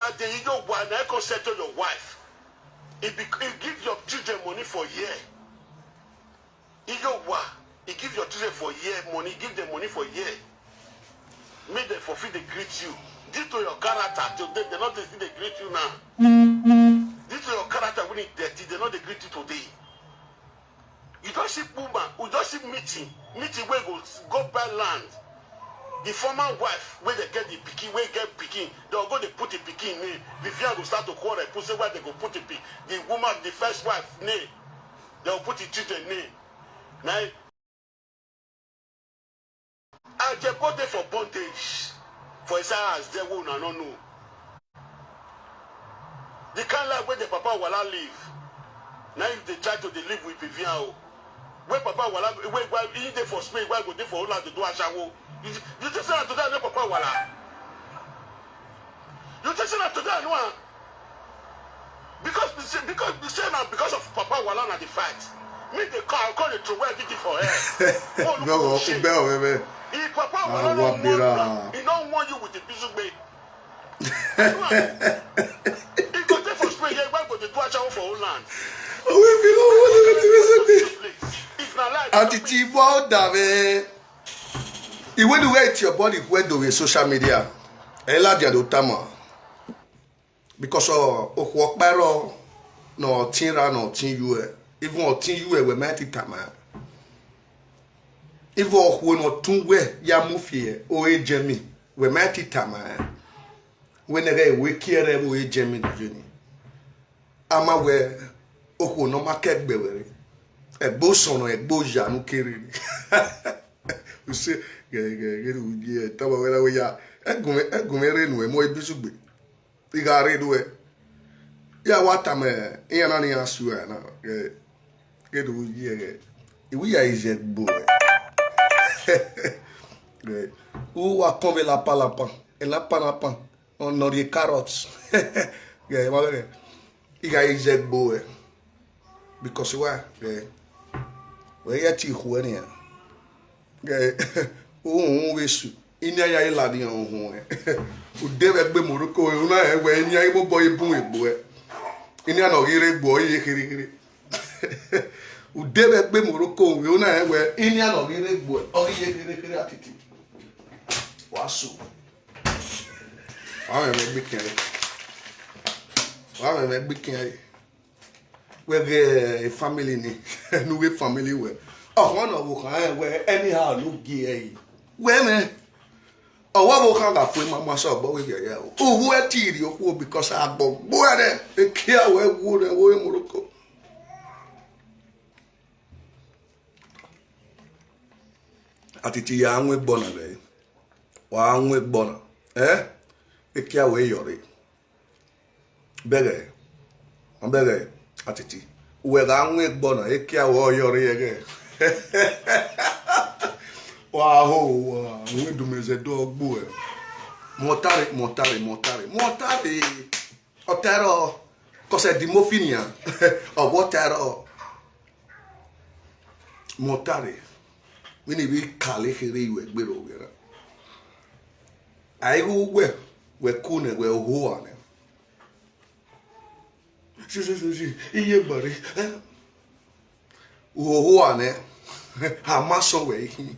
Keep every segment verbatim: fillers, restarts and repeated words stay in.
Ade, iye owa na, e come settle your wife. He, be, he give your children money for year. Iye owa, he give your children for year money, he give them money for year. Make them for fit dey greet you. Due to your character, today they no dey still dey greet you now. Due to your character wey e dirty, they no dey greet you today. You just see woman, you just see meeting, meeting wey go s-, go buy land. The former wife wey dey get the pikin, wey get pikin, they go dey put the pikin name. Vivian go start to quarrel, put say why they go put the pi-, the woman, the first wife name. They go put the children name. Now, Ajebo dey for bondage for inside house there wey una no know. The kind life wey the papa Wala live, now you dey try to dey live with Vivian o. Wey papa Wala, wey, why he dey for Spain, why go dey for Holland dey do ashawo? You, you think say na today I know papa Wala? You think say na today I know am? Because they say, because they say na because of papa Wala na dey fight. Me dey call, call dey throw everything for air. Mo look Bro, for shame. Bro, bro, bro. If papa Wala no want you, he no want you with the Bizugbe. He go dey for Spain here, why go dey do ashawo for Holland? We be no want you with the Bizugbe. If na lie, Ati ti bo da ve. Iwe du we ti your body we do with social media. E la dia do tama. Because ọ, okhuo ọkpa rrọọ ne ọ tin ra ne ọ tin yu ẹ, even ọ tin yu ẹ, wẹ ma ti tama. Even okhuo ne ọ tun wẹ ya mu fi ẹ, ore Germany, wẹ ma ti tama. Wẹ nẹghẹ ewe kiẹrẹ vbe ore Germany vbe ni. A ma wẹ okhuo ne ọ ma ke ẹgbẹ wẹ rre, ẹgbẹ osọnrọn, ẹgbẹ oya ne u kere rre. U sẹ, ghẹ, ghẹ, ghẹ ne u ye, tama wẹ na wẹ ya, ẹgun mwẹ, ẹgun mwẹ rre nuẹn mu Bizugbe. I gha rre nuẹn. Ya wa tama iran na ne iran sue ẹre na, ghẹ, ghẹ ne u ye ghẹ. I wi ya izẹ gbo ẹ. Ghẹ, u wa kọn vbe lapalapa, lapalapa, ọ nọ rhie carrot. Ghẹ, ma ghẹ. I gha izẹ gbo ẹ. Because why? Ghẹ, wẹ ya ti khuẹ nian. Ghẹ, uhunmwu vbe su, inian ya i ladian uhunmwu. U de vbe gbe Morocco, u na rẹn wẹ inian i mobọ i bun egbe ẹ. Inian ne ọ ghi rre egbe ọ i ye kherhe kherhe. U de vbe gbe Morocco, u na rẹn wẹ inian ne ọ ghi rre egbe ẹ, ọ ghi ye kherhe kherhe atiti. Wa su. Wa mwẹ mwẹ gbe ikian re. Wa mwẹ mwẹ gbe ikian re. Wẹ ghe family ni, ne u ghe family wẹ. Ọkhọ ne ọ vbe khan rẹn wẹ anyhow ne u gie ẹre. Wẹ mwẹ, ọ wa vbe khan gha fu ema mu asẹ obọ wẹ ghẹ ya o. Uwu ẹ ti rhie okhuo because agbọn gbo ẹre, ekia wẹ wu rẹ wo Morocco. Atiti ya wan egbọ na rẹ, wa wan egbọ na, eh? Ekia wẹ yọ rre. Bẹghe, ọ bẹghe, Atiti. Uwẹ gha wan egbọ na, ekia wẹ ọ yọ rre ẹghẹ. Wa ho, wa, wẹ du mẹ zẹ do gbu ẹ. Mọtare, mọtare, mọtare, mọtare. Ọ ta ẹrọ, cause ẹdẹ imofi nian, ọ vbe ọ ta ẹrọ. Mọtare, vbene I vbe kale kherhe yu ẹgbẹe rre ovbi ẹre. A i ru wẹ, wẹ ku nẹ, wẹ oho a nẹ. Si, si, si, si, iye gba rre, eh? Oho a nẹ, a ma sọn wẹ i khin.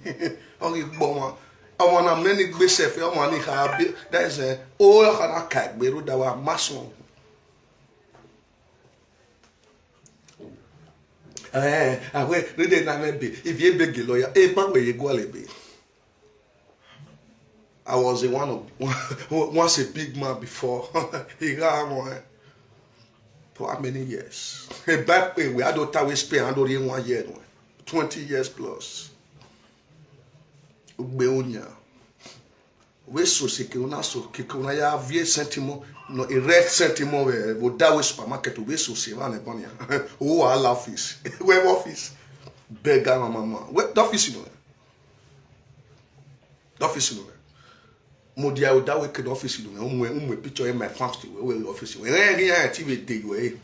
Ọ ghi gbe ọmwa, ọmwa na mẹ ni gbe sẹfe, ọmwa ni kha be, that is, eh, o, ọ kha na ka egbe rre, da wa ma sọn. Eh, a wẹ, rede na mwẹ ebe, ivie ebe gele ọ ya, eba wẹ ye gualọ ebe. I was a one of, once a big man before. I gha wọn, eh, for how many years? Eba ewe a do ta wẹ Spain, a do rhie one year nẹ. Twenty years plus. Ugbe oyan. Wẹ so se ke una so, ke, ke una ya viẹ sentiment, no, a red sentiment vbe, vbe oda wẹ supermarket, wẹ so se va nẹ bọnia. O wa la office. Wẹ office. Beggar mama. Wẹ office no. Office no. Mo dia oda wẹ ke office no. Umu, umu picture in my family, wẹ, wẹ office. Wẹ, wẹ, wẹ, ti vbe de wẹ.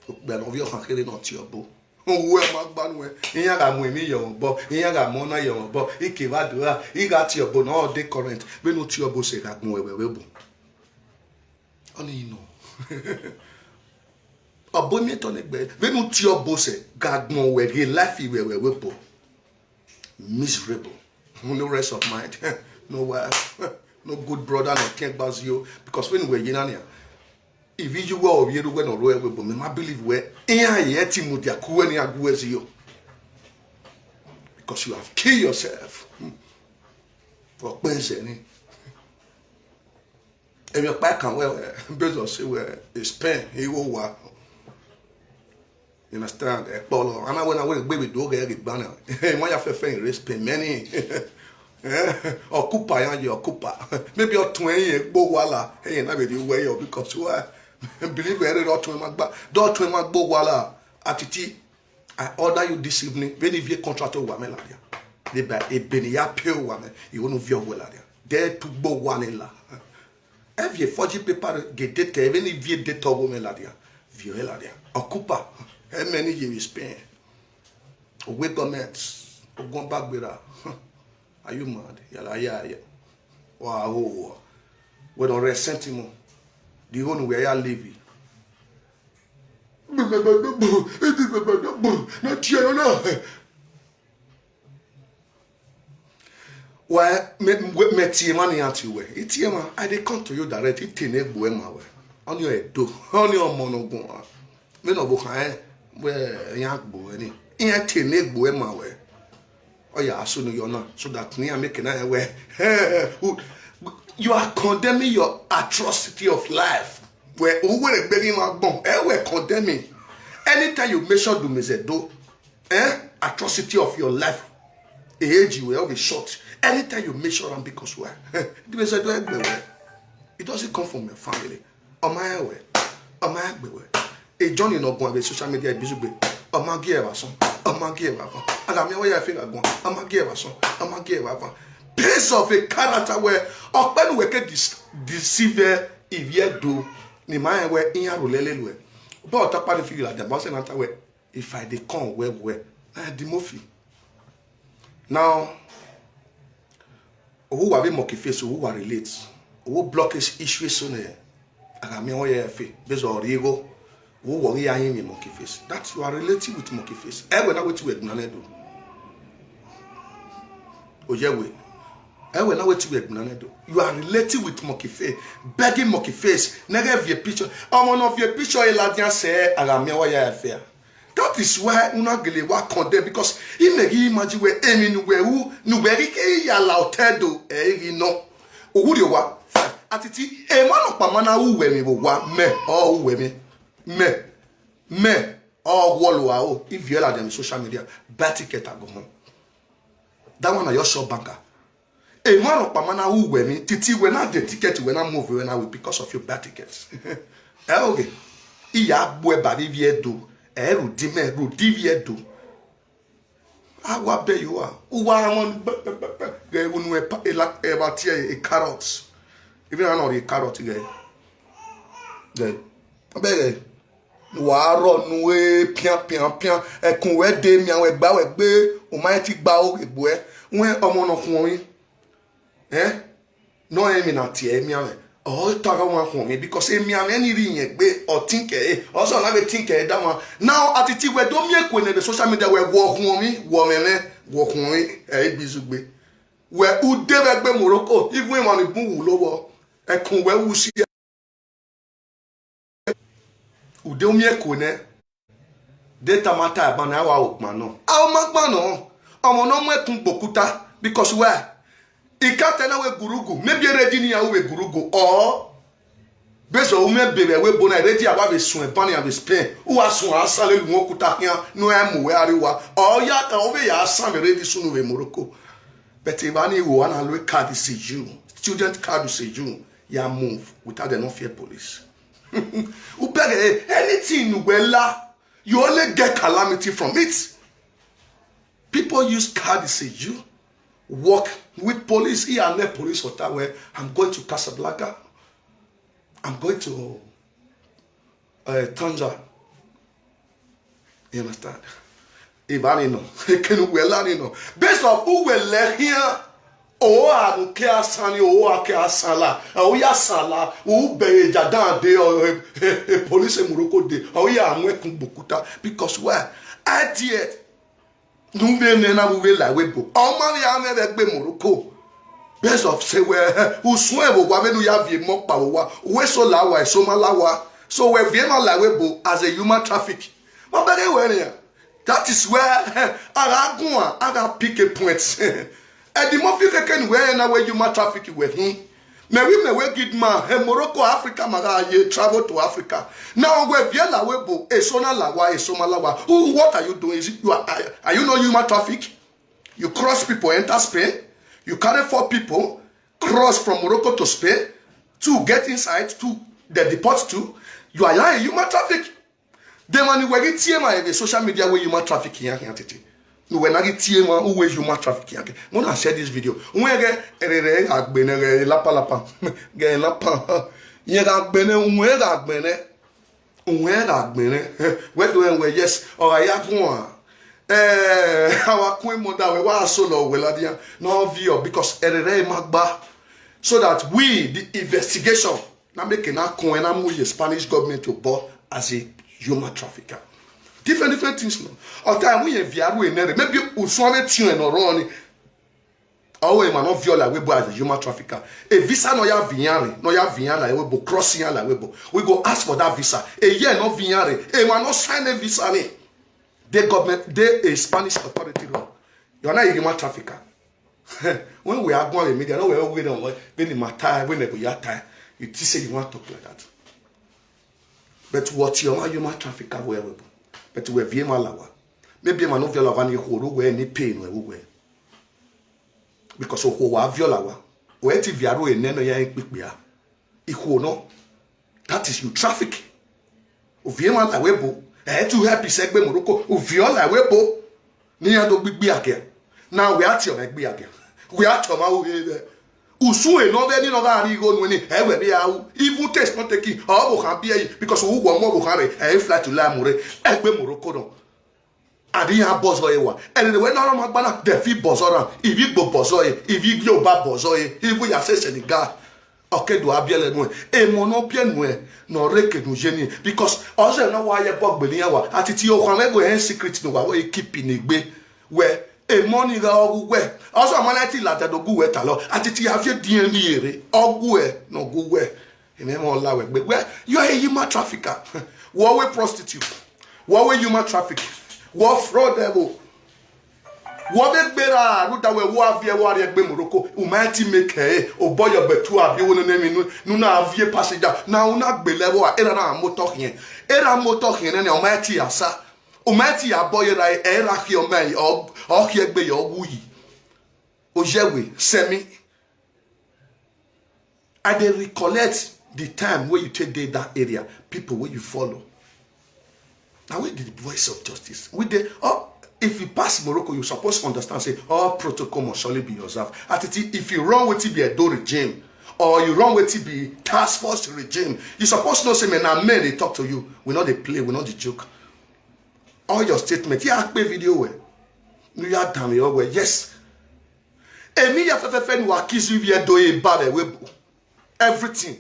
Okpia ne ọ viọ khan kherhe ne ọ tie ọbo. Uwu ẹ ma gba nuẹn, iran gha mu emwi ye mwẹ obọ, iran gha mu ọna ye mwẹ obọ, I ke vbe adua, I gha tie ọbo ne ọ de current, vbene u tie ọbo sẹ gha gbẹn wẹ vbe obọ. Ọni nọ. Ọbo miẹn tọ ne gbe, vbene u tie ọbo sẹ, ga gbọn wẹ ghe life wẹ wẹ webo. Miserable. No rest of mind. No wife. No good brother, no kin gba zio. Because vbene wẹ ye na nia, ivbi iye uwẹ, ovbi erha uwẹ ne ọ rre webo, mẹ ma believe wẹ, iran ye ẹtin mudia ku wẹ ne iran gu wẹ zio. Because you have killed yourself. Ọkpẹn zẹ ni. Emwi ọkpa kan wẹ, wẹ, Bezos wẹ, Spain, igho wa. You understand? Ẹkpọlọ, a na wẹ na wẹ egbe vbe do ghẹ ghe gba na. Emwa ya fẹfẹ in re Spain, many. Eh, ọkupa ya ye ọkupa. Maybe ọ tuẹn ẹre gbe owa la, ẹre na vbe rhie uwẹ yọ, because why? Believe ẹre ọ tuẹn ma gba, do tuẹn ma gbe owa la. Atiti, I order you this evening, vbene ivie contract owa mwẹ ladian. Deba ebe ne I ya pay owa mwẹ, I ho ne u viọ wẹ ladian. De tu gbe owa ni la. Ẹ viọ forgery paper ghe date, vbene ivie date ọghe mwẹ ladian, viọ ẹre ladian. Ọkupa, ẹmwẹ ne I ye vbe Spain. Owe government, ogun ba gberra. Are you mad? Yala ya ya. Wa ho wa. Wẹ ne ọ rre sentiment. The whole wẹ ya live. Na tie na. Wẹ, mẹ, mẹ, mẹ tie emwa ne iran tie wẹ. I tie emwa, I dey come to you direct. I te ne egbe uẹ ma wẹ. Ọni ọ Ẹdo, ọni ọmọ ne ọ guan. Vbene ọ vbe khan rẹn, wẹ, iran gbe uẹ ni. Iran te ne egbe uẹ ma wẹ. Ọ ya sunu yọ na, so that ne iran make na rẹn wẹ, you are condemning your atrocity of life. Wẹ, u wẹ egbe ghi ma gbọn, ẹ wẹ condemning. Anytime you mention Dumezedo, eh, atrocity of your life, age wẹ, ọ vbe short. Anytime you mention am, because why? Dumezedo egbe wẹ. It doesn't come from your family. Ọ ma rẹn wẹ, ọ ma rẹn gbe wẹ. E John ne ọ guan vbe social media, Ibizugbe, ọ ma gie ẹvbo asọn, ọ ma gie ẹvbo avan. A gha miẹn wẹ ya fe gha guan, ọ ma gie ẹvbo asọn, ọ ma gie ẹvbo avan. Piece of a character wẹ, ọkpẹ ne uwẹ ke dis-, deceive ivbi Ẹdo, ne ima rẹn wẹ iran ro lele luẹ. But ọtakpa ni fi ladian, but ọ sẹ na ta wẹ, if I dey come wẹ wẹ, na the movie. Now, owo wa vbe Monkey Face, owo wa relate. Owo block is-, issue eso nẹ, a gha miẹn ọmọ ya fe, bẹzẹ ọ rrie igho, owo wọ ghi ya rinmwian Monkey Face. That you are relating with Monkey Face. Ẹ wẹ na wetin wẹ gbinna nẹ do. Oyẹ wẹ. Ẹ wẹ na wetin wẹ gbinna nẹ do. You are relating with Monkey Face, begging Monkey Face, ne ghẹ viẹ picture. Ọmọ ne ọ viẹ picture ẹre ladian sẹ, a gha miẹn ọmọ ya fe a. That is why una gele wa condemn, because imẹ ghi imagine wẹ emwi ne uwẹ ru, ne uwẹ ghi ke ya la otọ Ẹdo, ẹ i ghi nọ. Uwurri owa, fine. Atiti, emwa nọkpa ma na ru uwẹ emwi vbe owa, mẹ ọ ru uwẹ emwi. Mẹ, mẹ ọ wọlọ aro, I viọ ladian vbe social media, buy ticket agbọn. That one na your sure banker. Emwa nọkpa ma na ru uwẹ emwi, titi wẹ na de ticket, wẹ na move, wẹ na ru because of your bad ticket. Ẹ oghe, I ya gbe uẹ ba vbe ivbi Ẹdo, ẹ rhie udi mẹ, rhie udi ivbi Ẹdo. A wa bẹ ye uwa, uwa rhan ọmọ ni pẹpẹpẹpẹ, ghẹ vbe unu ẹpa, ela, ẹvba tie e carrot. Even a nọ rhie carrot ghẹ. Ghẹ. Ọ bẹ ghẹ. Wa rrọọ nu e pian pian pian, ẹkun wẹ de mian wẹ gba wẹ gbe, u ma rẹn te gba oghe gbe uẹ, wẹ ọmọ ne ọ khuọn mwẹ. Eh? Ne ọ rẹn emwi na tie emianmwẹ. Ọ ta gha wan khuọn mwẹ, because emianmwẹ ni rhie iyẹn gbe, ọ think ẹre, ọ sẹ ọ na vbe think ẹre da wan. Now, atiti wẹ do miẹn eku nẹ vbe social media, wẹ wọ khuọn mwẹ, wọ mwẹ mwẹ, wọ khuọn mwẹ, ẹ i bi zugbe. Wẹ u de vbe ẹgbẹ Morocco, even emwa ni bun wu lowọ, ẹkun wẹ wu si. Ude u miẹn ẹko nẹ, de tama ta ẹban ne a wa ro kpan nọ. A ma kpan nọ, ọmọ ne ọ mu ẹkun gbe okuta, because why? I ka ta na wẹ gurugu, maybe eredi ne iran ru vbe gurugu, or bẹzẹ u mwẹ ebe vbe ẹvbo ebo na, eredi a wa vbe suẹn ẹban nian vbe Spain, u wa suẹn a sa lele uhunmwu okuta khian ne u ra mu wẹ a rrie owa, or ya, ọ vbe ya sa vbe eredi sunu vbe Morocco. But evba ni ru a na lo card seizure, student card seizure, ya move without dem no fear police. U bẹghe, anything ne uwẹ la, you only get calamity from it. People use card seizure, work with police. Iran nẹ police ọta wẹ, I'm going to Casablanca, I'm going to, uh, Tangier. You understand? Evba ni nọ, ekene uwẹ la ni nọ. Bẹzẹ uwẹ lẹ khian, Ora ne u ke a san ni, ora ke a san la, ọ ya san la, u bẹghe ja dan de, ọ, e, e, e police Morocco de, ọ ya mu ẹkun gbe okuta, because why? Idea ne u vbe mwẹ na vbe u vbe la ẹvbo ebo, ọ ma vbe a mwẹ vbe ẹgbẹ Morocco. Best of say wẹ, u suẹn vbe owa vbene u ya viọ emọ ọkpa vbe owa, wẹ eso la owa, eso ma la owa. So wẹ viọ emọ la ẹvbo ebo as a human traffic. Ma bẹghe wẹ nian. That is where a gha guan, a gha pick a point. Eddie Murphy keke ne uwẹ rẹn na wẹ human traffic wẹ khin. Mẹ wẹ, mẹ wẹ good man, eh, Morocco, Africa, ma gha ye travel to Africa. Now wẹ viọ la ẹvbo ebo, eso na la owa, eso ma la owa. Who, what are you doing? Is it, you are, are, are you not human traffic? You cross people, enter Spain. You carry four people, cross from Morocco to Spain. Two get inside, two they deport two. You are now a human traffic. Then when you were tie ma eve social media where human traffic yan yan tete. No, when I get tie ma who where human traffic yan. When I share this video, when I get ere agbene, lapa lapa, get lapa. Ye agbene, when agbene. Uwẹ gha gbẹnrẹn, wẹ do rẹn wẹ, yes, ọ gha ya guan. Eh, a wa kun emọ da wẹ, wa solo wẹ ladian, ne ọ viọ, because ẹrẹrẹ ma gba, so that we, the investigation, na make na kun, na mu ye Spanish government to bọ as a human trafficker. Different, different things, no. Ọ ta mu ye via ru enẹre, maybe usun ave tiọn ne ọ rọ ni, ọ wẹ emwa ne ọ viọ la ẹvbo ebo as a human trafficker. A visa ne ọ ya viọ iran rre, ne ọ ya viọ iran la ẹvbo ebo, cross iran la ẹvbo ebo. We go ask for that visa. A year ne ọ viọ iran rre, emwa ne ọ sign a visa ni. The government, the a Spanish authority law. You are not a human trafficker. When we are going to media, no, we are going on, when the matter, when they go your time, you think say you want to talk like that. But what your man human trafficker we ẹvbo ebo. But we viọ emwa la owa. Maybe emwa ne ọ viọ la owa ni khoro we ni pain we we. Because okhuo wa viọ la owa, ọ ti viọ aro enẹ nọ ya ikpikpia. Ikhuo nọ, that is you traffic. U viọ emwa la ẹvbo ebo, ẹ ti help isẹ ẹgbẹ Morocco, u viọ la ẹvbo ebo, ne iran do gbe igbe agia. Na wẹ a tie ọmwa igbe agia, wẹ a tie ọmwa ru he vbe usun enọ vbe ni nọ gha rri igho nuẹn ni, ẹ wẹ vbe a ru. Even taste not taking, ọ vbe okhan biẹ yi, because u wọ mu ọvbokhan rre, ẹ i flight la mu rre, ẹgbẹ Morocco nọ. A di iran bọzọ ẹre wa. Ẹre ne wẹ ne ọ ma gba na, de fi bọzọ ra, ivbi igbo bọzọ ẹre, ivbi igiọba bọzọ ẹre, ivbi ya sẹ Senegal. Ọ ke do a biẹlẹ nuẹn. Emọ ne ọ biẹ nuẹn, ne ọ rre eke ne u ye ni. Because ọ zẹ ne ọ wa ye ẹbọ gbe ne iran wa. A titi okhuo mwẹ gu ẹn secret ne uwa vbe keep ne egbe. Wẹ, emọ ni gha ọ gu wẹ. Ọ zọ ma na ti ladian do gu wẹ talọ. A titi a viọ ediẹn ni ere. Ọ gu ẹ, ne ọ gu wẹ. Emẹ mwẹ ọ la wẹ gbe. Wẹ, you are a human trafficker. Wọ wẹ prostitute. Wọ wẹ human traffic. Wọ fraud ẹvbo. Wọ vbe gberra rhunmwuda wẹ wa viẹ wa rrie egbe Morocco, u ma ti make ẹre, obọ yọ gbe tu abi wo nene emwi nu, ne u na viẹ passenger, na u na gbele ẹvbo a, erha na motọ khian. Erha motọ khian nene, ọ ma ti ya sa. U ma ti ya bọ ye ra, erha khian ọ ma, ọ, ọ khian egbe yọ wu yi. Oyewe, sẹ mi. I dey recollect the time wey you take dey that area, people wey you follow. Na we the voice of justice. We dey, oh, if you pass Morocco, you suppose understand say all protocol must surely be observed. Atiti, if you run wetin be Edo regime, or you run wetin be task force regime, you suppose know say, man, na men dey talk to you. We no dey play, we no dey joke. All your statement, ya kpe video wẹ. Nu ya dan vbe ọ wẹ, yes. Emwi ya fẹfẹfẹ ne u accuse ivbi Edo eba vbe ẹvbo ebo. Everything.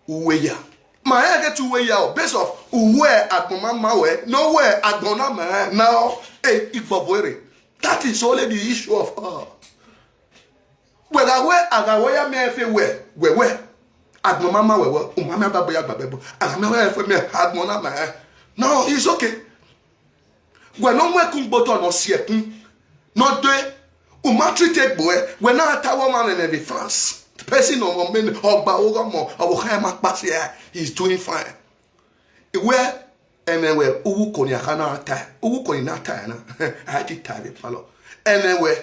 Uwẹ ya. Ma rẹn ghe te uwẹ ya o, based off uwẹ agbọn ma ma wẹ, ne ọ wẹ agbọn na ma rẹn na ọ, e, igbọbo rre. That is only the issue of all. Wẹ gha wẹ, a gha wẹ ya miẹn ẹfe wẹ, wẹ wẹ. Agbọn ma ma wẹ wẹ, u ma miẹn ababọ ya gba bẹbọ. A gha miẹn wẹ ẹfe miẹn, agbọn na ma rẹn. No, it's okay. Wẹ ne ọ mu ẹkun gbe otọ ne ọ si ẹkun, ne ọ dee, u ma treat egbe ruẹ, wẹ na ta wẹ ọmwa mwẹ vbe France. Person ọmọ mẹ, ọgba oghọ ọmọ, ọvbokhan ma kpa sẹ, he is doing fine. Wẹ, ẹmwẹ wẹ, uwu ko ni a kha na ta, uwu ko ni na ta na, a ti ta vbe palọ. Ẹmwẹ wẹ,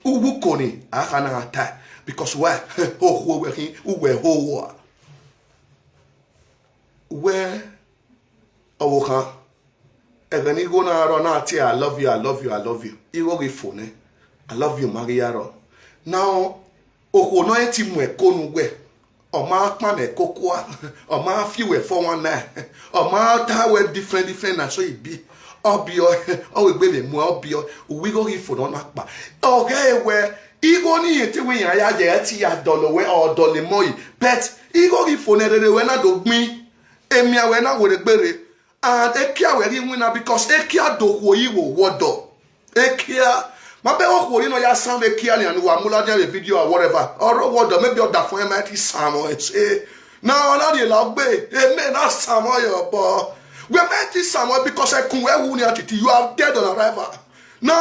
uwu ko ni a kha na ta, because why? Okhuo wẹ khin, uwẹ ho uwa. Wẹ, ọvbokhan, ẹghẹ ne igho na rrọọ na tie, "I love you, I love you, I love you." Igho ghi fo nẹ, "I love you" ma ghi ya rrọọ. Now, okhuo ne ọ ti mu ẹko ne uwẹ, ọ ma kpannẹ ẹko kua, ọ ma fi uwẹ four one nine, ọ ma ta wẹ different, different, na so e be. Ọ biẹ, ọ wẹ egbe vbe muẹn, ọ biẹ, uwu igho ghi fo ne ọ na kpa. Ọ ghẹ wẹ, Igho ni irẹn te wẹ iran ya ye, ẹ te ya dọlọ wẹ, ọ dọlọ emọ yi. But igho ghi fo ne rere wẹ na do gbin, emianmwẹ na werriegbe rre. And ekia wẹ ghi winna, because ekia do khuo yi vbe owọdọ. Ekia, ma bẹghe okhuo ni nọ ya san vbe ekia nian ne uwa mu ladian vbe video or whatever. Ọ rre owọdọ, maybe ọdafẹn ma ti san mwẹ ẹse. Na ọ na rhie la gbe, emẹ na san mwẹ ye obọ. Wẹ ma ti san mwẹ because ẹkun wẹ wu nian titi, you are dead on arrival. Na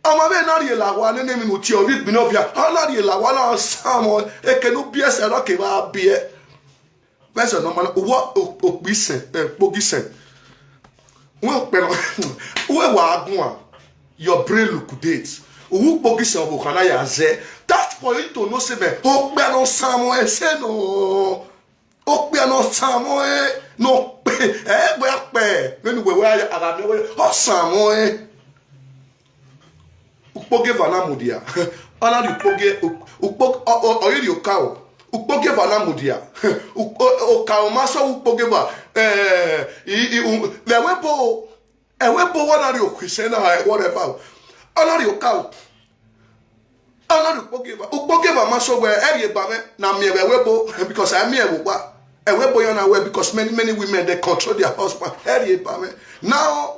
ọmwa vbe na rhie la owa nene emwi ne u tie ovbi igbinna ovia, ọ na rhie la owa na san mwẹ, eke ne u biẹ sẹ, ọ na kevbe a biẹ. Vbẹzẹ ne ọ ma na, uwẹ okpisẹn, eh, okpogisẹn. Uwẹ okpẹ nọ, uwẹ wa guan, your brain liquidate. Uwẹ okpogisẹn ọvbokhan na ya zẹ. That's for you to know say, mẹ, okpẹ nọ san mwẹ ẹse nọ. Okpia ne ọ san mwẹ, ne ọ kpe, ẹ wẹ akpẹ, vbene uwẹ wẹ a gha miẹn wẹ, ọ san mwẹ. Ukpogieva na mudia, ọ na rhie ukpogie, ukpo, ọ, ọ, ọ i rhie okaro, ukpogieva na mudia, ukpo, okaro ma sẹ ukpogieva, eh, i, i, u, vbe ẹvbo ebo, ẹvbo ebo wa na rhie okhuo isẹn na, whatever, ọ na rhie okaro. Ọ na rhie ukpogieva, ukpogieva ma sẹ wẹ, ẹ rhie ba mwẹ, na miẹn vbe ẹvbo ebo, because a miẹn vbe owa, ẹvbo ebo yan na wẹ, because many, many women, they control their husband, ẹ rhie ba mwẹ. Now,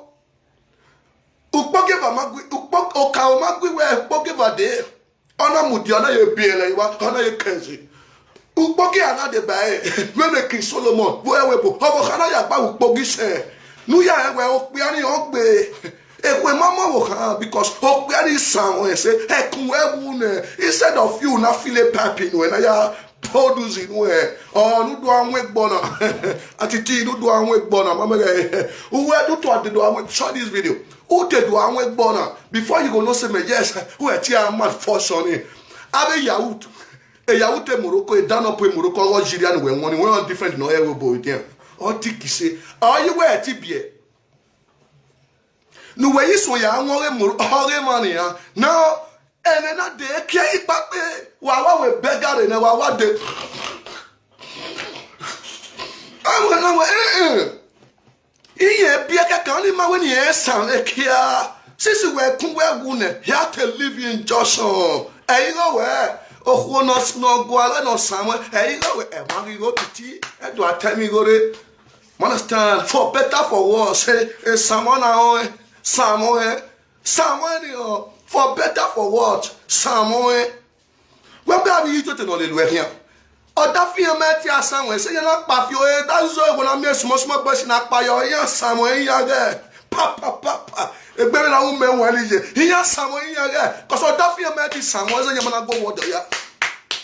ukpogieva ma gui, ukpo, okaro ma gui wẹ ukpogieva dee, ọ na mudia, ọ na ye biẹlẹ evba, ọ na ye kẹnze. Ukpogieva na deba ẹre, vbene King Solomon vbe ẹvbo ebo, ọvbokhan na ya gba ukpogisẹn, ne u ya rẹn wẹ okpia ni ọ gbe. Ekhue ma mu ọvbokhan, because okpia ni san mwẹ ẹse, ẹkun wẹ wu nẹ, instead of you na feel a pipe nuẹn na ya produce nuẹn, ọ ne u do a wọn egbọ na. Atiti ne u do a wọn egbọ na, ma mẹ ghẹ, uwẹ do to a de do a wọn, share this video. U te do a wọn egbọ na, before you go know say, mẹ, yes, u ẹ tie a malfunction ni. Avbe Yahoo, e Yahoo te Morocco, e down up e Morocco, ọghe Algeria ni wẹ wọn ni, wẹ different nọ ẹvbo ebo edian. Ọ ti kise, ọ ye wẹ ẹ ti biẹ. Ne uwẹ ye suẹn ya wọn ọghe Mor-, ọghe emwa nian. Na ẹmwẹ na de kie ikpakpe, wa wa wẹ bẹgare nẹ, wa wa de. Ẹmwẹ na wẹ, eh, eh. Iye biẹ kẹkan ni ma wẹ ne irẹn san vbe ekia. Sisi wẹ kun wẹ wu nẹ, he had to leave injunction. Ẹ i gho wẹ, okhuo nọ, nọ gualọ nọ san mwẹ, ẹ i gho wẹ, ẹ ma ghi gho titi, ẹ do a ta ẹmwẹ igho rre. You understand? For better, for worse, eh, eh, san mwẹ na rẹn, san mwẹ rẹn, san mwẹ rẹn ni ọ, for better, for worse, san mwẹ rẹn. Wẹ gbe avbe itoto ne ọ lele uẹ khian. Ọdafian ma ti a san mwẹ, sẹ iran na kpa fi ore, da zọ ẹvbo na miẹn small small boys na kpa yọ, iran san mwẹ iran ghẹ. Pa, pa, pa, pa. Egbe vbe na wu mẹ wan ni ye, iran san mwẹ iran ghẹ. Cause ọdafian ma ti san mwẹ, sẹ iran ma na go wọdọ ya.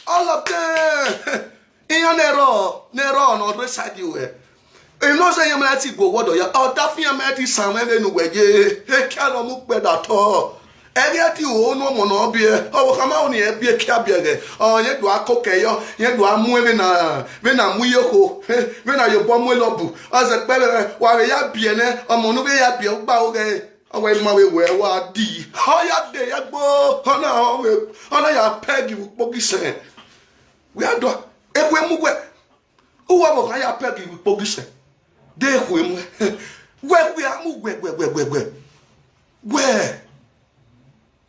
All of them. Iran ne rrọọ, ne rrọọ ne ọ rre side ruẹ. Emwi ne ọ zẹ iran ma ti go wọdọ ya, ọdafian ma ti san mwẹ vbene uwẹ ye, ekia ne ọ mu kpẹdẹ atọ. Ẹghe ti ho ne ọmọ ne ọ biẹ, ọvbokhan ma ho ne irẹn biẹ ekia biẹ ghẹ, ọ, irẹn do a koko ẹre yọ, irẹn do a mu ẹn vbene, vbene a mu iye okhuo, vbene a ye obọ mu elọbu, ọ zẹ kpẹvbe mwẹ, wa vbe ya biẹ nẹ, ọmọ ne u vbe ya biẹ, u gba ro ghẹ, ọ wẹ ma vbe wẹ wa di, ọ ya de ya gbo, ọ na, ọ vbe, ọ na ya pẹg vbe ukpogisẹn. Wẹ a do, ekhue mu wẹ, uwa vbe ọkhan ya pẹg vbe ukpogisẹn, de ekhue mu, wẹ, wẹ a mu wẹ, wẹ, wẹ, wẹ, wẹ, wẹ.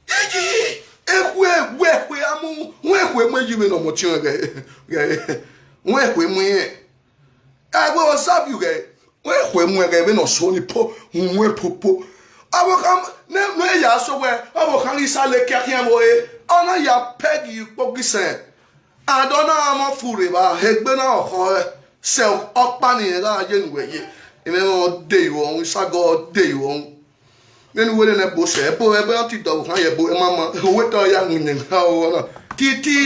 Eyi, ekhue, wẹ ekhue a mu, wẹ ekhue mu eyi vbe ne ọmọtiọnrẹn ghẹ, ghẹ, wẹ ekhue mu irẹn. Ẹvbo Osabiu ghẹ, wẹ ekhue mu ẹghẹ vbene ọ so ni po, wẹ popo. Ọvbokhan ne, ne ya so wẹ, ọvbokhan ghi sa leke khian vbe ore, ọ na ya pẹg ukpogisẹn. And ọ na mọ furre evba, egbe na ọkhọ ẹre, sẹ ọkpa ni rẹn gha ye ne uwẹ ye. Imẹ mwẹ ọ de ru ọhun, isaga ọ de ru ọhun. Vbene uwẹ nene ẹbo sẹ, ẹbo ẹbẹ ọ ti dọvbokhan ye ẹbo, ẹ ma ma, owẹ te ọ ya winna ha oro na. Titi,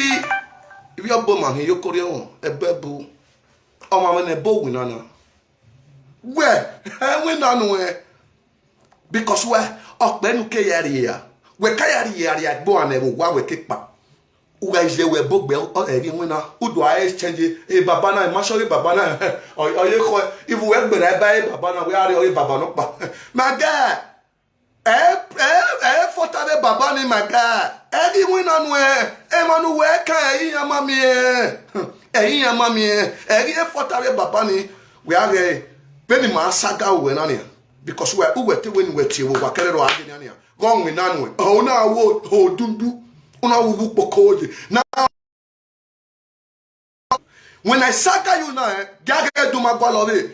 ivbi ọbo ma hin ye okorriọ ẹmwẹ, ẹbo ẹbo. Ọmwa mwẹ ne ẹbo winna na. Wẹ, ẹ winna nuẹn. Because wẹ, ọkpẹ ne u ke ya rhie ra, wẹ ka ya rhie ra rhie egbe ọmwa ne vbe owa wẹ ke kpa. U gha ye wẹ ẹbo gbe, ọ, ẹ ghi winna, u do a exchange, e baba na, ma sẹ ọghe baba na, ọ, ọ ye khọ, even wẹ gberra ba e baba na, wẹ a rhie ọghe baba nọkpa. My guy, ẹ, ẹ, ẹ fọta vbe baba ni, my guy. Ẹ ghi winna nuẹn, emwa ne uwẹ kan, ẹ i iran ma miẹn. Ẹ i iran ma miẹn, ẹ ghi fọta vbe baba ni. Wẹ a ghẹ, vbene ima saga uwẹ na nian. Because uwẹ, uwẹ te wẹ ne uwẹ tie vbe owa kẹrẹ rọ a ghe nian nian. Ghọ winna nuẹn, ọ na wo, ho dundu. Una wu wu kpoko ye. Now, when I saga you now, eh, gia ghe du ma gualọ vbe.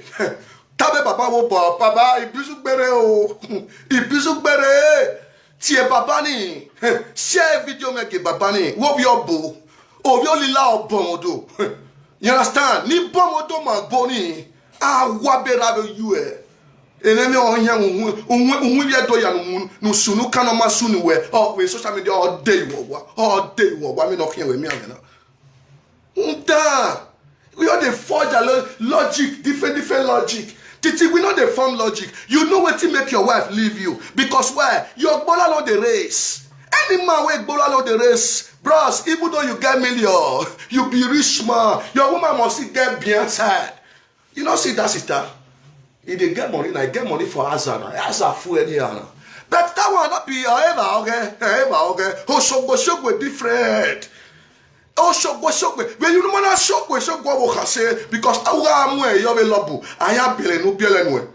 Tabe baba wo bọ, baba, ibizu gbere o. Ibizu gbere. Tie baba ni. Share video mẹ gie baba ni. Wo vbe ọbo. Ovbi olila ọbọ do. You understand? Ni bọ do ma bo ni. A wa be ra vbe you, eh. Enemi ọ yan uhun, uhun, uhun vbe do ya nu, nu sunu kan ọ ma sunu wẹ. Ọ vbe social media ọ de iwọ wa. Ọ de iwọ wa, mi nọ khian wẹ mi amẹ na. Nda, we all dey forge our lo-, logic, different, different logic. Titi, we no dey form logic. You know wetin make your wife leave you? Because why? Your gbola no dey race. Any man wey gbola no dey race, bros, even though you get million, you be rich man, your woman must still get behind side. You no see that sister? He dey get money na, he get money for Aza na. Aza full anyhow na. But that one no be, eh, eva oge, eh, eva oge. Osogbo sogbo different. Osogbo sogbo. When you no man sogbo sogbo wo kha se, because awa mu e yo ve lobu. Aya bele nu bele nu.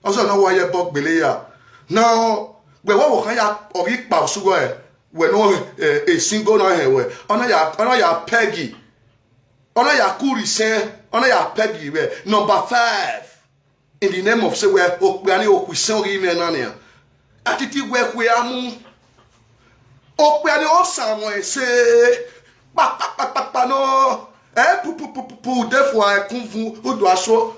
Also no wa ye bo gbele ya. Now, we wo wo kha ya ogi pa osugo e. We no, eh, a single na he we. Ona ya, ona ya Peggy. Ọ na ya ku risẹn, ọ na ya peg vbe number five. In the name of say wẹ okpia ni okhuisẹn ọghe imẹ na nian. A titi wẹ khue amu. Okpia ni ọ sa wọn ẹse. Kpakpakpakpa nọ. Ẹ pu pu pu pu pu de fua ẹkun vun udu aso.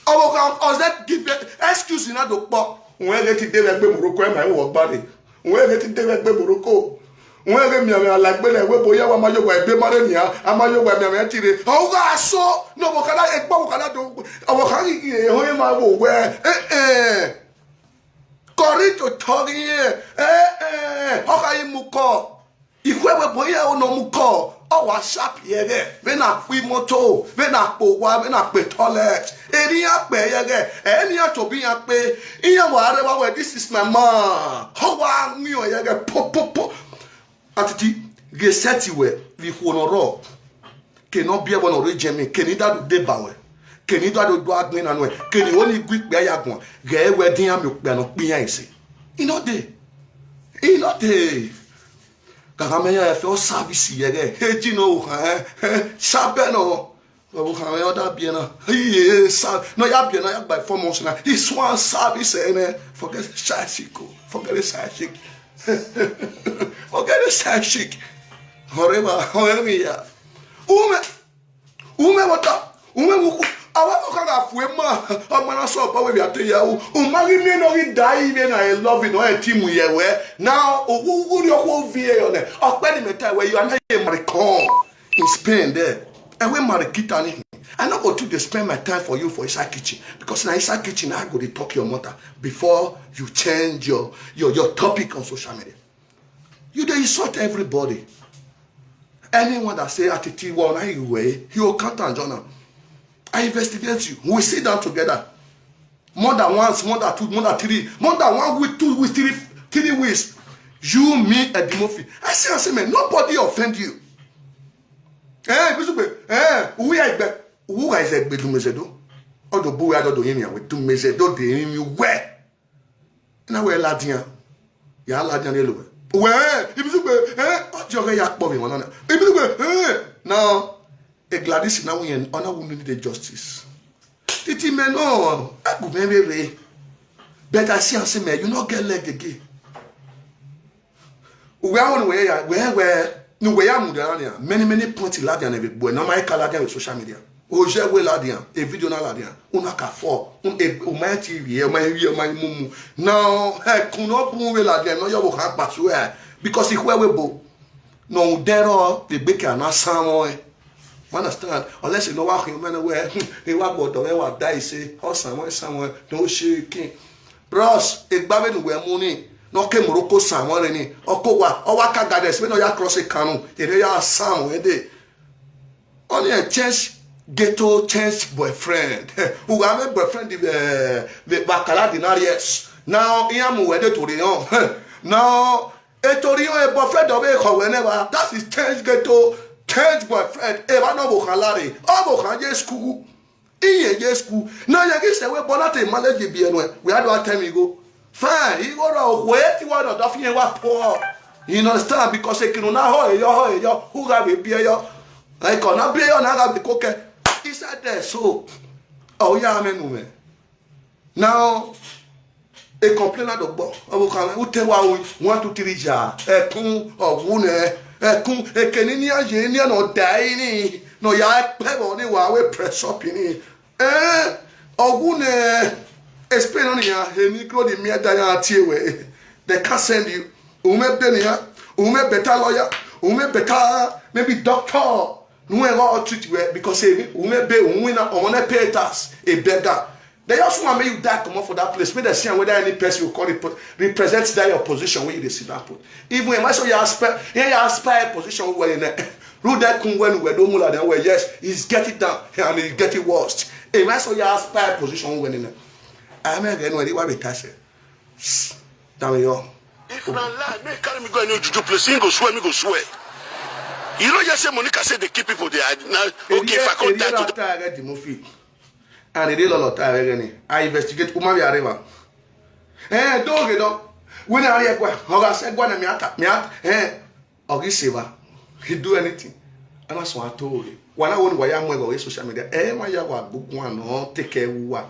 Ọvbokhan ọzẹ give excuse na do kpọ. Wẹ ghe ti de vbe ẹgbe Morocco, ẹ ma wọ gba re. Wẹ ghe ti de vbe ẹgbe Morocco. Wẹ ghe mianmwẹ a la egbe nẹ, wẹ bo ya wa ma ye owa ebe ma rre nian, a ma ye owa mianmwẹ ẹtin rre. Ọ gha so, ne ọvbokhan na, egbe ọvbokhan na do, ọvbokhan ghi ghi ehọ ma vbe owẹ. Eh, eh. Kọrito tọ ghi rẹn, eh, eh, ọ kha i mu kọ. Ikhuo ẹvbo ebo iran ro ne ọ mu kọ, ọ wa sharp ye ẹghẹ, vbene a kpo imoto, vbene a kpo owa, vbene a kpo toilet. Erriọ iran kpẹ ye ẹghẹ, ẹ ne iran tobọ iran kpe, iran wa rre wa wẹ, "This is my man." Ọ wa wiọn ye ẹghẹ, po, po, po. A titi ghe sẹtin wẹ vbe ikhuo ne ọ rrọọ, ke ne ọ biẹ ẹvbo ne ọ rre Germany, ke ne I dadu deba ruẹ, ke ne I dadu do agbọn na nuẹn, ke ne I ho ne I gu ikpia ya guan, ghẹ wẹ de iran miẹn okpia ne ọ kpe iran ese. I no dey. I no dey. Gagha mẹ ya ẹfe ọ service ye ẹghẹ. He ji nọ okhan, eh, eh, sabẹ nọ. Okhan mẹ ọ da biẹ na. Iye sa, nọ ya biẹ na ya gba four months na. He swan service ẹnẹ. Forget side chick o. Forget side chick. Forget side chick. Ọrẹ wa, ọrẹ mi ya. Umẹ, umẹ wọta, umẹ wuku. Awa no kha gha fu ema, ọma na sọ ọba wẹ vbe a te ya ru. U ma ghi miẹn ne ọ ghi da ivbi na e love nọ, ẹ te mu ye wẹ. Na, owu, owu rhie ọkhuo viẹ yọ nẹ. Ọkpẹ ne imẹ ta wẹ, you are not a maricon in Spain there. Ẹ wẹ marikita ni. I no go too dey spend my time for you for inside kitchen, because na inside kitchen I go dey talk your mother before you change your, your, your topic on social media. You dey insult everybody. Anyone that say attitude war, na you way, he will count and join am. I investigate you. We sit down together. More than once, more than two, more than three, more than one week, two weeks, three, three weeks. You, me, Eddie Murphy. I say, I say, man, nobody offend you. Eh, Bisugbe, eh, uwu ya igbe, uwu gha izẹ gbe Dumezedo. Ọdọ bu ya dọdọ yẹn mi awe Dumezedo de mi wẹ. Na wẹ ladian. Ya ladian rhie lo wẹ. Wẹ, Ibizugbe, eh, ọ diọ ghẹ ya kpọ vbe emwa na. Ibizugbe, eh, na, e Gladys na wẹ, ọ na wẹ need the justice. Titi mẹ nọ, ẹgu mẹ vbe rre. But I see am say, man, you no get leg again. Uwẹ awọ ne uwẹ ya, wẹ, wẹ, ne uwẹ ya mudia na nian, many, many point ladian ne vbe gbuẹ, ne ọ ma ka ladian vbe social media. Oje wẹ ladian, e video na ladian, una ka fọ, un, e, u ma ti vbiẹ, u ma vbiẹ, u ma mumu. Now, ẹkun ne ọ bun vbe ladian, ne ọ yọ vbe okhan kpa suẹ, because ikhuẹ wẹ bo, ne ọ dẹrọ vbe egbe ke a na san mwẹ. You understand? Unless you know what you mean, where, hmm, he wa gbọdọ, he wa da ise, ọ san mwẹ, san mwẹ, no shaking. Bros, egba vbene uwẹ mu ni, ne ọ ke Morocco san mwẹ rre ni, ọ ke owa, ọ wa ka Gades, vbene ọ ya cross ekanu, erriọ ya san mwẹ dee. Ọni ẹ change ghetto, change boyfriend. U gha mwẹ boyfriend vbe, vbe Accra Dinarius. Now, iran mu wẹ dee to rhiọn. Now, eto rhiọn, e boyfriend ọ vbe khọ wẹ nẹ evba. That is change ghetto, change boyfriend. Evba ne ọvbokhan lare, ọvbokhan ye school. Iye ye school. Na ya ghi sẹ wẹ bọ na te manage biẹ nuẹn. Wẹ a do a tẹ mwẹ igho. Fine, igho rọ okhuo e ti wa nọ dọ fiẹn wa puọ. You understand? Because ekinu na họe yọ, họe yọ, u gha vbe biẹ yọ. Eko na biẹ yọ na gha vbe kokẹ. Inside there, so, ọ ya mwẹ nu mwẹ. Now, e complain na do gbọ. Ọvbokhan mwẹ, u te wa ru one, two, three ya. Ẹkun, ọ wu nẹ. Ẹkun, eke ne iran ye, iran ne ọ da ẹre ni, ne ọ ya kpẹ vbe ọnii wa wẹ press up ni. Eh, ọ wu nẹ, Spain ọnii ya, eni Negro ni miẹn da ya tie wẹ. They can't send you. U mwẹ ebe nian, u mwẹ better lawyer, u mwẹ better maybe doctor. Ne u gha treat wẹ because u mwẹ ebe, u winna, ọmọ ne pay tax, a beggar. They just want make you die comot for that place. Make them see whether any person will come repre-, represent that your position wey you dey sit down put. Even if I say you aspire, you aspire position where you ne, rule that kun when we do mula then where yes, he's getting down and he's getting worse. If I say you aspire position where you ne, I mean, again, when you want to touch it, down your. If na lie, make carry me go any juju place, he go swear, me go swear. You know, just say Monica said they keep people there. Now, okay, if I come die today. And e rre lọlọ ta ẹghẹ ni, I investigate, u ma vbe a rre evba. Eh, do ghe dọ. Wẹ na rrie ẹguae, ọ gha sẹ ẹguae nẹ, mia ta, mia ta, eh, ọ ghi sẹ evba. He do anything. A na suẹn ato ghe. Wa na wo ne uwa ya mu ẹghẹ ọghe social media. Ẹ ma ya wa gbe guan nọ, take care uwa.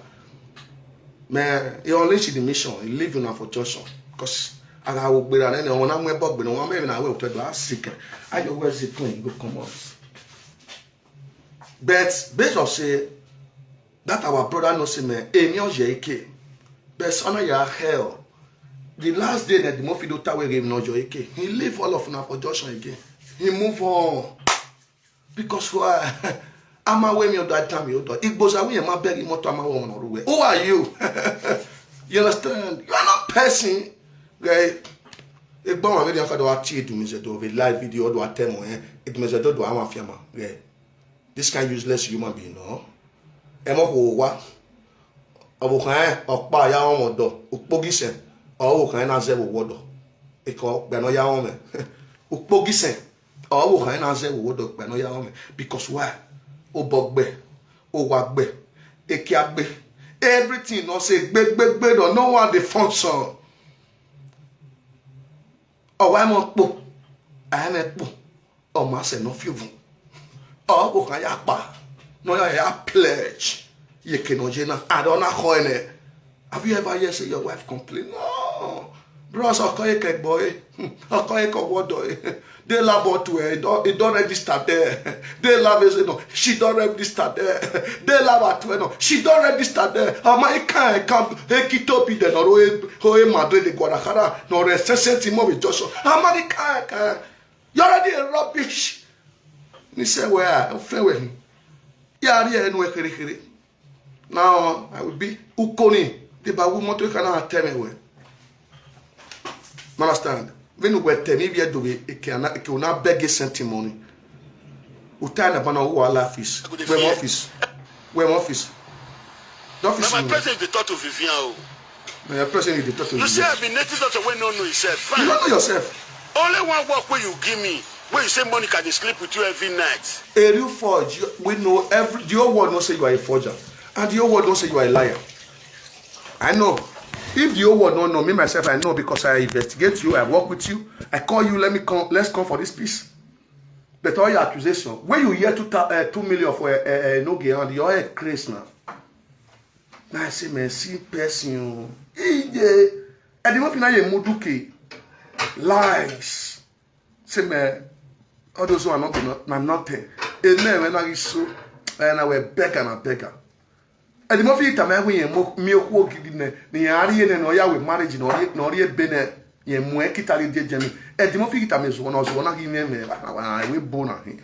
Man, he unleash the mission, he leave una for junction. Because a gha wo gberra nene, ọ na mu ẹbọ gbe nọ, ọ ma mwẹ emwi na wẹ otọ do a sick. A yo wẹ sick, he go come out. But based on say that our brother no say, man, eni ọ ye eke. But son ya hell. The last day that the Mofi do ta we give no joy eke. He leave all of una for junction again. He move on. Because why? Ama we mi odo, time mi odo. Igboza we ma beg imoto ama we no ruwe. Who are you? You understand? You are not person. Right? Egba wa very aka do ati edu mi ze do ve live video do atem o, eh. Edu mi ze do do ama fiama. Right? This kind useless human being, no? Ẹmwẹ okhuo owa, ọvbokhan rẹn ọkpa ya rọnmwẹ ọdọ, ukpogisẹn ọvbokhan rẹn na zẹ vbe owa ọdọ. Ekọ ọkpa nọ ya rọnmwẹ. Ukpogisẹn ọvbokhan rẹn na zẹ vbe owa ọdọ, ọkpa nọ ya rọnmwẹ. Because why? Obọ gbe, owa gbe, ekia gbe, everything nọ sẹ gbegbegbe nọ, no one dey function. Ọ wa ẹmwẹ kpo, a ẹmwẹ kpo, ọ ma sẹ ne ọ fiovun. Ọ vbe okhan ya kpa, ne ọ ya ya pledge ye eke ne ọ ye na, and ọ na khọ ẹnẹ. Have you ever hear say your wife complain? No. Bros, ọkọ ye ke ẹgbọ ẹre, ọkọ ye ke ọwọdọ ẹre. They love her to her, he don, he don register there. They love her, no, she don register there. They love her to her, no, she don register there. Ama ikan ẹkan eki tobi de nọ ro e, ro e Madrid, Guadalajara, nọ rẹ sẹsẹ ti mọ vbe Joshua. Ama ikan ẹkan. You already a rubbish. Ni sẹ wẹ a, ofẹn wẹ hin. Ya rhie ẹnu ẹ kherekhere. Now, I will be ukoni, deba wu moto ka na tẹ mwẹ wẹ. You understand? Vbene uwẹ tẹ mwẹ ivbi Ẹdo vbe eke ana, eke una beg send money. Uta na bana wa la office. Where my office? Where my office? The office. Now my president dey talk to Vivian o. Now your president dey talk to Vivian. You say I be native doctor wey no know himself. Fine. You don't know yourself. Only one work wey you give me, wey you say Monica dey sleep with you every night. A real forge, you, we know every, the whole world know say you are a forger. And the whole world know say you are a liar. I know. If the whole world don't know, me myself, I know because I investigate you, I work with you. I call you, let me come, let's come for this peace. But all your accusation, when you hear two, thou-, uh, two million for a, a, a no get hand, your head craze now. Now I say, man, see person. Iye. I didn't know if you know you muduke. Lies. Say, man, all those who are not, not, not nothing. Amen. When I so, and I will beg and I beg her. Ẹdimọfi tama ẹvbo irẹn mu, miẹn okhuo ogidi nẹ, ne iran rhie nẹ, ne ọ ya wẹ marriage, ne ọ rhie, ne ọ rhie ebe nẹ, irẹn mu ẹn kita rhie die Germany. Ẹdimọfi tama ezuọ na, ezuọ na ghi mwẹ mwẹ, wa, wa, wa, ẹvbo ebo na hin.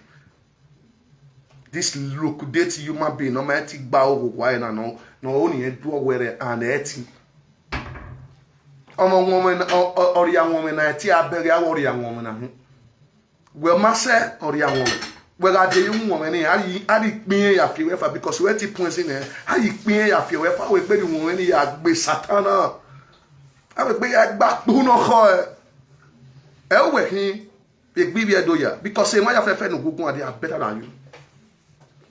This liquidate human being, ne ọ ma ti gba oghogho ẹre na, ne ọ, ne ọ ru ne irẹn du ọwẹ rẹ, and ẹ ti. Ọmọ wọn mwẹ na, ọ, ọ, ọ rhia wọn mwẹ na, ẹ ti a bẹghe a wẹ ọ rhia wọn mwẹ na hin. Wẹ ma sẹ ọ rhia wọn mwẹ. Wẹ gha de ye uwọnmwẹ ni, a rhie, a rhie ikpia ya fi ẹre fa, because wẹ ti puẹn sin nẹ, a rhie ikpia ya fi ẹre fa, wẹ gbe rhie uwọnmwẹ ni ya gbe Satan na. A wẹ gbe ya gba kpu ne ọ khọ ẹ. Ẹ wẹ hin, egbe ivbi Ẹdo ya, because emwa ya fẹfẹ ne ugugun, they are better than you.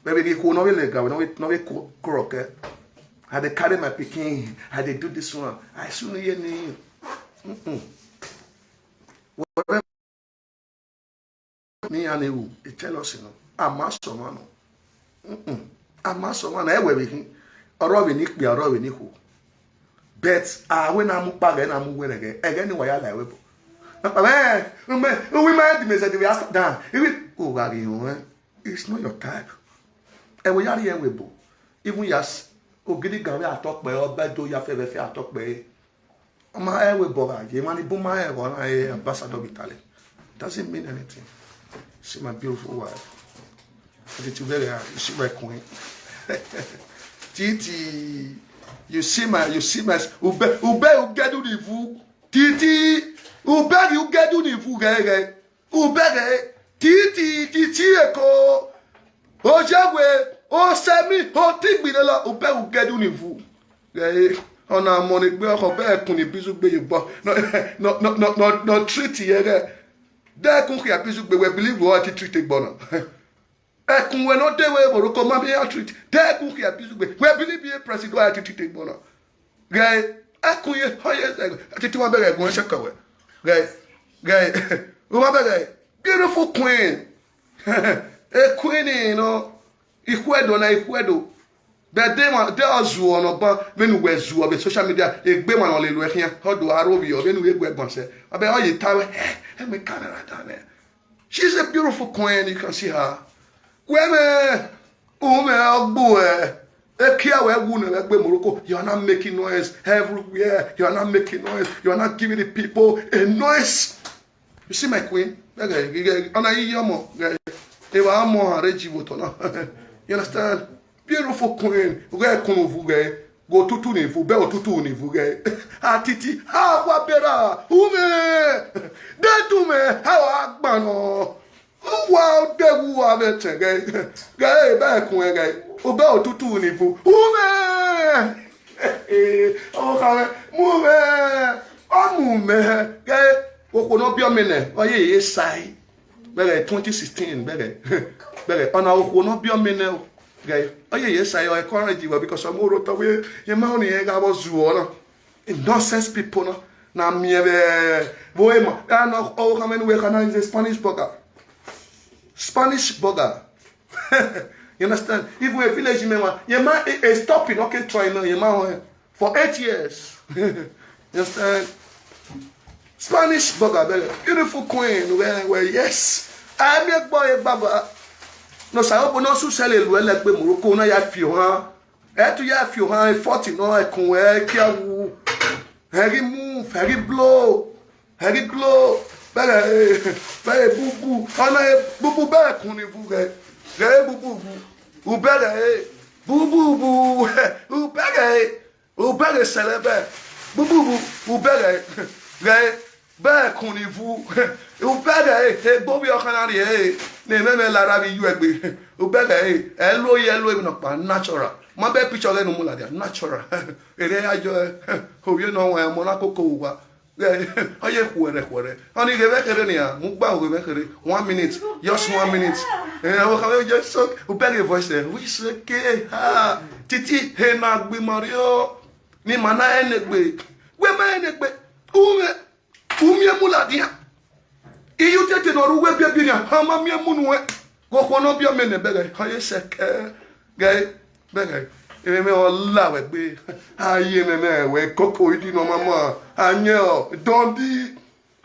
Vbe vbe ghi khuo ne ọ vbe lẹga, ne ọ vbe, ne ọ vbe ko-, korọ kẹ. I dey carry my pikin, I dey do this one. I soon hear ni. Mm-mm. Whatever ne iran ni ru jealousy nọ. A ma sẹ ọmwa nọ. Mm-mm. A ma sẹ ọmwa nọ, ẹ wẹ vbe khin. Ọrọre vbene ikpia, ọrọre vbene ikhuo. But a wẹ na mu kpa ghẹ na mu wẹ rẹghẹ, ẹghẹ ne wa ya la ẹvbo ebo. Na kpa mwẹ, mwẹ, uwi ma di mẹ zẹ de vbe asta dan. Iwi, o gha ghi họn, it's not your type. Ẹvbo ya rhie ẹvbo ebo. Even ya s-, ogidigan vbe atọ kpẹ, ọ bẹ do ya fẹ vbe fẹ atọ kpẹ. Ọ ma ẹvbo ebo gha ye, emwa ni bun ma rẹn ẹghọ na re ambassador vbe Italy. Doesn't mean anything. See my beautiful wife. Titi, very hard. You see my queen. Titi, you see my, you see my, ube, ube, ugedu ni vu. Titi, ube, ugedu ni vu, ghe, ghe. Ubẹghe, Titi, Titi Eko, Oyewe, Osẹmi, Otigbinelo, ubẹghe ugedu ni vu. Ghe, ọna mọ ne egbe ọkhọ, bẹghe ẹkun ni bizu gbe ye obọ. No, no, no, no, no, no treat ye ghe. De ẹkun khia bizu gbe, wẹ believe wẹ ọ ti treat egbọ na. Ẹkun wẹ ne ọ de wẹ Morocco ma miẹn ya treat. De ẹkun khia bizu gbe, wẹ believe ye president ọ ya ti treat egbọ na. Ghe, ẹkun ye, ọ ye, Titi wa bẹghe ẹgun ẹsẹ kẹwẹ. Ghe, ghe, u ma bẹghe, beautiful queen. A queen nọ, ikhuẹdo na ikhuẹdo. Bẹ de ma, de ọ zuọ nọ ban, vbene uwẹ zuọ vbe social media, egbe ma nọ lele uwẹ khian, ọ do aro vbiọ, vbene u ye gu ẹgbọn sẹ. Ọ bẹ ọ ye ta wẹ, ẹ, ẹ mẹ camera down there. She's a beautiful queen, you can see her. Wẹ mẹ, u mwẹ ọgbu ẹ, ekia wẹ wu ne wẹ gbe Morocco, you are not making noise everywhere, you are not making noise, you are not giving the people a noise. You see my queen? Ẹghẹ, ẹghẹ, ọna yi ọmọ, ẹghẹ, evba ọmọ arrange vbe otọ na. You understand? Beautiful queen, ghẹ ẹkun ni vu ghe, ghe otutu ni vu, bẹghe otutu ni vu ghe. A Titi, a wa bera, u mwẹ, de tu mwẹ, a wa gban nọ. U wa de wu wa vbe ẹtẹn ghe, ghe bẹghe ẹkun ghe, u bẹghe otutu ni vu, u mwẹ. Ọ kha mwẹ, mu mwẹ, ọ mu mwẹ, ghe okhuo ne ọ biẹ ọmọ nẹ, ọ ye ye sai. Bẹghe twenty sixteen, bẹghe, bẹghe, ọna okhuo ne ọ biẹ ọmọ nẹ o. Ghe, ọ ye ye sai, ọ encourage wẹ because ọmọ orotọ wẹ, ye ma ọni gha vbọ zuọ na. Nonsense people na, na miẹn vbe, vbe ema. Ọna okhuo ne uwẹ kha na is a Spanish blogger. Spanish blogger. You understand? Even a village member, ye ma, a, a stopping, okay, try now, ye ma, eh, for eight years. You understand? Spanish blogger, very beautiful queen, well, well, yes. I make boy baba. No, sa obo no su sele lu ele gbe Morocco na ya fi ohan. Ẹ tu ya fi ohan forty no ẹkun ẹ kia wu. Ẹ ghi move, ẹ ghi blow. Ẹ ghi glow, bẹghe, bẹghe bubu, ọna bubu bẹghe ẹkun ni vu ghe, ghe bubu bu, ubẹghe, bubu bu, ubẹghe, ubẹghe sẹlẹbẹ, bubu bu, ubẹghe, ghe, bẹghe ẹkun ni vu, ubẹghe, egbe ovbi ọkhan na rrie, ne emwẹ mwẹ lara vbe iyuẹ gbe, ubẹghe, ẹ lo ye, ẹ lo emwi nọkpa natural, ma bẹ picture ọghẹ ne u mu ladian natural, erriọ ya yọ, ovbi ne ọ wan ọmọ na koko vbe uwa. Ọ ye khuẹrhẹ khuẹrhẹ. Ọni ghe vbe kherhe nian, mu gba ghe vbe kherhe. One minute, just one minute. Eh, ọ kha vbe just so, u bẹghe voice ẹ, we say, okay, ha, Titi, he na gbe ma rriọ. Ni ma na ẹnegbe. Wẹ ma ẹnegbe. U mwẹ, u miẹn mu ladian. Iye utete ne ọ rre uwu ebiebi nian, ha ma miẹn mu nuẹn. Ghe okhuo ne ọ biẹ ọmọ nẹ bẹghe, ọ ye sẹ kẹ, ghe, bẹghe, emwẹ mwẹ ọ la wẹ gbe, a ye emwẹ mwẹ wẹ koko idi ne ọ ma ma, a yẹn ọ, dọndi,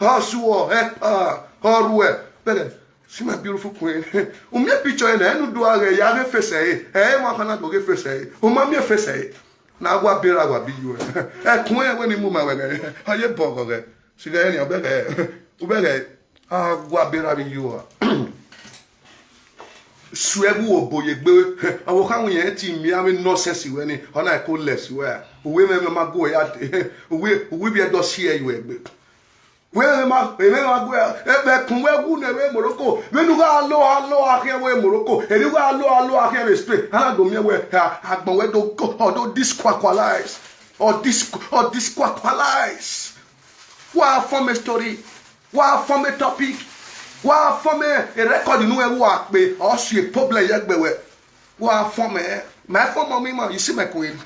ọ suọ, ẹkpa, ọ ruẹ, bẹghe, see my beautiful queen, u miẹn picture ẹre na, ẹne u do gha ghẹ ya ghe face ẹre, ẹ i mwẹ ọkhan na do ghe face ẹre, u ma miẹn face ẹre, na wa bera wa bi yo, ẹkun ẹre wẹ ne I mu ma wẹ ghẹ, ọ ye bọghọ ghẹ, sighe ẹre nian, bẹghe, u bẹghe, a wa bera vbe yo a. Suẹ vbe obo ye egbe, ọvbokhan wẹ irẹn te imian vbe nonsense wẹ ni, ọ na ko less wẹ a. Uwẹ mwẹ ma gu ya de, uwẹ, uwẹ vbe ẹdọ si ẹre yo egbe. Wẹ mwẹ ma, mwẹ ma gu ya, ẹkun wẹ wu nẹ vbe Morocco, vbene u gha lo, a lo a khian vbe Morocco, eni u gha lo, a lo a khian vbe Spain, a na do miẹn wẹ, a, agbọn wẹ do go, ọ do disqualifies, ọ dis-, ọ disqualifies. Wa form a story, wa form a topic, wa form a, a record ne uwẹ wa kpe, ọ si problem ye egbe wẹ. Wa form ẹ, ma form ọmọ ima, you see my queen,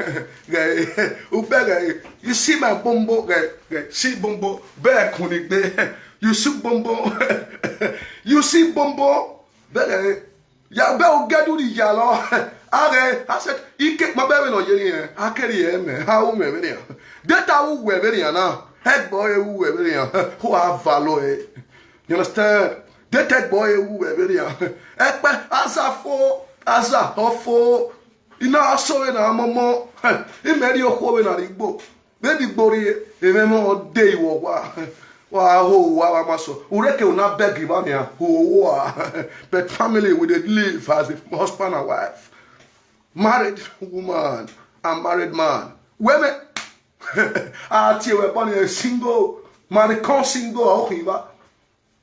ghẹ, u bẹghe, you see my bombo, ghẹ, ghẹ, see bombo, bẹghe ẹkun ni gbe, You see bombo. You see bombo. Bẹghe, ya bẹ u gẹduri ya lọ. Aghẹ, a sẹ, ike kpọ bẹvbe nọ ye ni, a keri ẹmwẹ, a ru mwẹ vbenian. Data ru wẹ vbenian na. Ẹgbọ e ru wẹ vbenian. Ho a valo e. You understand? Data ẹgbọ e ru wẹ vbenian. Ẹkpẹ, aza fo, aza ọ fo. I na sọ vbe na mọmọ. Imẹ rhie okhuo vbe na rhie igbo. Vbene igbo rhie, emwẹ mwẹ ọ de iwọ wa. Wa ho uwa, wa ma sọ. Ureke una beg iwa nian, ho uwa. But family, we dey live as a husband and wife. Married woman and married man. Women, a tie wẹ bọ ni single. Marry come single, ọ khin iwa.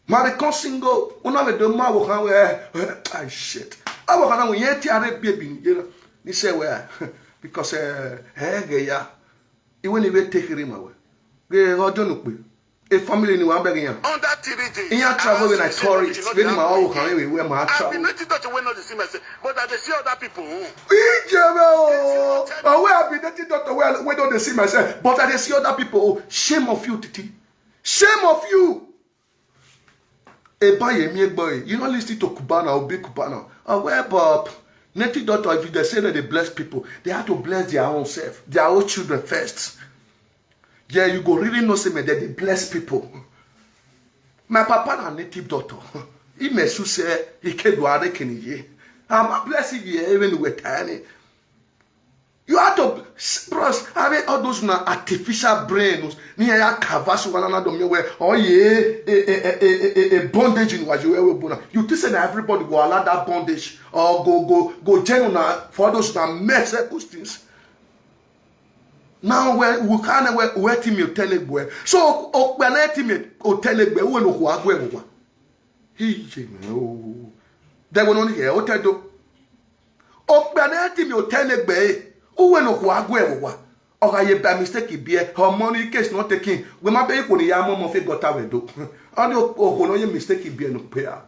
Marry come single, u na vbe do ma vbe okhan wẹ, eh, eh, ah, shit. Avbe okhan na wẹ, irẹn tie a rre ebiebi ni ye na, ni sẹ wẹ, because, eh, ẹ ghẹ ya, I wẹ ne I vbe te kherhe ma wẹ. Ghe ọjọ ne ukpe, e family ni wa bẹghe iran. Under three G. Iran travel with I tourist, vbene ma wa vbe okhan vbe wẹ ma travel. I be native doctor wey no dey see myself, but I dey see other people. Hmm. Ije vbe o, ọ wẹ I be native doctor wey, wey no dey see myself, but I dey see other people. Shame of you, Titi. Shame of you. Eba ye miẹn egbe ẹre. You no listen to Cubana, Obi Cubana. Oh, well, but native doctor, if they say that they bless people, they have to bless their own self, their own children first. Yeah, you go really know say, man, that they bless people. My papa na native doctor. He mesu say, he can do are can ye. I'm a blessing ye, even with tiny. You have to, bros, I mean, all those na artificial brains. Ni ya kava so one another me where, oh yeah, a, a bondage in what you ever born. You think say that everybody go allow that bondage or go, go, go general na for those na mess up those things. Now we, we can't we, we team you tell it where. So, oh, we are not team you tell it where. We no who are going. He, you know, they will only hear, oh, tell you. Okpia ne team you tell egbe, uwẹ ne okhuo a gu ẹre vbe owa. Ọ gha ye by mistake biẹ, ọmọ ni case not taking. Wẹ ma bẹ ikhuo ne ya mu ọmọ fe gutter window. Ọni okhuo ne ọ ye mistake biẹ ne okpia.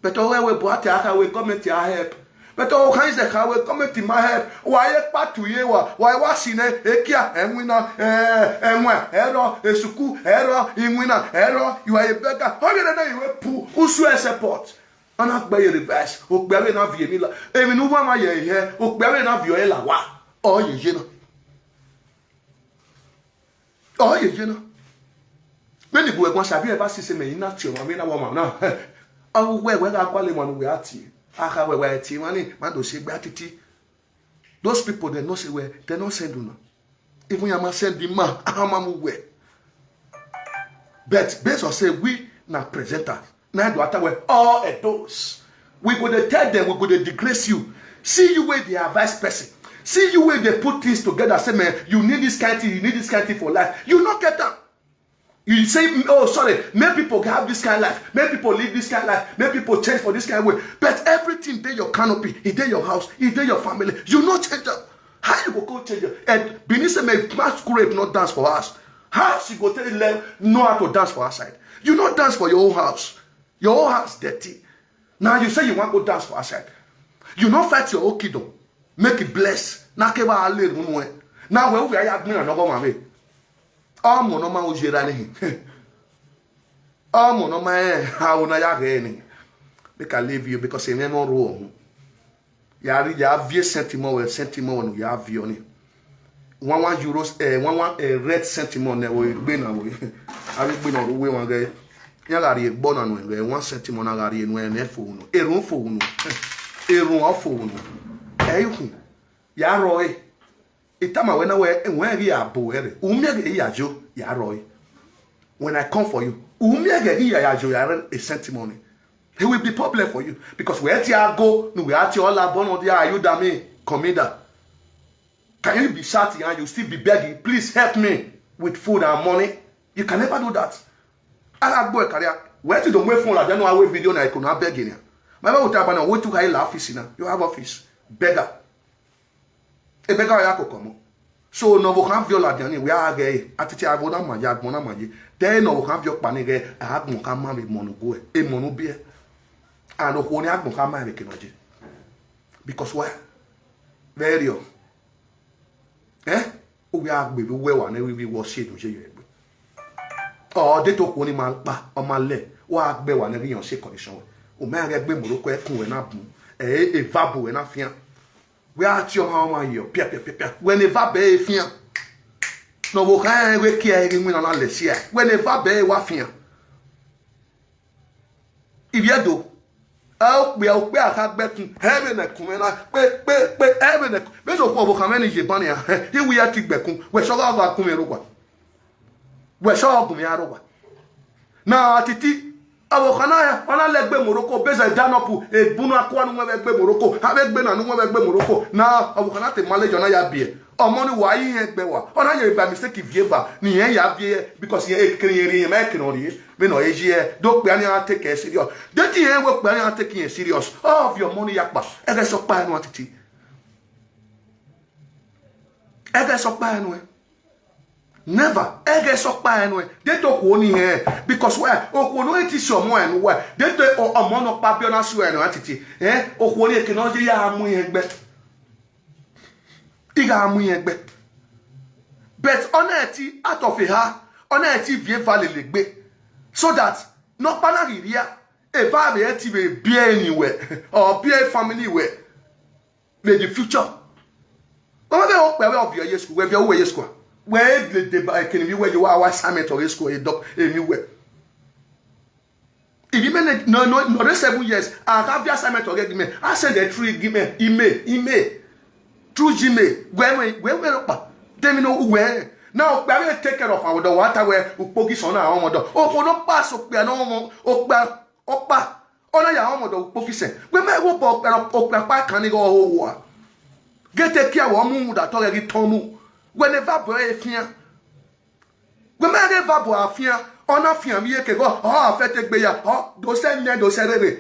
But ọ ghẹ wẹ bu a te a kha wẹ government a help. But ọ kha izẹ kha wẹ government ma help. Wa ye kpatu ye wa, wa wa si nẹ, ekia, ẹwinna, eh, ẹwẹn, ẹrọ, esuku, ẹrọ, iwinna, ẹrọ, you are a beggar. Ọ ghe ne you pu, usu ẹ support. A na gbe ye reverse, okpia vbe na viọ emwi la, emwi ne uwa ma ye hẹ, okpia vbe na viọ ẹre la wa, ọ ye ye na. Ọ ye ye na. Vbene gu ẹguan sa vbe eva sise mẹ i na tie ọmwa vbe na wa ọmwa na. A wu wẹ, wẹ gha gualọ emwa ne uwẹ a tie. A kha wẹ, wẹ tie emwa ni, ma do si egbe a titi. Those people, they no say wẹ, they no send una. Even iran ma send ima, a ma mu wẹ. But based on say we na presenters, na do attack we all of those. We go dey tell them, we go dey disgrace you. See you wey dey advise person. See you wey dey put things together, say, man, you need this kind thing, you need this kind thing for life. You no get am. You say, oh, sorry, make people have this kind life, make people live this kind life, make people change for this kind way. But everything dey your canopy, e dey your house, e dey your family. You no change am. How you go go change am? And Benin say, make masquerade not dance for us. How she go tell you know how to dance for outside? You no dance for your own house. Your own house dirty. Now you say you wan go dance for outside. You no fight your own kingdom. Make it bless. Na ke wa le run we. Na we we ya gbin na no go ma me. Ọmọ ne ọ ma oyi erha ne hin. Ọmọ ne ọ ma rẹn aro na ya ghẹ ni. Make I leave you because emwi no ru ọhun. Ya rri, ya viọ sentiment wẹ, sentiment wẹ ne u ya viọ ni. One one euros, eh, one one, eh, red sentiment nẹ vbe egbe na vbe. Avbe egbe na ọ rre uwu emwa ghẹ. Iran gha rhie egbe na nuẹn ghẹ, one sentiment na gha rhie nuẹn, ne fo unu. Erhunmwu fo unu. Erhunmwu ọ fo unu. Ẹ i khun. Ya rrọọ ẹre. I tama wẹ na wẹ, ẹwẹn ghi ya bo ẹre, u miẹn ghe ya yo, ya rrọọ ẹre. When I come for you, u miẹn ghe ghi ya ya yo ya rre a cent money. He will be problem for you because wẹ tie ago ne uwẹ a tie ọla bọ nọ dia, are you damn me? Commander. Can you be shouting and you still be begging, please help me with food and money? You can never do that. A gha gbe ẹre karria, wẹ te do mu phone ladian ne a wẹ video na, eko na beg nian. Ma vbe ota ba na, wẹ te u gha la office na, you have office. Beggar. Ebe ga ya koko ọmọ. So ne ọvbokhan viọ ladian ni, wẹ a ghẹ ẹre, a titi avo na ma ye, agbọn na ma ye. Te ne ọvbokhan viọ ọkpa ni ghẹ, agbọn kha ma vbe emọ ne ugu ẹ, emọ ne ubiẹ. And okhuo ni agbọn kha ma vbe eke ne ọ ye. Because why? Vbe ẹriọ. Eh? Uwẹ a gbe vbe uwẹ wa nẹ, vbe vbe wọ si enu ye yọ egbe. Ọ de to okhuo ni ma kpa, ọ ma lẹ, wa gbe wa nẹ ghi yan ọse condition wẹ. U ma ghẹ gbe Morocco ẹkun wẹ na bun, ẹ, eva bu wẹ na fian. Wẹ a tie ọmwa ọmwa yọ, pia, pia, pia, pia. Wẹ ne eva bẹ e fian. Ne ọvbokhan rẹn vbe kie ẹre ghi winna na lẹ sia. Wẹ ne eva bẹ e wa fian. Ivbi Ẹdo, ẹ okpia, okpia kha gbẹkun, ẹ vbe nẹ ẹkun mwẹ na, kpe, kpe, kpe, ẹ vbe nẹ ẹkun. Vbene okhuo ọvbokhan mwẹ ni ye ban nian, hẹ, I wi ya ti gbẹkun, wẹ sẹ ọghe ọ gha gun mwẹ rre owa. Wẹ sẹ ọ gun mwẹ rre owa. Na titi, ọvbokhan na, ọ na lẹ gbe Morocco, bẹzẹ danọpu, egbunu akua ne uwẹ vbe gbe Morocco, avbe egbe na ne uwẹ vbe gbe Morocco, na ọvbokhan na te ma lejọ na ya biẹ. Ọmọ ni wa yi irẹn gbe wa, ọ na ye by mistake viẹ eva, ne irẹn ya viẹ, because irẹn ekere irẹn rhie, ma ekere ọ rhie, vbene ọ ye yi ẹre, do okpia ni a take ẹre serious. De te irẹn wẹ okpia ni a take irẹn serious, ọ viọ ọmọ ni ya kpa, ẹghẹ sẹ ọkpa ẹre nuẹn titi. Ẹghẹ sẹ ọkpa ẹre nuẹn. Never, ẹghẹ sẹ ọkpa ẹre nuẹn. De te okhuo ni hẹn, because wẹ, okhuo ne ọ te si ọmọ ẹre ne uwẹ, de te ọ-, ọmọ ne ọkpa biẹ ọ na si ẹre nuẹn titi, ẹn, okhuo ni eke ne ọ ye ya mu irẹn gbe. I gha mu irẹn gbe. But ọ na ti out of eha, ọ na ti viẹ eva lele egbe. So that ne ọkpa na ghi rhia, eva vbe ẹti vbe biẹ eni wẹ, or biẹ family wẹ, vbe the future. Ọ ma vbe okpia vbe ọ viọ ye school, wẹ viọ uwẹ ye school. Wẹ e deba ekene vbe uwẹ ye wa wa assignment ọ ghe school, e doc, emwi uwẹ. If you mẹ ne, no, no, no, seven years, a gha viọ assignment ọ ghe gi mẹ, a send e through gi mẹ, email, email, through Gmail, wẹ, wẹ, wẹ, wẹ ọkpa, de emwi ne uwẹ. Na okpia vbe take care of our dog, wa ta wẹ, ukpogi sọn na, ọmọ dog. Okhuo ne ọ kpa sẹ okpia ne ọmọ, okpia, ọkpa, ọ na ya ọmọ dog ukpogi sẹ. Wẹ mẹ wo bọ okpia, okpia kpa kan ni ghe ọ ho wa. Ghe te kia wẹ ọ mu da tọ ghẹ ghi tọn mu. Wẹ ne eva bọ ẹre fian. Wẹ mẹ ghe eva bọ a fian, ọ na fian vbe iyeke ghọ, ọ a fẹ te gbe ya, ọ do sẹ nẹ, do sẹ rere.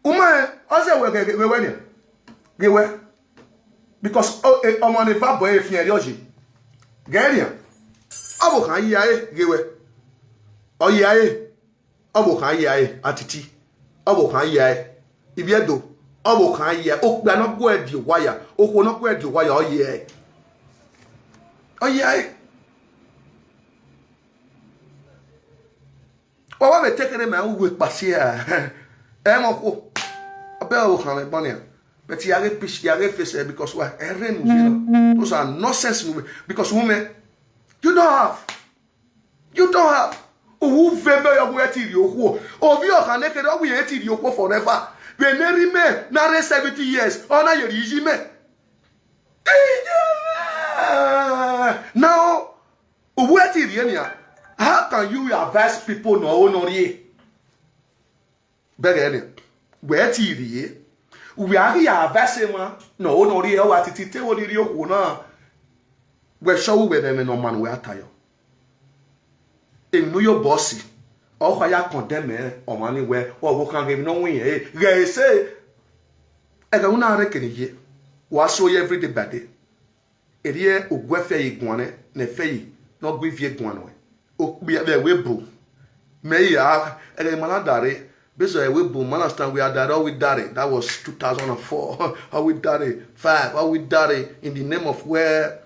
U ma rẹn, ọ zẹ wẹ ghe, ghe wẹ nian. Ghe wẹ. Because ọ, e, ọmọ ne eva bọ ẹre fian ẹre ọ ye. Ghẹ rian. Ọvbokhan yi ẹre, ghe wẹ. Ọ yi ẹre. Ọvbokhan yi ẹre, atiti. Ọvbokhan yi ẹre. Ivbi Ẹdo, ọvbokhan yi ẹre. Okpia ne ọ gu ẹre die owa ya, okhuo ne ọ gu ẹre die owa ya, ọ yi ẹre. Ọ yi ẹre. Wa wa vbe te kherhe ma uwu ekpa si ẹre. Ẹ mọ okhuo. Ọ bẹ ọvbokhan mwẹ ban nian. But ya ghe peace, ya ghe face ẹre because wa, ẹre ne u ye na. Those are nonsense movie. Because women, you don't have. You don't have. Uwu vbe ebe yọ, wẹ ti rhie okhuo. Ovbi ọkhan nekherhe, ọ wẹ irẹn ti rhie okhuo forever. Vbe ne erha imẹ na rre seventy years, ọ na ye rhie iyi mẹ. Now, uwu ẹ ti rhie nian. How can you advise people ne ọ ho ne ọ rhie? Bẹghe nẹ, wẹ ti rhie, wẹ a ghi ya vẹ ẹse emwa ne ọ ho ne ọ rhie, ọ wa titi te ẹvbo ni rhie okhuo na, wẹ sẹ uwẹ vbe ẹmwẹ ne ọ ma ne uwẹ a ta yọ. Emwi ne u ye obọ si, ọ kha ya condemn ọmwa ni wẹ, ọvbokhan ghe emwi ne ọ wu irẹn re, ghẹ ẹse. Ẹghẹ u na rre ekene ye, wa so ye every day by day. Erriọ ugu ẹfẹ ye guan nẹ, ne ẹfẹ ye ne ọ gu ivie guan nuẹn. Okpia vbe ẹvbo ebo. Mẹ ya, ẹghẹ ma na dare, based on ẹvbo ebo, ma understand wẹ a dare, ọ wẹ dare, that was two thousand and four. Ọ wẹ dare, five, ọ wẹ dare, in the name of where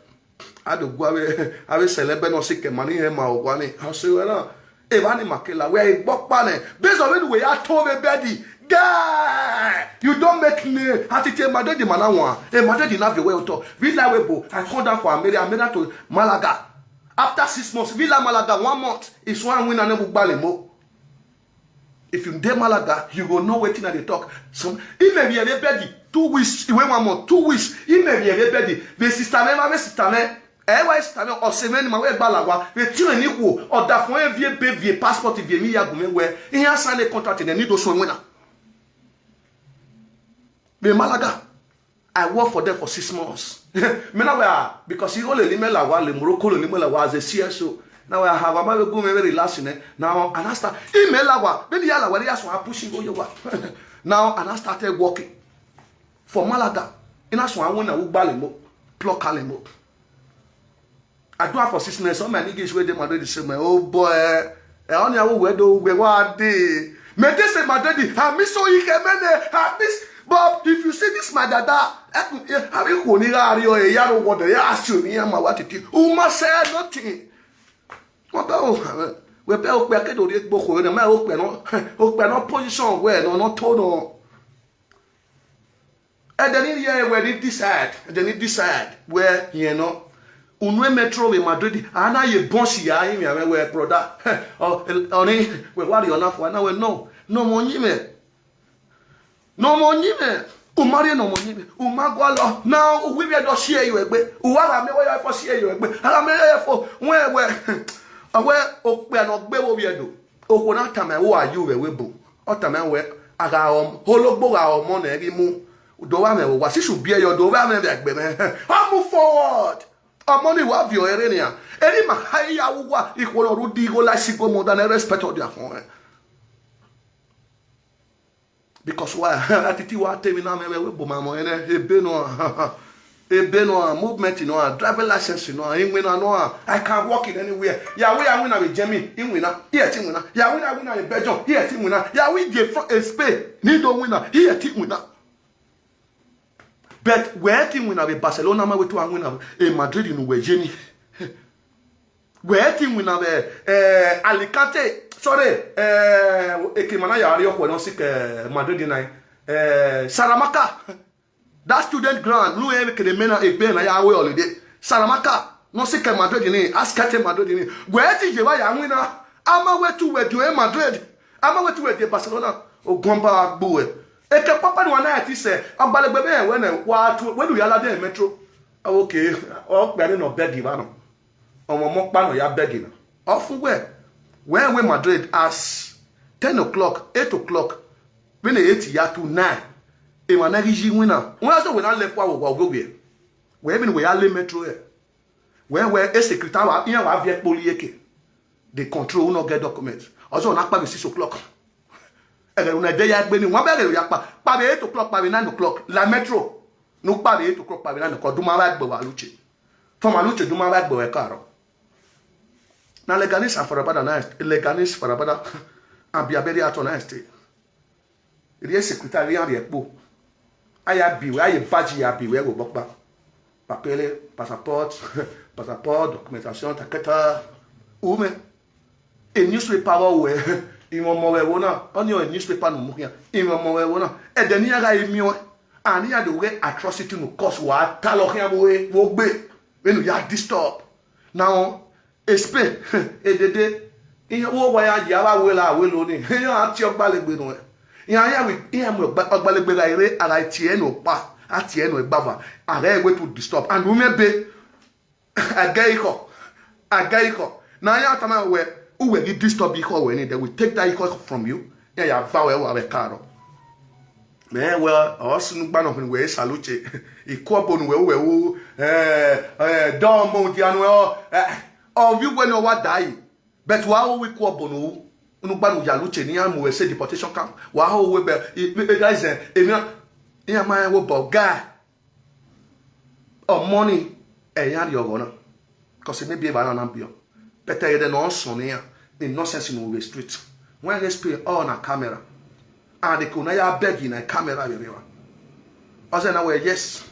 a do gu avbe, avbe sẹlẹ ẹbẹ ne ọ sikẹ ma ni hẹn ma owa ni. A sẹ wẹ na, evba ni ma kela, wẹ egbe ọkpa nẹ, based on vbene uwẹ ya to vbe bed, guy, you don't make me. A titi Madrid ma na wan, Madrid na viọ wẹ otọ. Villa wẹ ebo, I come down for Almeria, Almeria to Malaga. After six months, Villa Malaga, one month, is one win and never gbale mo. If you dey Malaga, you go know wetin I dey talk. Some, imẹ vbe ẹre bed two weeks, iwe one month, two weeks, imẹ vbe ẹre bed, vbe sister mwẹ, vbe sister mwẹ, ẹ wa sister mwẹ, ọ sẹ mwẹ ne ima wẹ gba la owa, vbe tie mwẹ ni khuo, ọ da fọn ẹre viẹ ebe, viẹ passport, viẹ emwi ya gu mwẹ wẹ, iran sign contract nẹ, ne I do suẹn winna. Vbe Malaga, I work for them for six months. Mẹ na wẹ, ah, because igho lele imẹ la owa, le Morocco lele imẹ la owa as a C S O. Na wẹ, ah, wa ma vbe gu mwẹ vbe relax nẹ. Now, I now start, imẹ la owa, vbene I ya la owa, I ya suẹn a push igho ye owa. Now, I now started working for Malaga. I na suẹn a winna vbe ugbalemo, pluck alemo. I do am for six months. All my niggas wey dey Madrid say, "Man, oh boy, eh, eh, only I will do, we wa dey." Me dey say, "Madrid, I miss so you can, man, eh, I miss." But if you see this, my dada, eh, eh, I will go near you, eh, yaro, what the, yeah, ask you, yeah, my, what it is. Uma say nothing. Ọ bẹ o, wẹ bẹ okpia ke do rhie gbe okhuo ne ma okpia nọ, okpia nọ position wẹ nọ, nọ to nọ. Ẹdẹ ni rhie wẹ ni decide, ẹdẹ ni decide wẹ hiẹn nọ. Unu e Metro vbe Madrid, a na ye bọnsi ya rinmwian mwẹ wẹ, brother. Ọ, ọni, wẹ wa rhie ọna fua, na wẹ no, ne ọmọ yin mwẹ. Ne ọmọ yin mwẹ, u ma rhie ne ọmọ yin mwẹ, u ma gualọ, na uwu ivbi Ẹdo si ẹre ye ruẹ egbe, uwa gha miẹn wẹ ya fo si ẹre ye ruẹ egbe, a gha miẹn ya fo, wẹ wẹ, ọ wẹ okpia ne ọ gbe vbe ovbi Ẹdo, okhuo na tama ẹre uwa ye uwẹ vbe ebo, ọ tama ẹre wẹ, a gha rọ, ologbo gha rọ ọmọ nẹ ghi mu, do vba mwẹ vbe owa, sisi u biẹ yọ, do vba mwẹ vbe egbe mwẹ, ọ mu forward. Ọmọ ni wa viọ ẹre nian, eri ma ha ya wu uwa, ikhuo ne ọ rre udigho la isi igho mọ da ne respect ọ dia fọn ẹn. Because why? A titi wa te emwi na mwẹ vbe ebo ma mọ ẹnẹ, ebe nọ a, ebe nọ a, movement nọ a, driving license nọ a, iwinna nọ a, I can work in anywhere. Ya wẹ ya winna vbe Germany, iwinna, iye te iwinna. Ya winna winna vbe Belgium, iye te iwinna. Ya wẹ je France, Spain, ne I do winna, iye te iwinna. But wẹ te iwinna vbe Barcelona, ma wẹ te wa winna vbe Madrid ne uwẹ ye ni. Wẹ te iwinna vbe, eh, Alicante, sorry, eh, ekema na ya rrie ọkhuẹ ne ọ sikẹ Madrid na, eh, Salamanca. That student ground, ne irẹn kere mẹ na, egbe na ya ru holiday. Salamanca, ne ọ sikẹ Madrid ni, a sikẹ te Madrid ni. Wẹ te ye vba ya winna, a ma wẹ te uwẹ die Madrid, a ma wẹ te uwẹ die Barcelona, ogun ba gbe uwẹ. Eke papa ni wa na ti sẹ, ọgbalegbe vbe wẹ nẹ, wa tu, wẹ ne u ya ladian Metro. Okay, ọ kpia ne nọ bẹgị vba nọ. Ọmwa ọmọ ọkpa nọ ya bẹgị na. Ọ fu wẹ, wẹ wẹ Madrid as ten o'clock, eight o'clock, vbene eight ya tu nine, emwa na ghi yi iwinna. Wẹ zẹ wẹ na lẹ fua vbe owa ogioghi. Wẹ vbene wẹ ya le Metro ẹre. Wẹ wẹ e security wa, iran wa viẹ kpoli eke. They control who no get document. Ọzọ na kpa vbe six o'clock. Ẹghẹ ne u na de ya gbe ni, wa bẹghe ya kpa, kpa vbe eight o'clock, kpa vbe nine o'clock, la Metro. Ne u kpa vbe eight o'clock, kpa vbe nine o'clock, du ma vba gbe wa luche. Fọma luche, du ma vba gbe wa karo. Na Leganis and Farabada na, Leganis, Farabada, and Biaberi ato na este. Rhie secretary, rhie rhie kpo. A ya bi wẹ, a ye badge ya bi wẹ vbe obọ ọkpa. Papele, passport, passport, documentation, taketa. U mwẹ. E newspaper vbe wẹ, imwẹ ọmọ vbe ẹvbo na, ọni ọ newspaper ne u mu khian. Imwẹ ọmọ vbe ẹvbo na. Ẹdẹ ne iran gha miẹn ọẹn, and iran do ghe atrocity ne u cause, wa talọ khian vbe vbe ogbe, vbene u ya disturb. Now, Spain, edede, iran wo wa ya yi avbe awela awelo ni, iran tie ọgbalegbe nuẹn. Iran ya wi, iran mu ọgba-, ọgbalegbe gha rre, a gha tie ẹre ne ọkpa, a tie ẹre ne ẹgbava, a ghẹ wẹ to disturb. And u mwẹ ebe, a gẹ ikhọ, a gẹ ikhọ. Na iran tama wẹ, uwẹ ghi disturb ikhọ wẹ ni, they will take that ikhọ from you. Iran ya va wẹ wa vbe karo. Mẹ wẹ, ọ sunu gba nọ khin wẹ salute. Ikuọbo ne uwẹ, uwẹ u, eh, eh, dọmọ dia nuẹ, ọ, eh, ọ vbe uwẹ ne ọ wa dae. But wa ho wẹ ikuọbo ne u, unu gba ne u ya luche ne iran mu wẹ sẹ deportation camp. Wa ho wẹ bẹ, i, i, i, guys, eh, emwi iran ma rẹn wẹ obọ guy. Ọmọ ni, ẹ iran rhie ọghọ na. Cause maybe evba na na biọ. But ẹghẹ ne ọ sọn ne iran, the nonsense ne u vbe street. Wẹ ghe Spain, ọ na camera. And eke u na ya bẹgị na camera vbe rre evba. Ọ zẹ na wẹ yes.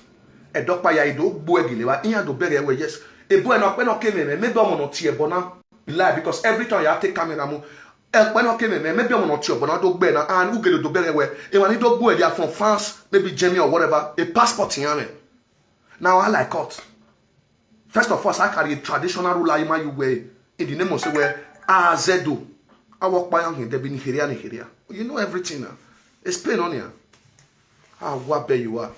Ẹdọkpa ya i do gbu ẹgile evba, iran do bẹghe wẹ yes. Ebo ẹnẹ ọkpẹ nọ ke mwẹ, maybe ọmọ ne ọ tie ẹbọ na lie, because every time ya take camera mu, ẹkpẹ nọ ke mwẹ, maybe ọmọ ne ọ tie ẹbọ na do gbe na, and u gele do bẹghe wẹ, emwa ni do gbu ẹdia from France, maybe Germany or whatever, a passport iran mwẹ. Now I like cut. First of all, I carry a traditional ruler in my way in the name of say where Azedo. I walk by on him, there be Nigeria, Nigeria. You know everything now. Explain on here. A wa bẹ ye uwa.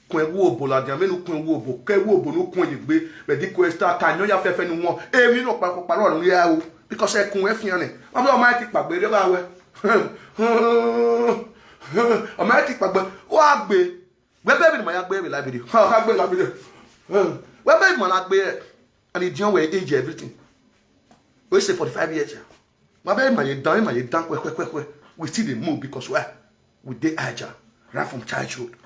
Kuẹn wu obo ladian, vbene u kuẹn wu obo, ke wu obo ne u kuẹn ye egbe, vbe di kuẹ sta ka yan ya fẹfẹ ne u wọn. Emwi nọ kpakpa rọ ne u ya ru, because ẹkun wẹ fian nẹ. Ọ ma ti kpagbe rre gha wẹ. Ọ ma ti kpagbe, wa gbe. Wẹ bẹ vbene ma ya gbe vbe live video. Ha, ha gbe live video. Wẹ bẹ ma na gbe, and he didn't wear age everything. We say forty-five years, yeah. Ma bẹ ma ye dan, ma ye dan, kwe, kwe, kwe, kwe. We still dey move because why? We dey agile. Right from childhood.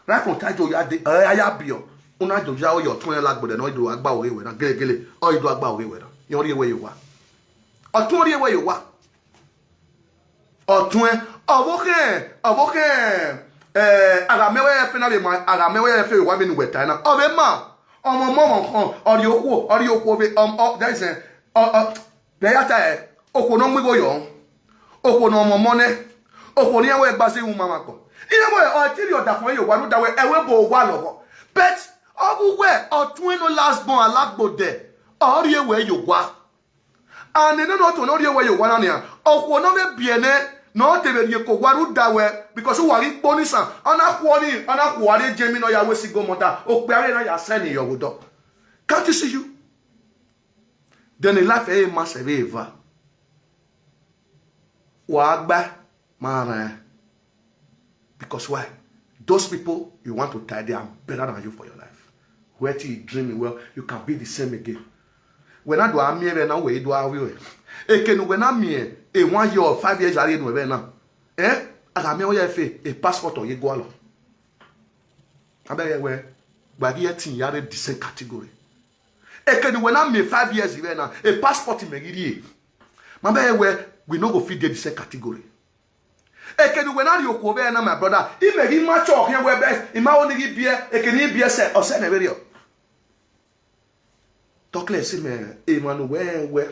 Right from childhood, ya dey, eh, ya be o. Una do ya o, your twenty lakh brother, no do agba owe we na, gele, gele. O do agba owe we na. Yo ri we yo wa. O twenty we yo wa. Ọtuẹn, ọvbokhan, ọvbokhan, eh, a gha mẹ wẹ ẹfe na vbe ma, a gha mẹ wẹ ẹfe vbe owa vbene uwẹ tae na. Ọ vbe ma, ọmọ, ọmọ, ọmọ, ọ rhie okhuo, ọ rhie okhuo vbe, um, ọ, that is, eh, ọ, ọ, Ẹ ya ta ẹ, okhuo ne ọ mu igho yọ, okhuo ne ọ mwẹ ọmọ nẹ, okhuo ne iran wẹ gba zẹ iwinna mwa kọ. Iran wẹ ọ te rhie ọdafẹn ye owa rhunmwuda wẹ ẹvbo ebo owa lọghọ. But ọ ghi wẹ ọtuẹn ne ọ last born alagbo dẹ, ọ rhie wẹ ye owa. And nene ọtuẹn ne ọ rhie wẹ ye owa na nian, okhuo ne ọ vbe biẹ nẹ, ne ọ te vbe rhie ke owa rhunmwuda wẹ, because uwa ghi kpo ne isan, ọ na khuọ ni, ọ na khuọ a rrie Jemi ne ọ ya wẹ single mother, okpia vbe na ya sẹ ni yọ vbe odọ. Can't you see you? Then life ẹre ma sẹ vbe eva. Wa gba ma rẹn. Because why? Those people you want to tie, they are better than you for your life. Where till you dream well, you can be the same again. Wẹ na do a miẹn vbe na, wẹ i do a vbe ẹ. Eke ne uwẹ na miẹn, e one year or five years a rhie nuẹn vbe na. Eh? A gha miẹn ọ ya fe, e passport ọ ye gualọ. Abẹghe wẹ, gba ghi ẹtin ya rre the same category. Eke ne uwẹ na miẹn five years vbe na, e passport mẹ ghi rhie. Ma bẹghe wẹ, we no go fit dey the same category. Eke ne uwẹ na rhie okhuo vbe na, my brother, imẹ ghi ma chọ khian wẹ best, I ma ho ni ghi biẹ, eke ne I biẹ sẹ, ọ sẹ nẹ vberriọ. Tọkẹlẹ sẹ mẹ, emwa ne uwẹ rẹn wẹ,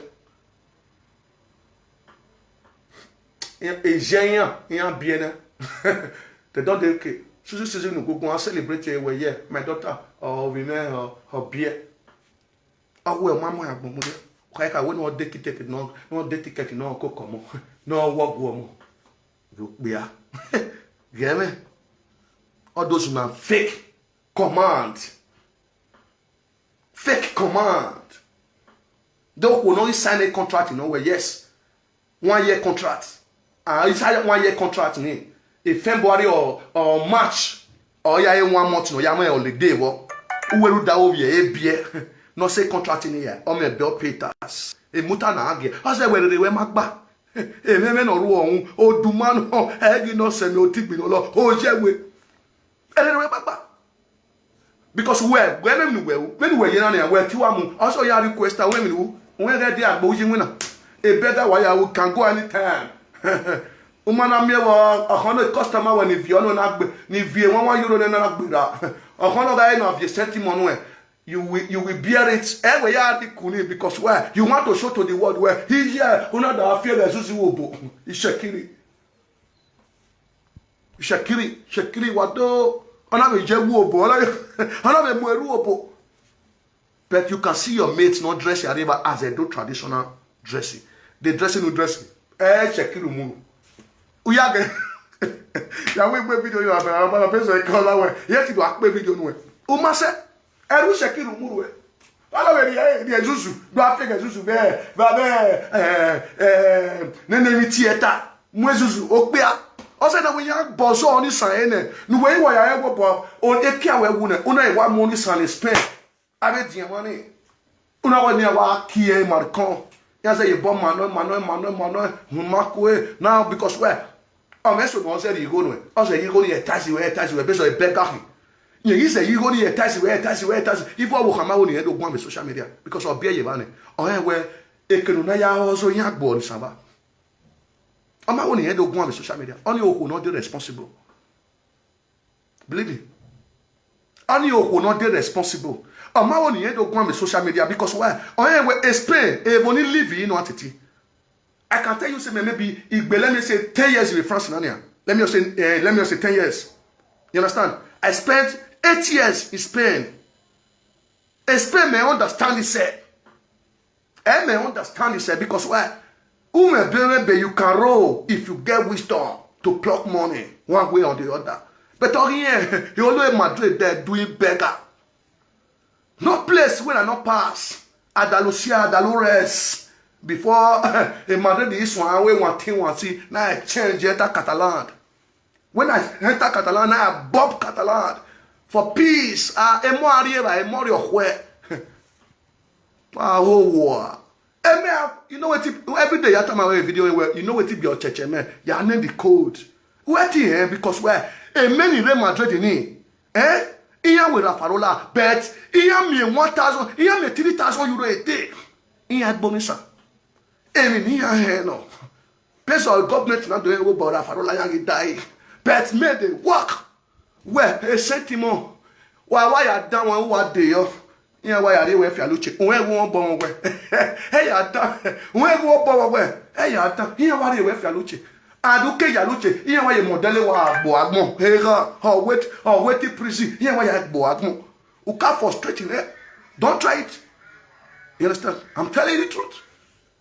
e, e jẹ iran, iran biẹ nẹ. They don dey okay. Suzu season ne ugugu, a celebrate wẹ, yeah, my daughter, ọ vbe mwẹ, ọ, ọ biẹ. Ọ wẹ ọ ma mu agbọn mu rre. Ọ kha ka wẹ ne ọ de ticket nọ, ne ọ de ticket nọ koko ọmọ, ne ọ wọ gu ọmọ. Vbe okpia. Ghẹ mwẹ. All those na fake command. Fake command. De okhuo ne ọ ghi sign a contract nọ wẹ, yes. One year contract. Ah, he signed one year contract ni. In February or, or March, or ya ye one month nọ, ya mwẹ holiday vbọ. Uwẹ rhunmwuda ovbi ẹre biẹ. Ne ọ sẹ contract ni ya, ọ mwẹ bill, ọ pay tax. Emota na ghe. Ọ sẹ wẹ rere wẹ ma gba. Emwẹ mwẹ ne ọ ru ọhun, oduma nọ, ẹ ghi nọ sẹ mwẹ otigbi nọ lọ, oye wẹ. Ẹrere wẹ ma gba. Because wẹ, wẹ vbene uwẹ, vbene uwẹ ye na nian, wẹ te wa mu. Ọ sẹ ọ ya request a, wẹ emwi ne u, wẹ ghẹ dia gbe uyi winna. A beggar wa ya, u can go anytime. U ma na miẹn vbe ọkhọn ne customer wẹ ni viọ nẹ na gbe, ni viọ one one euro nẹ na gbe ra. Ọkhọn ne ọ gha re ne a viọ cent mọ nuẹn, you will, you will bear it. Ẹ wẹ ya di kuni, because why? You want to show to the world wẹ, iye, u na da fi ẹghẹ zuzu vbe obo. Isekiri. Shekiri, Shekiri wa do, ọ na vbe ye ru obọ, ọ na vbe, ọ na vbe mu ru obọ. But you can see your mates not dressing arriba as they do traditional dressing. They dressing, no dressing. Eh, Shekiri Umuru. U ya ghe. Ya wẹ gbe video yo, abẹ, abẹ, abẹ, so e kọ la wẹ. Ye ti do a kpe video nuẹn. U ma sẹ. Ẹrhu Shekiri Umuru ẹ. Ọ na vbe rhie, rhie zuzu, do a fi ẹghẹ zuzu vbe, vbe, vbe, eh, eh, nene emwi theatre. Mu ezuzu, okpia. Ọ sẹ na wẹ iran bọ zọ ni san ẹnẹ. Ne uwẹ i wa ya rẹn wobọ, o, ekia wẹ wu nẹ, u na i wa mu ni san ne Spain. Avbe edian mwa ni. U na wẹ ne iran wa kie Marcon. Iran zẹ ye bọ ma nọ, ma nọ, ma nọ, ma nọ, hun ma kue. Now, because why? Ọ mwẹ eso ne ọ zẹ rhie igho nuẹn, ọ zẹ ye igho ni etaisi wẹ, etaisi wẹ, bẹsọ ebe ga khin. Yẹn ghi zẹ ye igho ni etaisi wẹ, etaisi wẹ, etaisi. Ivo ọvbokhan ma ho ne irẹn do guan vbe social media, because ọ biẹ ye evba nẹ. Ọ rẹn wẹ, eke ne u na ya rọ zẹ iran gbe ọnii saba. Ọ ma ho ne irẹn do guan vbe social media. Ọnii okhuo ne ọ de responsible. Believe me. Ọnii okhuo ne ọ de responsible. Ọ ma ho ne irẹn do guan vbe social media, because why? Ọ rẹn wẹ Spain, evbo ni live in nọ titi. I can tell you say, maybe igbe, let me say, ten years in France na nian. Let me just say, eh, let me just say ten years. You understand? I spent eight years in Spain. In Spain, may understand it, sir. I may understand it, sir, because why? Who may be, maybe you can roll if you get wisdom to pluck money one way or the other. But again, you always Madrid there doing beggar. No place where I not pass. Andalusia, Andalures. Before a Madrid, this one, we want thing, one see. Now I change, enter Catalan. When I enter Catalan, now I bob Catalan. For peace, ah, emo arriba, emo ri okhue. Ah, oh, wow. Eme, you know what? Every day, you tell my video, well, you know what? Be your church, man. You need the code. What, eh? Because where? Eme ni Real Madrid ni. Eh? Iran wẹ Rafarola, but iran miẹn one thousand, iran miẹn three thousand euro a day. Iran gbo ni sa. Emwi ne iran hẹn nọ. Peso government na do ro bọ Rafarola, iran ghi die. But me dey work. Wẹ, e sentiment. Wa, wa ya dan wan, wa de yọ. Iran wa ya rhie wẹ fialuche, uwẹ wu obọ mwẹ wẹ. Ẹ ya dan, uwẹ wu obọ mwẹ wẹ. Ẹ ya dan, iran wa rhie wẹ fialuche. Aduke ya luche, iran wa ye model wa gbo agbọn. He gha, ọ wet, ọ wet prison, iran wa ya gbo agbọn. You can't frustrate him, eh? Don't try it. You understand? I'm telling you the truth.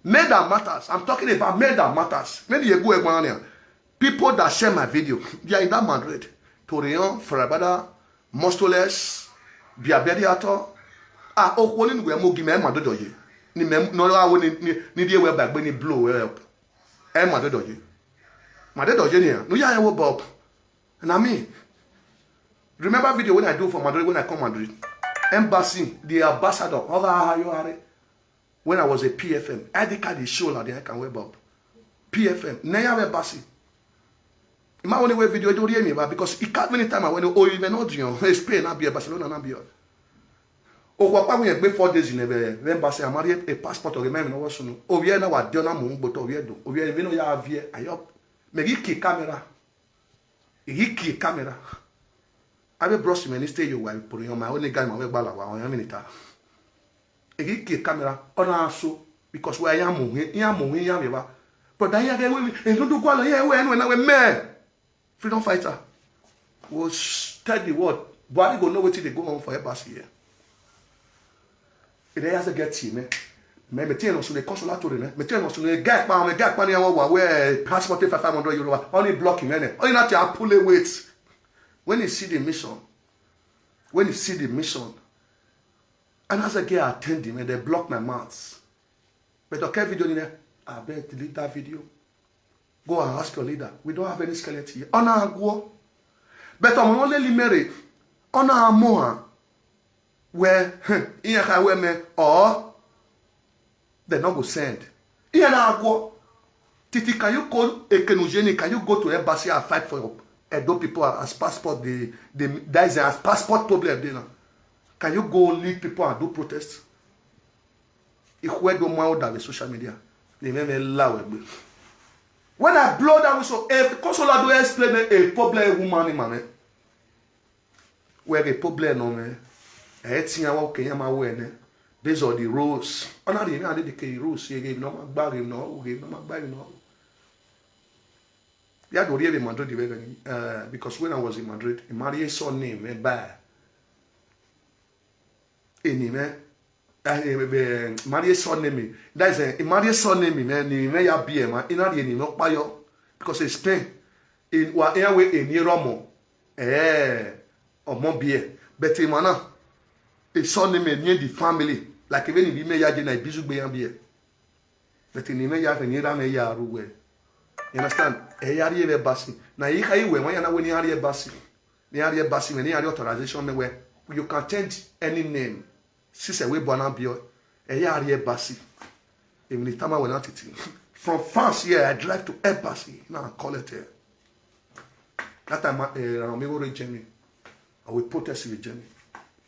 Murder matters. I'm talking about murder matters. When you go, people that share my video, they are in that Madrid. Torreon, Farabada, Mostoles, Biaberi Ato. Ah, okhuo ni nuẹ mu gi mẹ ma dodo ye. Ni mẹ no ra wo ni ni ni die wẹ ba gbe ni blow wẹ up. Ẹ ma dodo ye. Ma dodo ye ni, no ya wo Bob. And I mean, remember video when I do for Madrid, when I come Madrid? Embassy, the ambassador, all that, how you are. When I was a P F M, I D card is show like I can wear Bob. P F M, ne ya embassy. Ima wẹ ne wẹ video do rhie emwi evba, because I can't many time I went, oh, even audience, Spain na biẹ, Barcelona na biẹ. Okhuo ọkpa wẹ gbe four days in a, vbe embassy, a ma rhie a passport ọghe mẹ ne ọ sunu. Ovbi ẹre na wa diọ na mu ugbo otọ ovbi ẹre do. Ovbi ẹre vbene ọ ya viẹ, ayọ, mẹ ghi kie camera. I ghi kie camera. Avbe bros mwẹ ni stay ye owa, I put on my own guy, ma vbe gbala wa, ọyẹn mẹ ni ta. I ghi kie camera, ọ na so, because wẹ iran mu hin, iran mu hin iran vbe evba. Brother, iran ghe wẹ, e no do gualọ, iran wẹ, ẹnu ẹna wẹ mẹ. Freedom fighter. Will s-, tell the world. Buhari go know wetin dey go on for embassy here. Ede ya zẹ get tie mẹ. Mẹ, mẹ tie nọ sunu consular to mẹ. Mẹ tie nọ sunu ga ẹkpa, mẹ ga ẹkpa ni wa wa wẹ passport five hundred euro wa. Only block him ene. Only na ti a pull away. When he see the mission, when he see the mission, and as I get attend him, and they block my mouth. But okay, video ni nẹ, I beg delete that video. Go and ask your leader. We don't have any skeleton here. Ọ na guọ. But ọmọ ne ọ lele imẹ rre, ọ na mu han wẹ, iran kha wẹ mẹ, or they no go send. Iran na guọ. Titi, can you call Ekenujeni? Can you go to embassy and fight for your Edo people as passport? The, the, that is as passport problem dey now. Can you go lead people and do protest? Ikhuẹ do ma odavbe social media, ne imẹ mwẹ la wẹ gbe. When I blow that whistle, a consular do explain a problem woman in my man. Wẹ ghe problem nọ mwẹ, ẹ tian wa oke iran ma wẹ nẹ, based on the rules. Ọ na rhie emwi a dede ke rules, ghe ne ọ ma gba, ghe ne ọ ru, ghe ne ọ ma gba, ghe ne ọ ru. Ya do rhie vbe Madrid vbe ẹghẹ ni, eh, because when I was in Madrid, I marry a son name, eh, by eni mwẹ, eh, eh, eh, marry a son name, that is, eh, I marry a son name, man, ni mwẹ ya biẹ ma, I na rhie eni mwẹ ọkpa yọ, because in Spain, in, wa, iran wẹ eni erha ọmọ, eh, ọmọ biẹ, but emwa na, a son name near the family, like, even if imẹ ya je na, ibizugbe iran biẹ. But eni mwẹ ya fẹ, eni erha mwẹ ya ru wẹ. You understand? Ẹ ya rhie vbe embassy. Na I kha i wẹ, wa ya na wẹ ne iran rhie embassy. Ne iran rhie embassy mwẹ, ne iran rhie authorization mẹ wẹ, you can change any name. Since ẹvbo ebo a na biẹ, ẹ ya rhie embassy. Emwi ne I tama wẹ na titi. From France here, I drive to embassy. Now I call it here. That time, eh, around me go reach Germany. I will protest with Germany.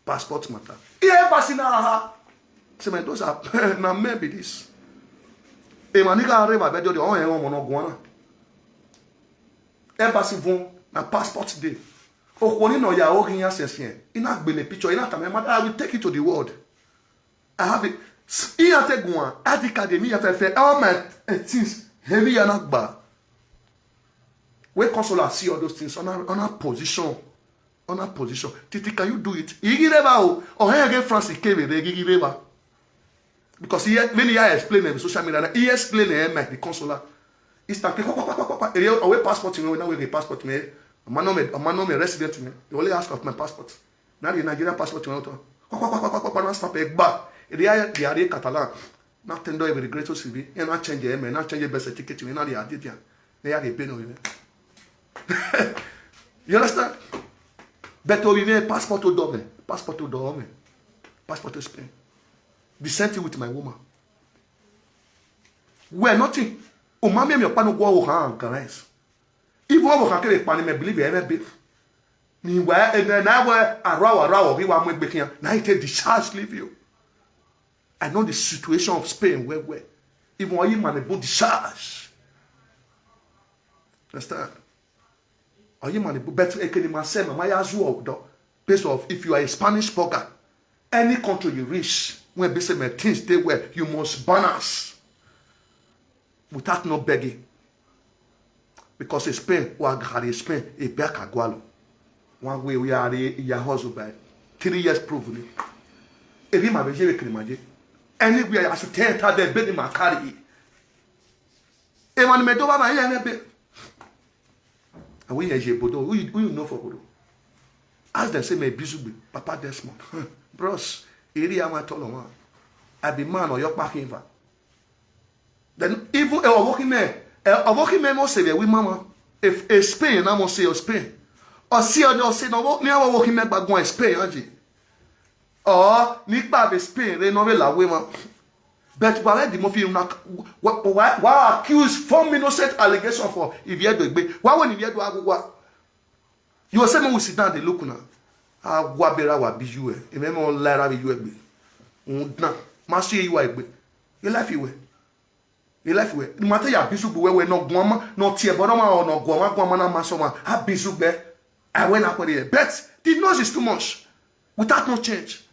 Passport matter. Yeah, embassy na ha. Say, man, those are, na men be this. Emwa ni gha rre evba vbe ẹdẹdẹ, ọ rẹn ọmọ ne ọ guan na. Embassy vọn, na passport dey. Okhuo ni nọ ya oghian sẹsiẹn, I na gbele picture, I na tama, "Madam, I will take it to the world. I have it." Iran te guan, I D card emwi ya fẹfẹ, all my, eh, things, heavy ya na gba. When consular see all those things, on a, on a position, on a position. Titi, can you do it? I ghi rre evba o, ọ hẹn ghe France ke vbe rre, I ghi rre evba. Because he, when I explain on social media, I explain him, the consular. It's like, kwa, kwa, kwa, kwa, kwa, kwa. Ere, ọ wẹ passport mwẹ, na wẹ ghe passport mwẹ. Ọ ma nọ mẹ, ọ ma nọ mẹ resident mwẹ. They only ask of my passport. Na rhie Nigeria passport mwẹ otọ. Kwa, kwa, kwa, na stamp egba. Ere, they are Catalan. Na tender with the greatest C V. Iran na change ẹmwẹ, na change birth certificate mwẹ, na rhie adidia. Ne ya rhie ebe nọ vbe mwẹ. You understand? But ovbi mwẹ, passport odọ mwẹ, passport odọ mwẹ, passport Spain. The same thing with my woman. Well, nothing. U ma miẹn emwi ọkpa ne u guọghọ khan, guys. Even ọvbokhan kevbe kpa ne imẹ believe ẹre mwẹ be. Ni wẹ, eh, na wẹ arua, arua, ọ ghi wa mu egbe khian. Na I take discharge leave you. I know the situation of Spain well, well. Even ọ ye ima ne bun discharge. Understand? Ọ ye ima ne bun, but eke ne ima sẹ, ma ma ya zu ọdọ. Based off, if you are a Spanish blogger, Any country you reach, when be say my things dey well, you must balance without no begging. Because Spain, wa gari Spain, e bẹ ka gualọ. One way we are ya hustle by three years prove ni. Ebi ma be ye kiri ma ye. Anywhere I should tell her that baby ma carry. E man me do ba ma ye be. And we ye bodo, who you, who you know for bodo? Ask them, say, me Bizugbe, Papa Desmond. Bros, iri ama tolo wan. I be man or your back in. Then even eh, ọvbokhi mẹ, eh, ọvbokhi mẹ mọ se vbe wi mama. If eh, Spain na mọ se ọ Spain. Ọ si ọ ni ọ se nọ vbe ni avọ ọvbokhi mẹ gba guan Spain aje. Ọ ni kpa vbe Spain re nọ vbe la we ma. But wa vbe di mo fi una wa wa wa accuse from innocent allegation for Iviedo egbe. Wa we ni Iviedo agu wa. You will say me we sit down dey look una. A wa bera wa bi you eh. Eme mo la ra bi you egbe. Un dan. Ma si you egbe. Your life you Your life wẹ, ne ima te ya Bizugbe wẹ, wẹ ne ọ guan ma, ne ọ tie ẹbọ ne ọmwa, ọ ne ọ guan ma, guan ma na ma sẹ ọmwa, a Bizugbe, a wẹ na khuẹrhẹ. But the noise is too much without no change.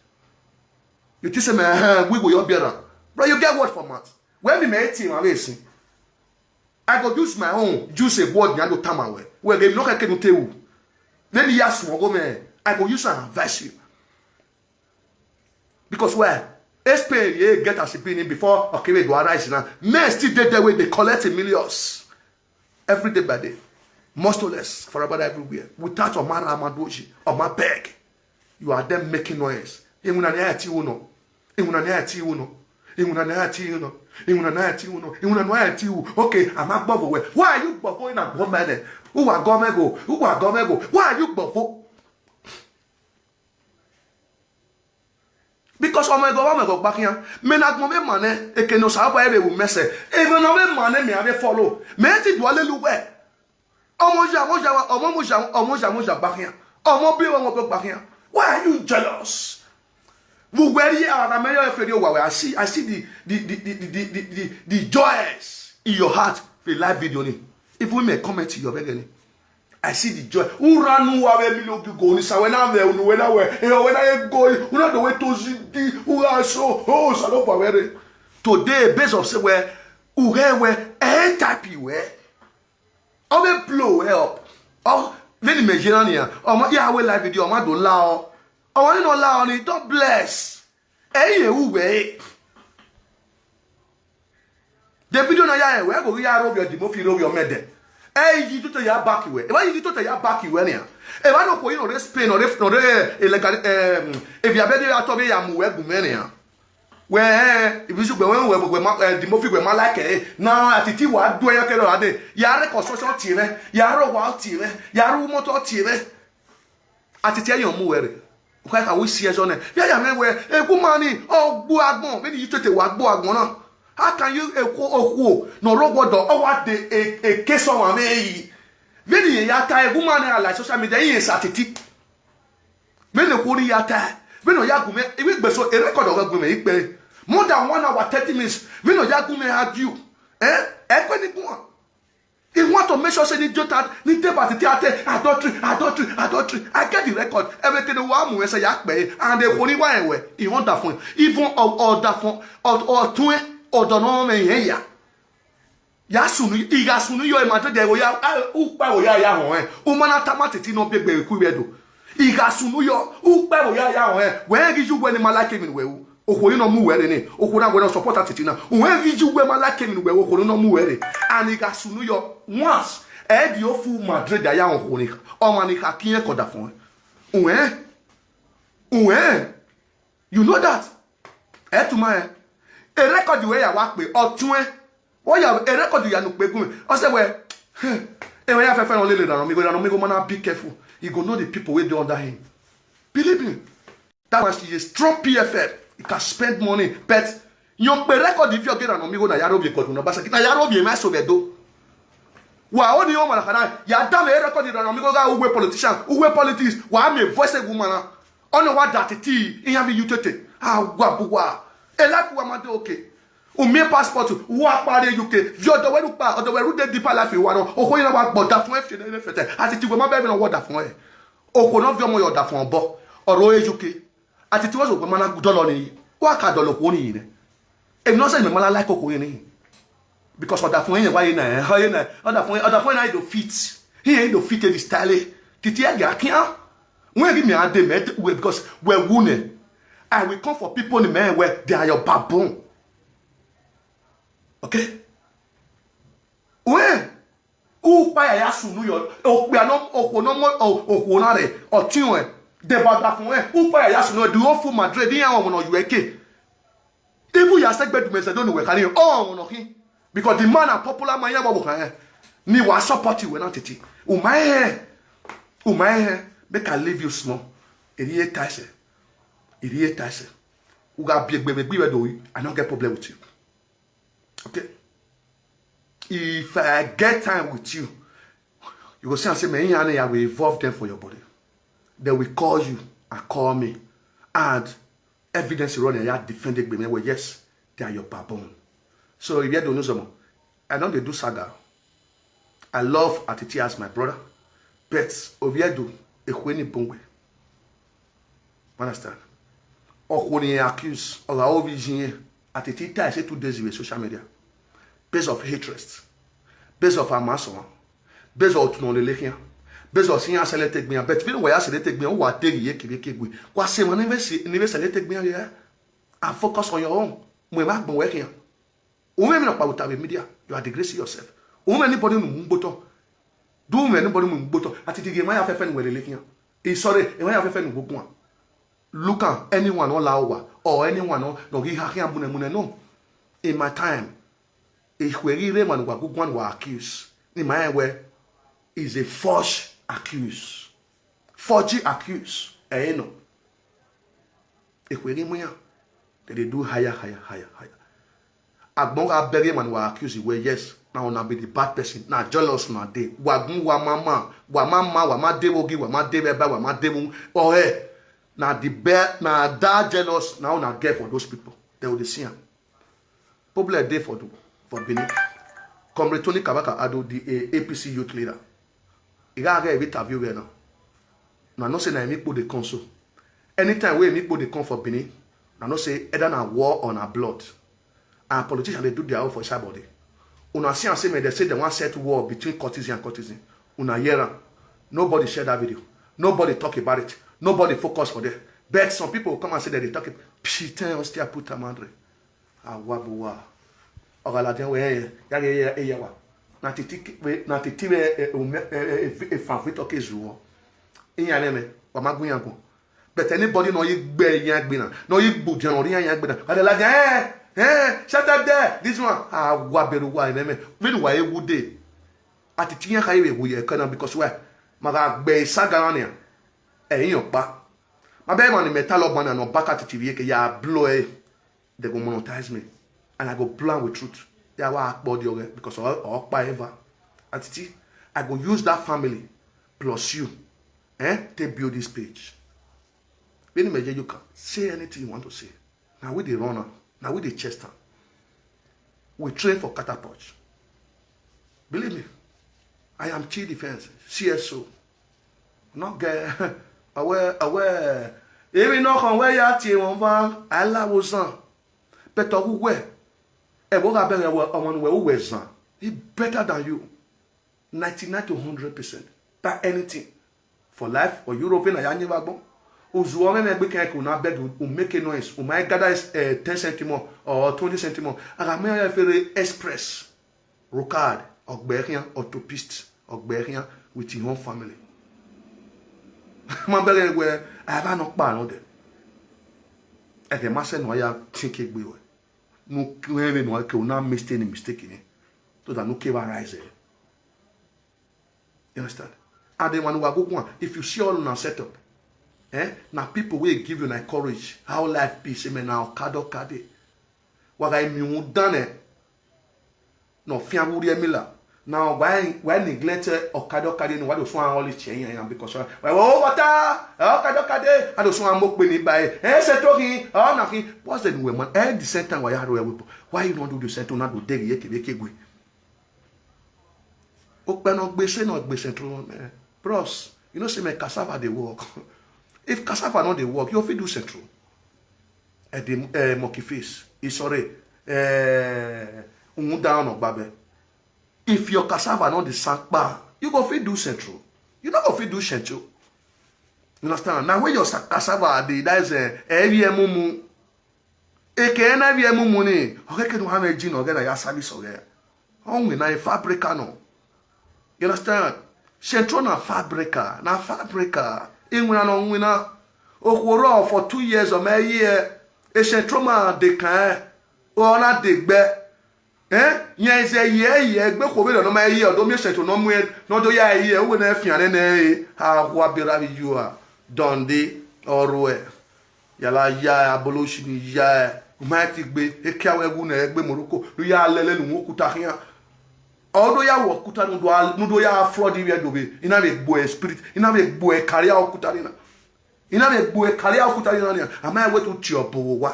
You think say, man, we go your bearer. Bro, you get word for mouth. When me, me team, I listen. I go use my own, use a word, I go tell my way. Well, they no can do tell you. Let me ask one go, man. I go use and advise you. Because why? Spain, yeah, get as e be before Okere do arise now. Men still dey there wey dey collect millions every day by day. Must less for about everywhere. Without Omara Amadoji, Oma beg. You are there making noise. Iwuna ni ati uno. Iwuna ni ati uno. Iwuna ni ati uno. Iwuna ni ati uno. Iwuna ni ati u. Okay, I'm a bobo. Why are you bobo in a government? Who are government go? Who are government go? Why are you bobo? Because ọmọ ẹgọ ọmọ ẹgọ gba khian, mẹ ne agbọn vbe ma nẹ, eke ne Osanobua vbe ru mẹ sẹ, emwi ne ọ vbe ma nẹ mẹ a vbe follow, mẹ te do lele uwẹ. Ọmọ ya, ọmọ ya, ọmọ mu ya, ọmọ ya, ọmọ ya gba khian, ọmọ bi ọmọ bi gba khian. Why are you jealous? Vbe uwẹ rhie ara mẹ yọ fẹrẹ owa wẹ, I see, I see the the the the the the the the joys in your heart for live video ni. Even me comment your beggar ni. I see the joy. Ura nu wa vbe mi lo gigo ni sa wẹ na vbe unu wẹ na wẹ. E wẹ na ye go. Una do we to zi di. Ura so. Oh, Osanobua vbe re. Today, based of say wẹ, u ghẹ wẹ, e type wẹ. Ọ vbe blow wẹ up. Ọ, vbene imẹ ye na nian. Ọmọ ya wẹ live video, ọmọ do la ọ. Ọmọ ni nọ la ọ ni, don't bless. Ẹ i ye ru wẹ. The video na ya rẹn wẹ, ẹgho ghi ya rhovbiẹ, Dimofi rhovbiẹ ọmẹdẹ. Ẹ i yi toto ya back wẹ. Ẹ wa yi toto ya back wẹ nian. Ẹ wa nọ khuo yi nọ rre Spain, nọ rre, nọ rre illegal, em, evia bẹdẹ ya tọ vbe ya mu wẹ gu mwẹ nian. Wẹ, eh, Ibizugbe wẹ, wẹ, wẹ ma, eh, Dimofi wẹ ma like ẹ. Na atiti wa du ẹyọ kẹrẹ ọra de. Ya rre construction tie mwẹ, ya rre owa tie mwẹ, ya rre motor tie mwẹ. Atiti ẹyọn mu wẹ rre. Uka ka wi si ẹzọ nẹ. Ya ya mwẹ wẹ, egwu ma ni, ọ gbu agbọn, vbene yi tete wa gbu agbọn na. How can you, ekhuo, okhuo ne ọ rre owa ọdọ, ọ wa de e, e case ọmwa mwẹ yi. Vbene irẹn ya ta, egwu ma ni a la social media, irẹn sa titi. Vbene okhuo ni ya ta, vbene ọ ya gu mwẹ, ivbi gbe so, e record ọghe gu mwẹ ikpe. More than one hour, thirty minutes, vbene ọ ya gu mwẹ argue. Eh? Ẹkue ni guan. He want to make sure say ni jota ni deba titi ate adultery, adultery, adultery. I get the record. Everything wa mu ẹsẹ ya kpẹ, and the holy wa ẹwẹ, he want that phone. Even ọ, ọ da phone, ọ, ọ tun, ọ dọ nọ mẹ yẹn ya. Ya sunu, I gha sunu yọ, ma te de wo ya, a, ukpa wo ya ya họn ẹ. U ma na tama titi nọ biegbe ku vbe do. I gha sunu yọ, ukpa wo ya ya họn ẹ. Wẹ ghi ju wẹ ne ma like emwi ne wẹ ru. Okhuo ni nọ mu wẹ rre ni, okhuo na wẹ nọ support atiti na. Uwẹ ghi ju wẹ ma like emwi ne wẹ ru, okhuo ni nọ mu wẹ rre. And I gha sunu yọ, once, ẹ di ofu Madrid a ya họn okhuo ni, ọmwa ni kha kiẹn kọ da fọn. Uwẹ, uwẹ, you know that. Ẹ tu ma ẹ. E record wẹ ya wa kpe, ọ tuẹn. Ọ ya e record ya nu kpe gun. Ọ sẹ wẹ, eh, emwa ya fẹfẹ nọ lele Iran Omigo, Iran Omigo ma na be careful. He go know the people wey dey under him. Believe me. That man, she is strong P F F. He can spend money, but yon kpe record if you get an amigo na yaro bi kodu na basa na yaro bi ma so bedo. Wa oni o mara kana ya da me record Iran Omigo ga uwe politician, uwe politics, wa me voice egu mana. Ono wa da titi, iyan bi yutete. A wa bu wa. E life wa ma de okay. U miẹn passport, u wa kpa rre U K. Viọ ọdọ wẹ ru kpa, ọdọ wẹ ru de deeper life wa nọ. Okhuo iran wa gbe ọdafọn ẹfe ne fẹtẹ. A titi wẹ ma bẹghe ne ọ wẹ ọdafọn ẹre. Okhuo ne ọ viọ ọmọ ye ọdafọn obọ, ọ ro e U K. Atiti wẹ zẹ wẹ ma na dọlọ ni, wa ka dọlọ okhuo ni nẹ. Emwi nọ sẹ mẹ ma na like okhuo ni. Because ọdafẹn irẹn wa ye na, ọ ye na, ọdafẹn, ọdafẹn na i do fit. Iran i do fit the style. Titi ẹgia kian. Wẹ ghi mẹ a de mẹ, because wẹ wu nẹ. I will come for people ni mẹ wẹ, they are your backbone. Okay? Wẹ, ukpa ya ya sunu yọ, okpia nọ, okhuo nọ mọ, o-, okhuo na rre, ọtiọnrẹn, deba ọdafẹn, ukpa ya ya sunu, the whole full Madrid, iran ọmọ nọ yuẹ ke. Even ya sẹ gbe du mẹ zẹ do ne uwẹ khare, ọ ọmọ nọ khin. Because the man a popular man, iran vbe ọvbokhan rẹn, ni wa support wẹ na titi. U ma hẹn, u ma hẹn, make I leave you small. Erriọ taisẹ, erriọ taisẹ. U gha biegbe vbe egbe vbe do, I no get problem with you. Okay? If I get time with you, you go see and say, man, I will involve them for your body. They will call you and call me. And evidence run, I defend the women. Well, yes, they are your backbone. So if you don't know someone, I don't dey do saga. I love Atiti as my brother, but Oviedo, ekhue ni bun we. Understand? Okhuo ni accuse, ọ gha ru ovbi iye, Atiti ta ẹse two days vbe social media, based of hatred, based of amasọn, based of otu ne ọ lele khian, based of iran sẹlẹ te egbe iran, but vbene uwa ya sẹlẹ te egbe iran, uwa deghẹ iyeke vbe ekegbe, wa sẹ emwa ni vbe sẹlẹ te egbe iran vbe, and focus on your own. Mu emwa agbọn wẹ khian. U mwẹ emwi nọkpa vbe ota vbe media, you are disgracing yourself. U mwẹ anybody ne u mu gbe otọ. Do u mwẹ anybody ne u mu gbe otọ. Atiti ghi emwa ya fẹfẹ ne uwẹ lele khian. I sorry, emwa ya fẹfẹ ne uwẹ guan. Look am, anyone ne ọ la owa, or anyone ne ọ, ne ọ ghi ha khian munẹ munẹ, no. In my time, ekhue ghi rre emwa ne uwa gu guan ne uwa accuse, ne ima rẹn wẹ is a forge accuse. Forgery accuse, ẹ i nọ. Ekhue ghi mu iran, they dey do higher, higher, higher, higher. Agbọn gha bẹghe emwa ne uwa accuse wẹ, yes, na una be the bad person, na jealous una dey. Wa gun, wa ma ma, wa ma ma, wa ma de vbe ogi, wa ma de vbe ẹba, wa ma de vbe ọhẹ. Na the be-, na that jealous na una get for those people. They will dey see am. Problem dey for the, for Benin. Comrade Tony Kabaka Ado, the, eh, A P C youth leader. I gha ghe vbe interview vbe na. Una know say na emwi kpo dey come so. Anytime wey emwi kpo dey come for Benin, una know say either na war or na blood. And politicians dey do their own for inside body. Una see am say, man, they say they wan set war between courtesan and courtesan. Una hear am. Nobody share that video. Nobody talk about it. Nobody focus for there. But some people come and say that they talk it. Psh, ten us still put am under. Awa bu wa. Ọ gha ladian wẹ, eh, ya ghe, eh, eh, ya wa. Na titi ke-, vbe, na titi vbe, eh, eh, ume-, eh, eh, eh, fan fitọ ke zuọ. Iran nẹ mẹ, wa ma gu iran guan. But anybody nọ ye gbe iran egbe na, nọ ye gbudian nọ rri iran egbe na, wa ladian, eh, eh, shut up there, this one. Awa bẹrẹ uwa ẹmwẹ mẹ. Vbene uwa ye wu de. Atiti iran kha ye vbe wu ye ẹkẹ na, because why? Ma gha gbe esaga na nian, ẹ i yan ọkpa. Ma bẹghe emwa ne imẹ ta lọgban na ne ọ baka Atiti vbe iyeke ya blow ẹre. They go monetize me, and I go blow am with truth. Ya wa kpọ ọdiọghẹ because ọ, ọ kpa eva. Atiti, I go use that family plus you, eh, take build this page. Vbene imẹ ye, you can say anything you want to say. Na we dey run am. Na we dey chest am. We train for catapult. Believe me, I am Chi Defense, C S O. No get, awe, awe. Emwi nọ khọn wẹ ya tie mwẹ ọmwa, a i la vbe ozan. But ọ wu wẹ, ẹvbo gha bẹghe wẹ, ọmwa ne uwẹ ru wẹ zan, he better than you. Ninety-nine to hundred percent. Than anything. For life, or Europe, na ya yin vbe agbọn. Uzuọ mwẹ mwẹ gbe kẹn ke una beg, u make noise, u ma gather, eh, ten cent more or twenty cent more. A gha mu iran ya fere express. Rocard, ọ gbe khian, autopist, ọ gbe khian with his own family. Ma bẹghe wẹ, a i vba nọ kpa rẹn odẹ. Ẹghẹ ma sẹ ne uwa ya tie ke egbe ruẹ. Ne u rẹn vbene uwa ke, u na mistake ni mistake ni. So that ne u ke vba rise. You understand? And then when we are going, if you see all una set up, eh, na people wey give you na encourage how life be, say, man, na ọkada ọkada. Wa gha miẹn uhunmwu dan nẹ, ne ọ fian vbe urhi ẹmila. Na wa, wa neglect ọkada ọkada ni, wa do suẹn all the chain yan yan because wa, wa, wa, wa ta, ọkada ọkada, a do suẹn mo kpe ni ba e, eh, sẹ to khin, ọ na khin. What's the new man? Eh, the same time wa ya ro ẹwe, why you don't do the same thing? Na do deghe ye kevbe kegbe. Okpẹ ne ọ gbe ese, ne ọ gbe Central, eh, bros, you know say my cassava dey work. If cassava no dey work, you fit do Central. Ẹdẹ, eh, monkey face. Isọre, eh, uhunmwu da ọnọ gba bẹ. If your cassava no dey san kpa, you go fit do central. You no go fit do central. You understand? Na where your sa-, cassava dey, that is, eh, ẹ vbiẹ mumu. Eke na vbiẹ mumu ni, ọ ghẹ ke ne u ha mwẹ ji ne ọ ghẹ na ya service ọghẹ. Ọ winna e fabrica nọ. You understand? Central na fabrica, na fabrica. Iwinna ne ọ winna. Okhuo rrọọ for two years, ọ ma ye ẹe. E central ma de kan ẹn, ọ na de gbe. Eh? Yẹn zẹ ye ẹe, egbe okhuo vberriọ ne ọ ma ye ẹe, ọ do miẹn central ne ọ mu ẹn, ne ọ do ya ẹe ye ẹe, uwẹ ne ẹ fian nẹ nẹ ẹre, a wa berra vbe you are. Dundee, ọ ruẹ. Ya la ya ẹe, aboloshi ni ya ẹe. U ma ti gbe, ekia wẹ wu ne ẹ gbe Morocco, ne u ya lele ne u mu okuta khian. Ọ do ya wẹ okuta ne u do a, ne u do ya flood ivbi Ẹdo vbe, I na vbe gbe ẹ spirit, I na vbe gbe ẹ career okuta ni na. I na vbe gbe ẹ career okuta ni na nian. A ma wẹ te u tie ọbo vbe owa.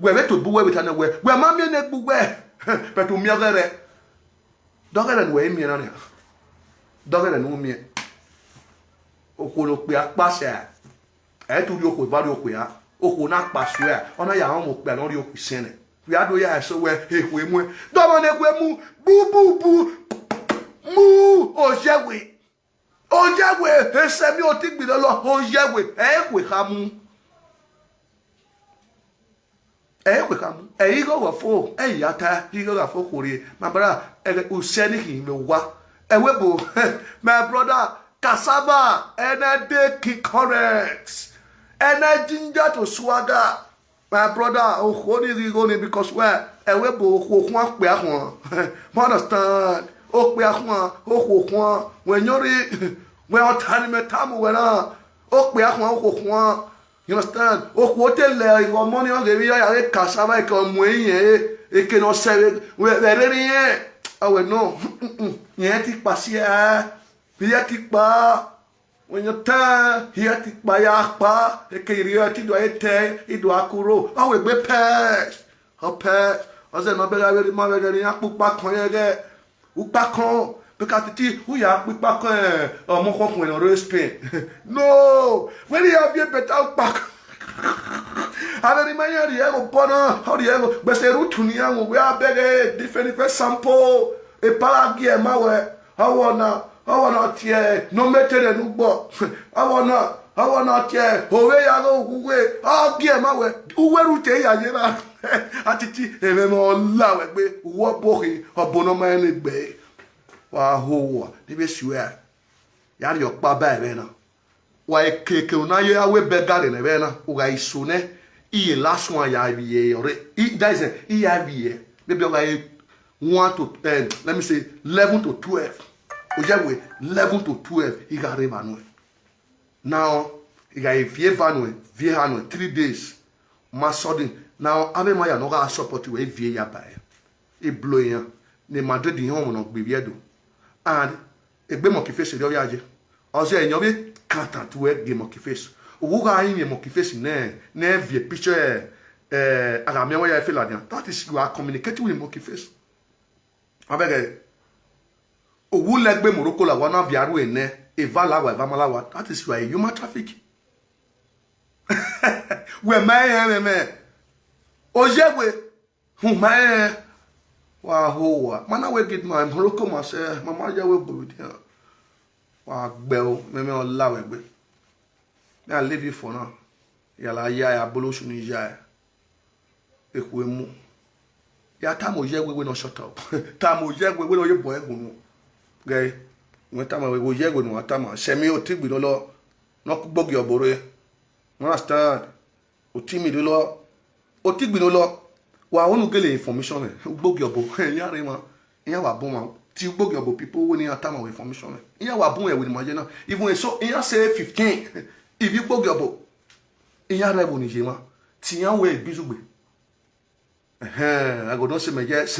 Wẹ vbe to bu wẹ vbe ta nẹ wẹ, wẹ ma miẹn ne gbe uwẹ, but u miẹn ọghẹrẹ. Dọghẹrẹ ne uwẹ i miẹn na nian. Dọghẹrẹ ne u miẹn. Okhuo ne okpia kpa sẹ, ẹ i tu rhie okhuo eva rhie okhuo ra. Okhuo na kpa suẹ, ọ na ya rọnmwẹ okpia ne ọ rhie okhuo isẹn nẹ. Wẹ a do ya ẹse wẹ ekhue mu ẹn. Dọmọ ne ekhue mu, bu, bu, bu, mu, ozẹwe. Ozẹwe, esẹmi otigbinọlọ, ozẹwe, ẹ i khue kha mu. Ẹ i khue kha mu. Ẹ i ghọghọ fo, ẹ i ya ta, i ghọghọ fo khorrie. My brother, ẹghẹ, usẹ ni khin vbe owa. Ẹ wẹ bo, my brother, cassava, ẹnẹ de king correct. Ẹnẹ ginger to swagger. My brother, okhuo ni ghi gho ni because wẹ, ẹ wẹ bo okhuo khuan kpia khuan. You understand? Okpia khuan, okhuo khuan. Wẹ yọnrẹn, wẹ ọta ni mẹ tama uwẹ na. Okpia khuan, okhuo khuan. You understand? Okhuo te lẹ igho ọmọ ni, ọ ghe vbe ya ghe cassava, eke ọ mu ẹre iyẹn, eke ne ọ sẹ vbe, vbe rere irẹn. Ọ wẹ nọ, irẹn ti kpa si ẹe, irẹn ti kpa. Wẹ yan ta, irẹn ti kpa ya kpa, eke irẹn ti do a te, i do a kuro. Ọ wẹ egbe pẹs, ọ pẹs. Ọ zẹ ne ọ bẹghe avbe erha ima vbe ẹghẹ ne iran kpa ukpa kọn ye ẹghẹ. Ukpakọn, bekasiti, u ya kpa ikpakọn, eh, ọmọ khọkhuẹn ne ọ rre Spain. No, wẹ ne I ya viẹ better ukpakọn. Avbe ne ima yan rhie ẹghẹ obọ na, ọ rhie ẹghẹ, gbese rutu ne iran mu, wẹ a bẹghe different, different sample. Epara gie ma wẹ, ọ wẹ ọna, ọ wẹ ọna tie, ne ọ mete rẹ ne ugbọ. Ọ wẹ ọna, ọ wẹ ọna tie, ovbe ya ghe uwe, ọ gie ma wẹ, uwe rute ya ye na. Atiti, ẹmwẹ mwẹ ọ la wẹ gbe, uwu ọbo khin, ọbo ne ọ ma rẹn ne egbe ẹre. Wa ho owa, ne I vbe si uẹ, ya rhie ọkpa ba ẹmwẹ na. Wa keke una ye a wẹ bẹgare ne ẹmwẹ na, u gha i so nẹ, I ye last one ya vbiẹ ọre, I, that is, I ya vbiẹ, maybe ọ gha re one to, eh, let me say, eleven to twelve. Ozẹwe, eleven to twelve, I gha rre evba nuẹn. Now, I gha viẹ eva nuẹn, viẹ eha nuẹn, three days. Ma sudden. Now, avbe emwa ya ne ọ gha support wẹ, I viẹ ya ba ẹre. I blow iran. Ne Madrid họn ọmọ ne ọ gbe ivbi Ẹdo. And egbe Monkey Face erriọ ọ ya ye. Ọ zẹ ẹyẹn ovbi kantan tu ẹ gie Monkey Face. Uwu gha rinmwian Monkey Face nẹ, ne ẹ viẹ picture, eh, a gha miẹn wẹ ya fe ladian. That is, you are communicating with Monkey Face. Avbe ẹghẹ, uwu lẹ egbe Morocco la wa na viẹ arhu enẹ, eva la wa, eva ma la wa. That is, you are a human traffic. Wẹ ma rẹn ẹmwẹ mẹ. Ozẹwe, huma rẹn. Wa ho owa. Ma na wẹ gid ma Morocco ma sẹ, ma ma ya wẹ bobi dian. Wa gbe o, mẹ mẹ ọ la wẹ gbe. Me I leave you for now. Ya la ya, ya bolo osu ni ya. Ekhue mu. Ya tama Ozẹwe wẹ ne ọ shut up. Tama Ozẹwe wẹ ne ọ ye bọ ẹgun nu. Ghe, wẹ tama wẹ Ozẹwe ne wa tama. Sẹmi otigbinọlọ, ne ọ kugbo gie ọbo rre. You understand? Otigbinọlọ, otigbinọlọ. Wa unu gele information mẹ. Ugbo gie ọbo, iran rre emwa. Iran wa bun mwa. Te ugbo gie ọbo people wẹ ne iran tama wẹ information mẹ. Iran wa bun ẹvbo ne ima ye na. Even so, iran say fifteen. Ivbi ugbo gie ọbo. Iran rre ẹvbo ni ye mwa. Te iran wẹ egbe izugbe. Ẹhẹn, I go don say mẹ yes.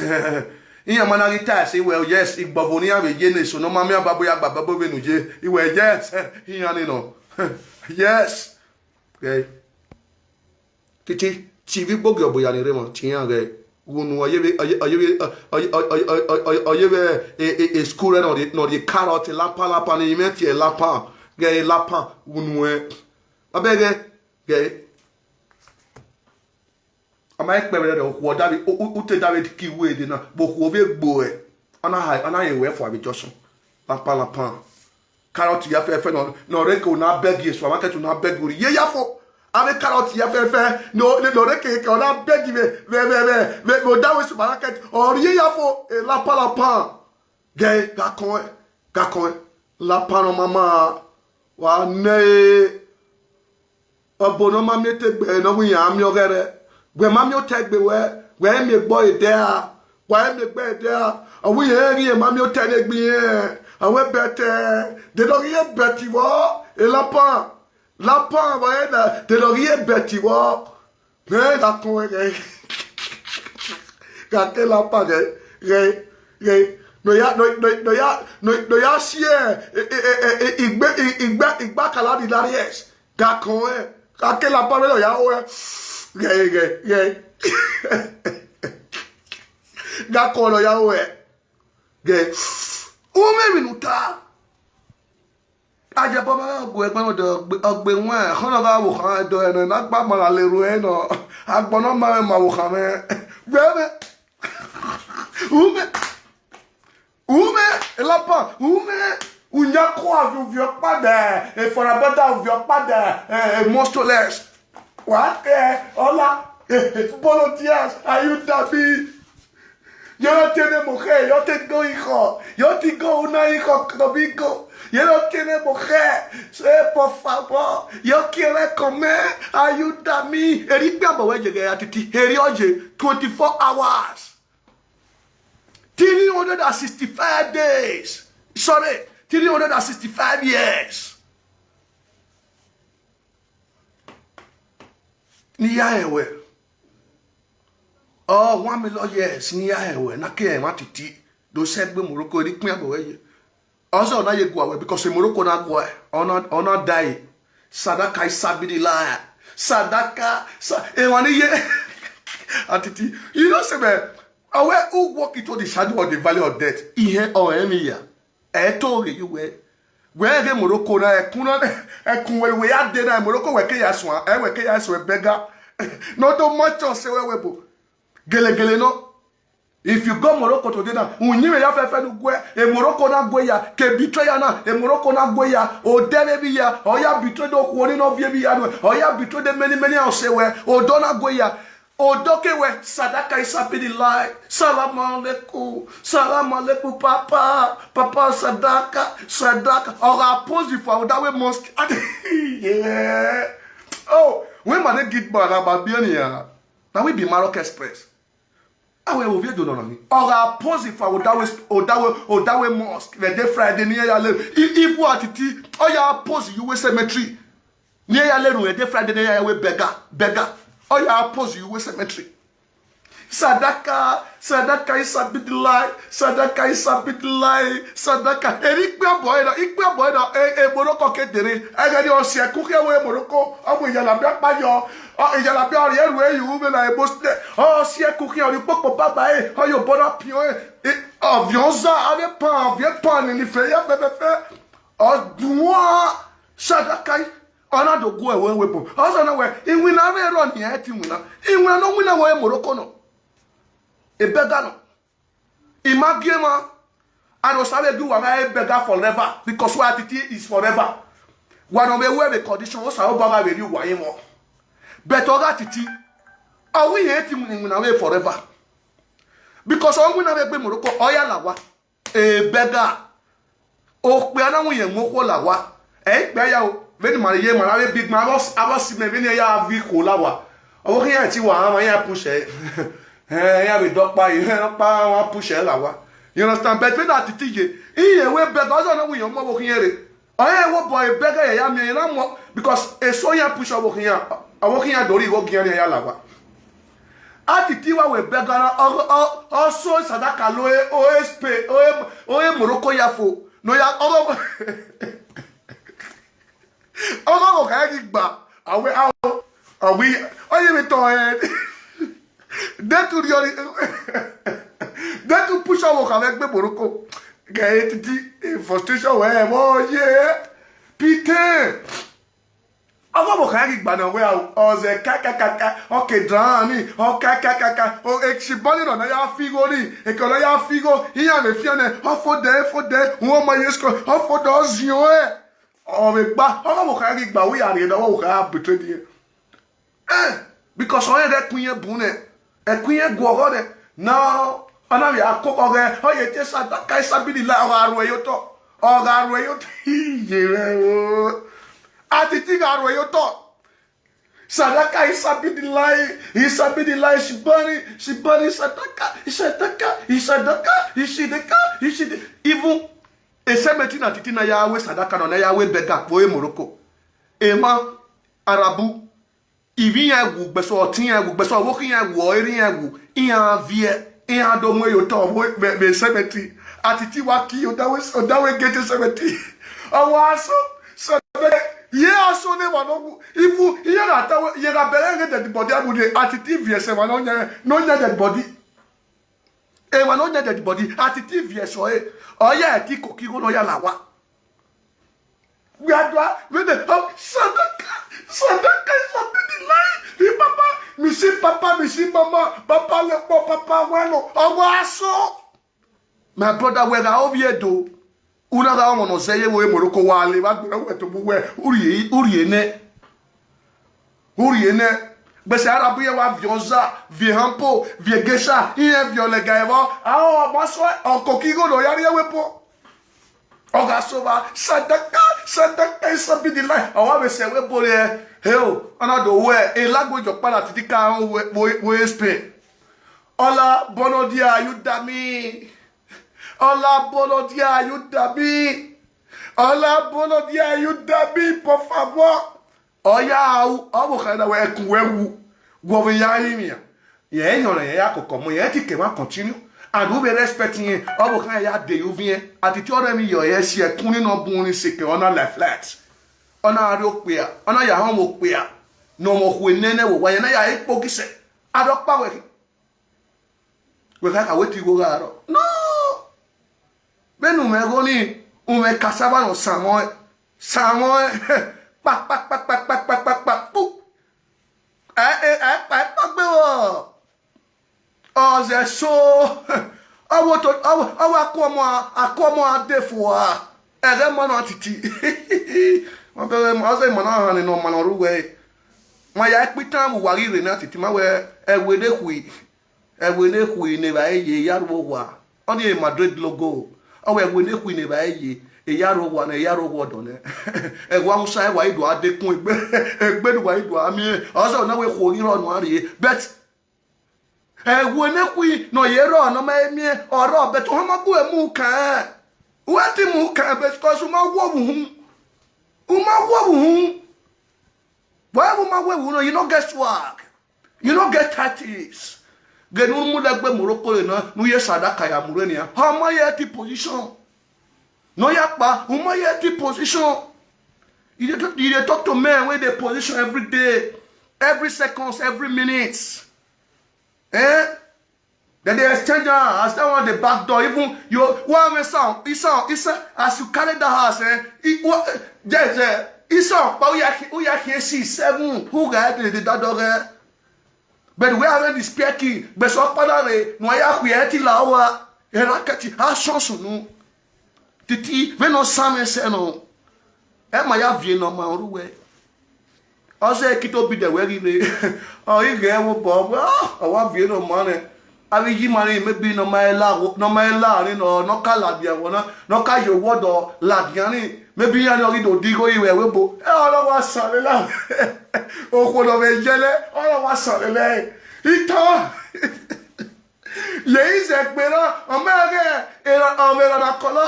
Iran ma na ghi ta ẹse wẹ yes, igbọvo ne iran vbe ye ne eso ne ọ ma miẹn ababo ya gba ababo vbene u ye. I wẹ yes, iran ni nọ. Yes. Okay. Titi, te ivbi ugbo gie ọbo ya ni rre emwa, te iran ghẹ. Unu ọ yevbe, ọ ye-, ọ yevbe, ọ ye-, ọ yevbe, e, e, e school rẹ ne ọ rhie, ne ọ rhie carrot, lapa, lapa, ne imẹ tie lapa, ghẹ lapa, unu ẹ. Ọ bẹghe, ghẹ. Ọ ma kpẹ vberriọ, okhuo davbe, u, u, u te davbe ke iwe dee na, vbe okhuo vbe gbe ruẹ. Ọ na ha, ọ na rẹn ruẹ fua vbe junction. Lapan lapan. Carrot ya fẹfẹ nọ, nọ rre ke u na bẹg ye supermarket, u na bẹg, u rhie ya fo. Avbe carrot ya fẹfẹ, nọ, nọ rre ke, ke ọ na bẹg vbe, vbe, vbe, vbe, vbe, vbe odaro supermarket, ọ rhie ya fo, e lapan lapan. Ghe, gha kọn ẹn, gha kọn ẹn. Lapan ne ọ ma ma, wa nẹ ẹre. Ọbo ne ọ ma miẹn etegbe ne ọ wẹ iran miẹn ọghẹrẹ. Wẹ ma miẹn otọ egbe wẹ, wẹ i miẹn egbe ẹre dẹ ra, wa i miẹn egbe ẹre dẹ ra. Ọ wẹ iran ghi ma miẹn otọ ne egbe irẹn, ọ wẹ bẹtẹ, de ne ọ ghi ye bẹtẹ vbọ, e lapan, lapan vbe ẹre na, de ne ọ ghi ye bẹtẹ vbọ. Ghẹ gha kọn ẹn ghẹ, gha ke lapan ghẹ, ghẹ, ghẹ. Ne ọ ya, ne ọ, ne ọ, ne ọ ya, ne ọ, ne ọ ya si ẹ, e, e, e, e, igbe, i, igbe, igbe akala ni lariẹs. Gha kọn ẹn, gha ke lapan vbene ọ ya ho ẹn. Ghẹ, ghẹ, ghẹ. Gha kọn ne ọ ya ho ẹn. Ghẹ. U mwẹ emwi ne u ta. A ye ẹbọ ma gha gu ẹgbẹe nọ, ọgbe, ọgbe wẹn, ẹkhọnọ gha vbe okhan ẹdọ ẹnẹ, ne a gba ma gha le ruẹ nọ, agbọn ne ọ ma mwẹ ma vbe okhan mwẹ. Wẹ mwẹ, u mwẹ, u mwẹ, e lapan, u mwẹ, u yan kua viọ, viọ kpa dẹ, e fọrọ abọda viọ kpa dẹ, e, e mọstoles. Wa kẹ ọla, volunteers, ayudami. Yẹrẹ ọ te ne mo khẹ, yọ te go ikhọ, yọ te go una ikhọ kọbi go. Yẹrẹ ọ te ne mo khẹ, se por favor, yọ kie ẹre kọn mẹ, ayudami. Eri ikpiamọ wẹ ye ghẹ ra titi, eri ọ ye twenty-four hours. Three hundred and sixty-five days. Sorry, three hundred and sixty-five years. Ne I ya rẹn wẹ, ọ, one million years ne I ya rẹn wẹ, ne a ke rẹn emwa titi, do sẹ egbe Morocco, eri ikpiamọ wẹ ye. Ọ zẹ ọ na ye gua wẹ, because Morocco na gua, ọ na, ọ na die. Sadaka isabidila. Sadaka, sa, emwa ni ye. A titi, you know say, man, ọ wẹ, who walk into the shadow of the valley of death, ihẹn ọrẹn emwi ya. Ẹ to ghe ye uwẹ. Wẹ ghe Morocco na, ẹkun na, ẹkun wẹ, wẹ ya de na, Morocco wẹ ke ya suẹn, ẹ wẹ ke ya suẹn bẹga. Ne ọ do ma chọ sẹ wẹ wẹ bo. Gelegele nọ. If you go Morocco today na, uyinmwẹ ya fẹfẹ ne u guẹ, e Morocco na gue ya, ke betrayer na, e Morocco na gue ya, odẹ vbe vbe ya, ọ ya betray de okhuo ni ne ọ viẹ vbe ya nuẹn, ọ ya betray de many, many ọse wẹ, odọ na gue ya. Odọ ke wẹ, sadaka isabidila, salam aleikum, salam aleikum, papa, papa, sadaka, sadaka. Ọ gha post for Odawe Mosque. Yeah. Oh, when my nigga get mad about being here, now we be Maroc Express. Awe ovie do nọ na ni. Ọ gha post for Odawe, Odawe, Odawe Mosque, vbe day Friday ne iran ya le. I, ibu a titi, ọ ya post ye uwu cemetery. Ne iran ya le rhunmwuda Friday ne iran ya wẹ bẹga, bẹga. Ọ ya post ye uwu cemetery. Sadaka, sadaka isabidila, sadaka isabidila, sadaka. Eri ikpiamọ ẹre na, ikpiamọ ẹre na, e, e Morocco ke dere. Ẹghẹ ni ọ si ẹkun khian wẹ Morocco, ọ mu iyalabiẹ ọkpa yọ, ọ, iyalabiẹ ọ rhie ru eyu vbe na ebo sẹ, ọ si ẹkun khian, ọ rhie ukpokpo baba ẹre, ọ ye obọ na piọn ẹre. E, ọ viọ ọza, avbe pan, avbe pan ni ni fẹ ya fẹfẹfẹ. Ọ duan sadaka yi. Ọ na do gu ẹvbo ẹvbo ebo. Ọ sẹ na wẹ, iwinna vbe rrọọ ne iran ti winna. Iwinna ne ọ winna wẹ Morocco nọ. Ebẹga nọ. I ma gie emwa. And Osa vbe gie uwa gha re beggar forever, because uwa titi is forever. Wa nọ vbe ru ẹvbo condition, Osanobua gha vbe rhie uwa ye emọ. But ọ gha titi, ọ wẹ irẹn ti winna, winna vbe forever. Because ọ winna vbe egbe Morocco, ọ ya la owa. E beggar. Okpia na winna mu okhuo la owa. Ẹ i kpia ya o. Vbene ima rhie ma na vbe big man, avbe ọs-, avbe ọse mẹ vbene iran ya viọ ikhuo la owa. Ọvbokhan iran ti wa, iran push ẹre. Ẹn, iran vbe dọkpa, iran dọkpa, iran push ẹre la owa. You understand? But vbene a titi ye, iran wẹ beggar, ọ zẹ na winna mu ọvbokhan rre. Ọ rẹn wẹ obọ e beggar ya ya miẹn, iran mu, because eso iran push ọvbokhan, ọvbokhan do rhie igho gie iran ya la owa. A titi wa wẹ beggar na, ọ, ọ, ọ so sadaka lo e, o e Spain, o e, o e Morocco ya fo. No ya, ọ, ọ gha gha ghi gba, a wẹ, a, a wẹ, ọ ye vbe tọ ẹn. De tu rhie ọrri, de tu push ọvbokhan vbe egbe Morocco. Ghe titi, e frustration wẹ, vbọ ye, Peter. Ọghe ọvbokhan ghi gba ne ọ wẹ aro, ọ zẹ kakakaka, ọ ke dan ni, ọ kakakaka, o, eshibọ ni nọ ne a ya fi igho ni, eke ọ na ya fi igho, iran vbe fian nẹ, ọ fo dẹ, fo dẹ, uhunmwu ma ye school, ọ fo dẹ, ọ ziẹn ọnrẹn. Ọ vbe gba, ọghe ọvbokhan ghi gba, wẹ ya rhie ne ọghe ọvbokhan ya betray ẹre. Eh, because ọ rẹn ẹkun irẹn bun nẹ, ẹkun irẹn guọghọ nẹ, na ọ na vbe a koko ọghẹ, ọ ye te sadaka isabidila, ọ gha ruẹ ye otọ, ọ gha ruẹ ye otọ, iye mwẹ o. Atiti gha ruẹ ye otọ. Sadaka isabidila, isabidila, shibani, shibani, sadaka, isadaka, isadaka, isideka, iside. Even esemẹti ne Atiti na ya wẹ sadaka nọ, na ya wẹ beggar vbe Morocco. Emwa Arabu, ivbi iran wu, gbẹsẹ ọtẹn iran wu, gbẹsẹ ọvbokhan iran wu, ọre iran wu, iran viẹ, iran do mu ẹre ye otọ vbe, vbe, vbe esemẹti. Atiti wa ki odaro, odaro gate esemẹti. Ọ wa so, so, ye aso ne emwa ne ọ wu, iwu, iran na ta wẹ, iran gha bẹghe ghe dead body amu rre, Atiti viẹ sẹ emwa ne ọ yan, ne ọ yan dead body. Emwa ne ọ yan dead body, Atiti viẹ sẹ ọre, ọ ya ẹtin koko igho ne ọ ya la owa. Wẹ a do a, vbene, oh, sadaka, sadaka isabidila, i papa, mi si papa, mi si mama, papa lekpo, papa wẹlo, ọ wa so. My brother, wẹ gha ovbi Ẹdo, u na gha ọmọ ne ọ zẹ ye vbe Morocco, wa le vbe agbọn wẹ tobọ uwẹ, u rhie, u rhie nẹ. U rhie nẹ, gbese Arab iran wa viọ ọza, viọ hampo, viọ geisha, iran viọ lẹga ẹvbo, a ọ ma sọ ọkoko igho ne ọ ya rrie ẹvbo. Ọ gha sẹ owa, sadaka, sadaka isabidila, ọ wa vbe sẹ ẹvbo ebo rre, heo, ọ na do wẹ, e language ọkpa na Atiti ka rẹn vbe, vbe, vbe Spain. Hola, buenos días, ayúdame. Hola, buenos días, ayúdame. Hola, buenos días, ayúdame, por favor. Ọ ya ru, ọvbokhan na wẹ ẹkun wẹ wu, wẹ vbe ya rinmwian. Rẹn yọnrẹn, rẹn ya koko ọmọ, rẹn te ke emwa continue. And u vbe respect irẹn, ọvbokhan ya de ye uvbiẹn. Atiti ọrọre emwi yọ, rẹn si ẹkun ni nọ bun ni seke, ọ na la flat. Ọ na rrie okpia, ọ na ya họn vbe okpia, ne ọmọ khue nene vbe owa, rẹn na ya re kpo gisẹ. Adọkpa wẹ khin. Wẹ kha ka wẹ te igho gha rrọọ. No! Vbene u mwẹ igho ni, u mwẹ cassava ne ọ sanmwẹ ọnrẹn, sanmwẹ ọnrẹn, kpa, kpa, kpa, kpa, kpa, kpa, kpa, kpa, kpu. Ẹ, ẹ, ẹ, ẹ kpa, ẹ kpa gbe vbọ. Ọ zẹ so, ọ vbe to, ọ vbe, ọ vbe a ku ọmọ, a ku ọmọ a de fua. Ẹghẹ ma na titi. Ma bẹghe ma, ọ zẹ ma na hannẹ ne ọ ma ne ọ rre uwẹ. Ma ya ikpitan vbe uwa ghi rre na titi, ma wẹ ẹvbo ne khui. Ẹvbo ne khui ne evbare ye, ya ru owa. Ọnii Madrid logo. Ọ wẹ ẹvbo ne khui ne evbare ye, e ya ru owa nẹ, e ya ru owa ọdọ nẹ. Ẹvbo Hausa ẹwa i do a dekun egbe, egbe ne uwa i do a miẹn. Ọ zẹ na wẹ khuo ghi rrọọ ne uwa rrie. But ẹvbo ne khui ne ọ ye rrọọ ne ọ ma miẹn, ọ rrọọ, but ọ ma gu ẹre mu kan. Uwẹ te mu kan, because u ma wo vbe uhunmwu. U ma wo vbe uhunmwu. Wẹ vbe u ma wo vbe uhunmwu, you no get swag. You no get tactics. Ghe ne u mu lẹgbe Morocco rre na, ne u ye sadaka ya mu rre nian. Ọ ma ye ẹtin position. Ne ọ ya kpa, u ma ye ẹtin position. You dey talk, you dey talk to men wey dey position every day, every seconds, every minutes. Eh? Dem dey exchange am as that one dey back door. Even you, one man sound, he sound, he sound, as you carry that house, eh? He, what, yes, eh? He sound, but we are, we are here see seven. Who got the, the, that dog, eh? But we are ready speaking. But so, padà rè, no ya khuẹ ti la wa. Era kẹti, a sọ sunu. Titi, vbene ọ sa mwẹ sẹ nọ, ẹ ma ya viẹ ne ọ ma ru wẹ. Ọ zẹ Ekitobi dẹ wẹ ghi rre, ọ ghi ghẹ vbe obọ, ọ wa viẹ ne ọ ma nẹ. Avbe iye ima ni, maybe ne ọ ma la, ne ọ ma la ni, ne ọ ka ladian vbọ na, ne ọ ka ye owọdọ ladian ni, maybe iran ni ọ ghi do digho ivẹ vbe ebo. Ẹ, ọ na wa san lele. Okhuo ne ọ vbe yẹlẹ, ọ na wa san lele. Itan. Ye izẹ gbe na, ọ ma ghẹ, ọ ma erha na kọlọ.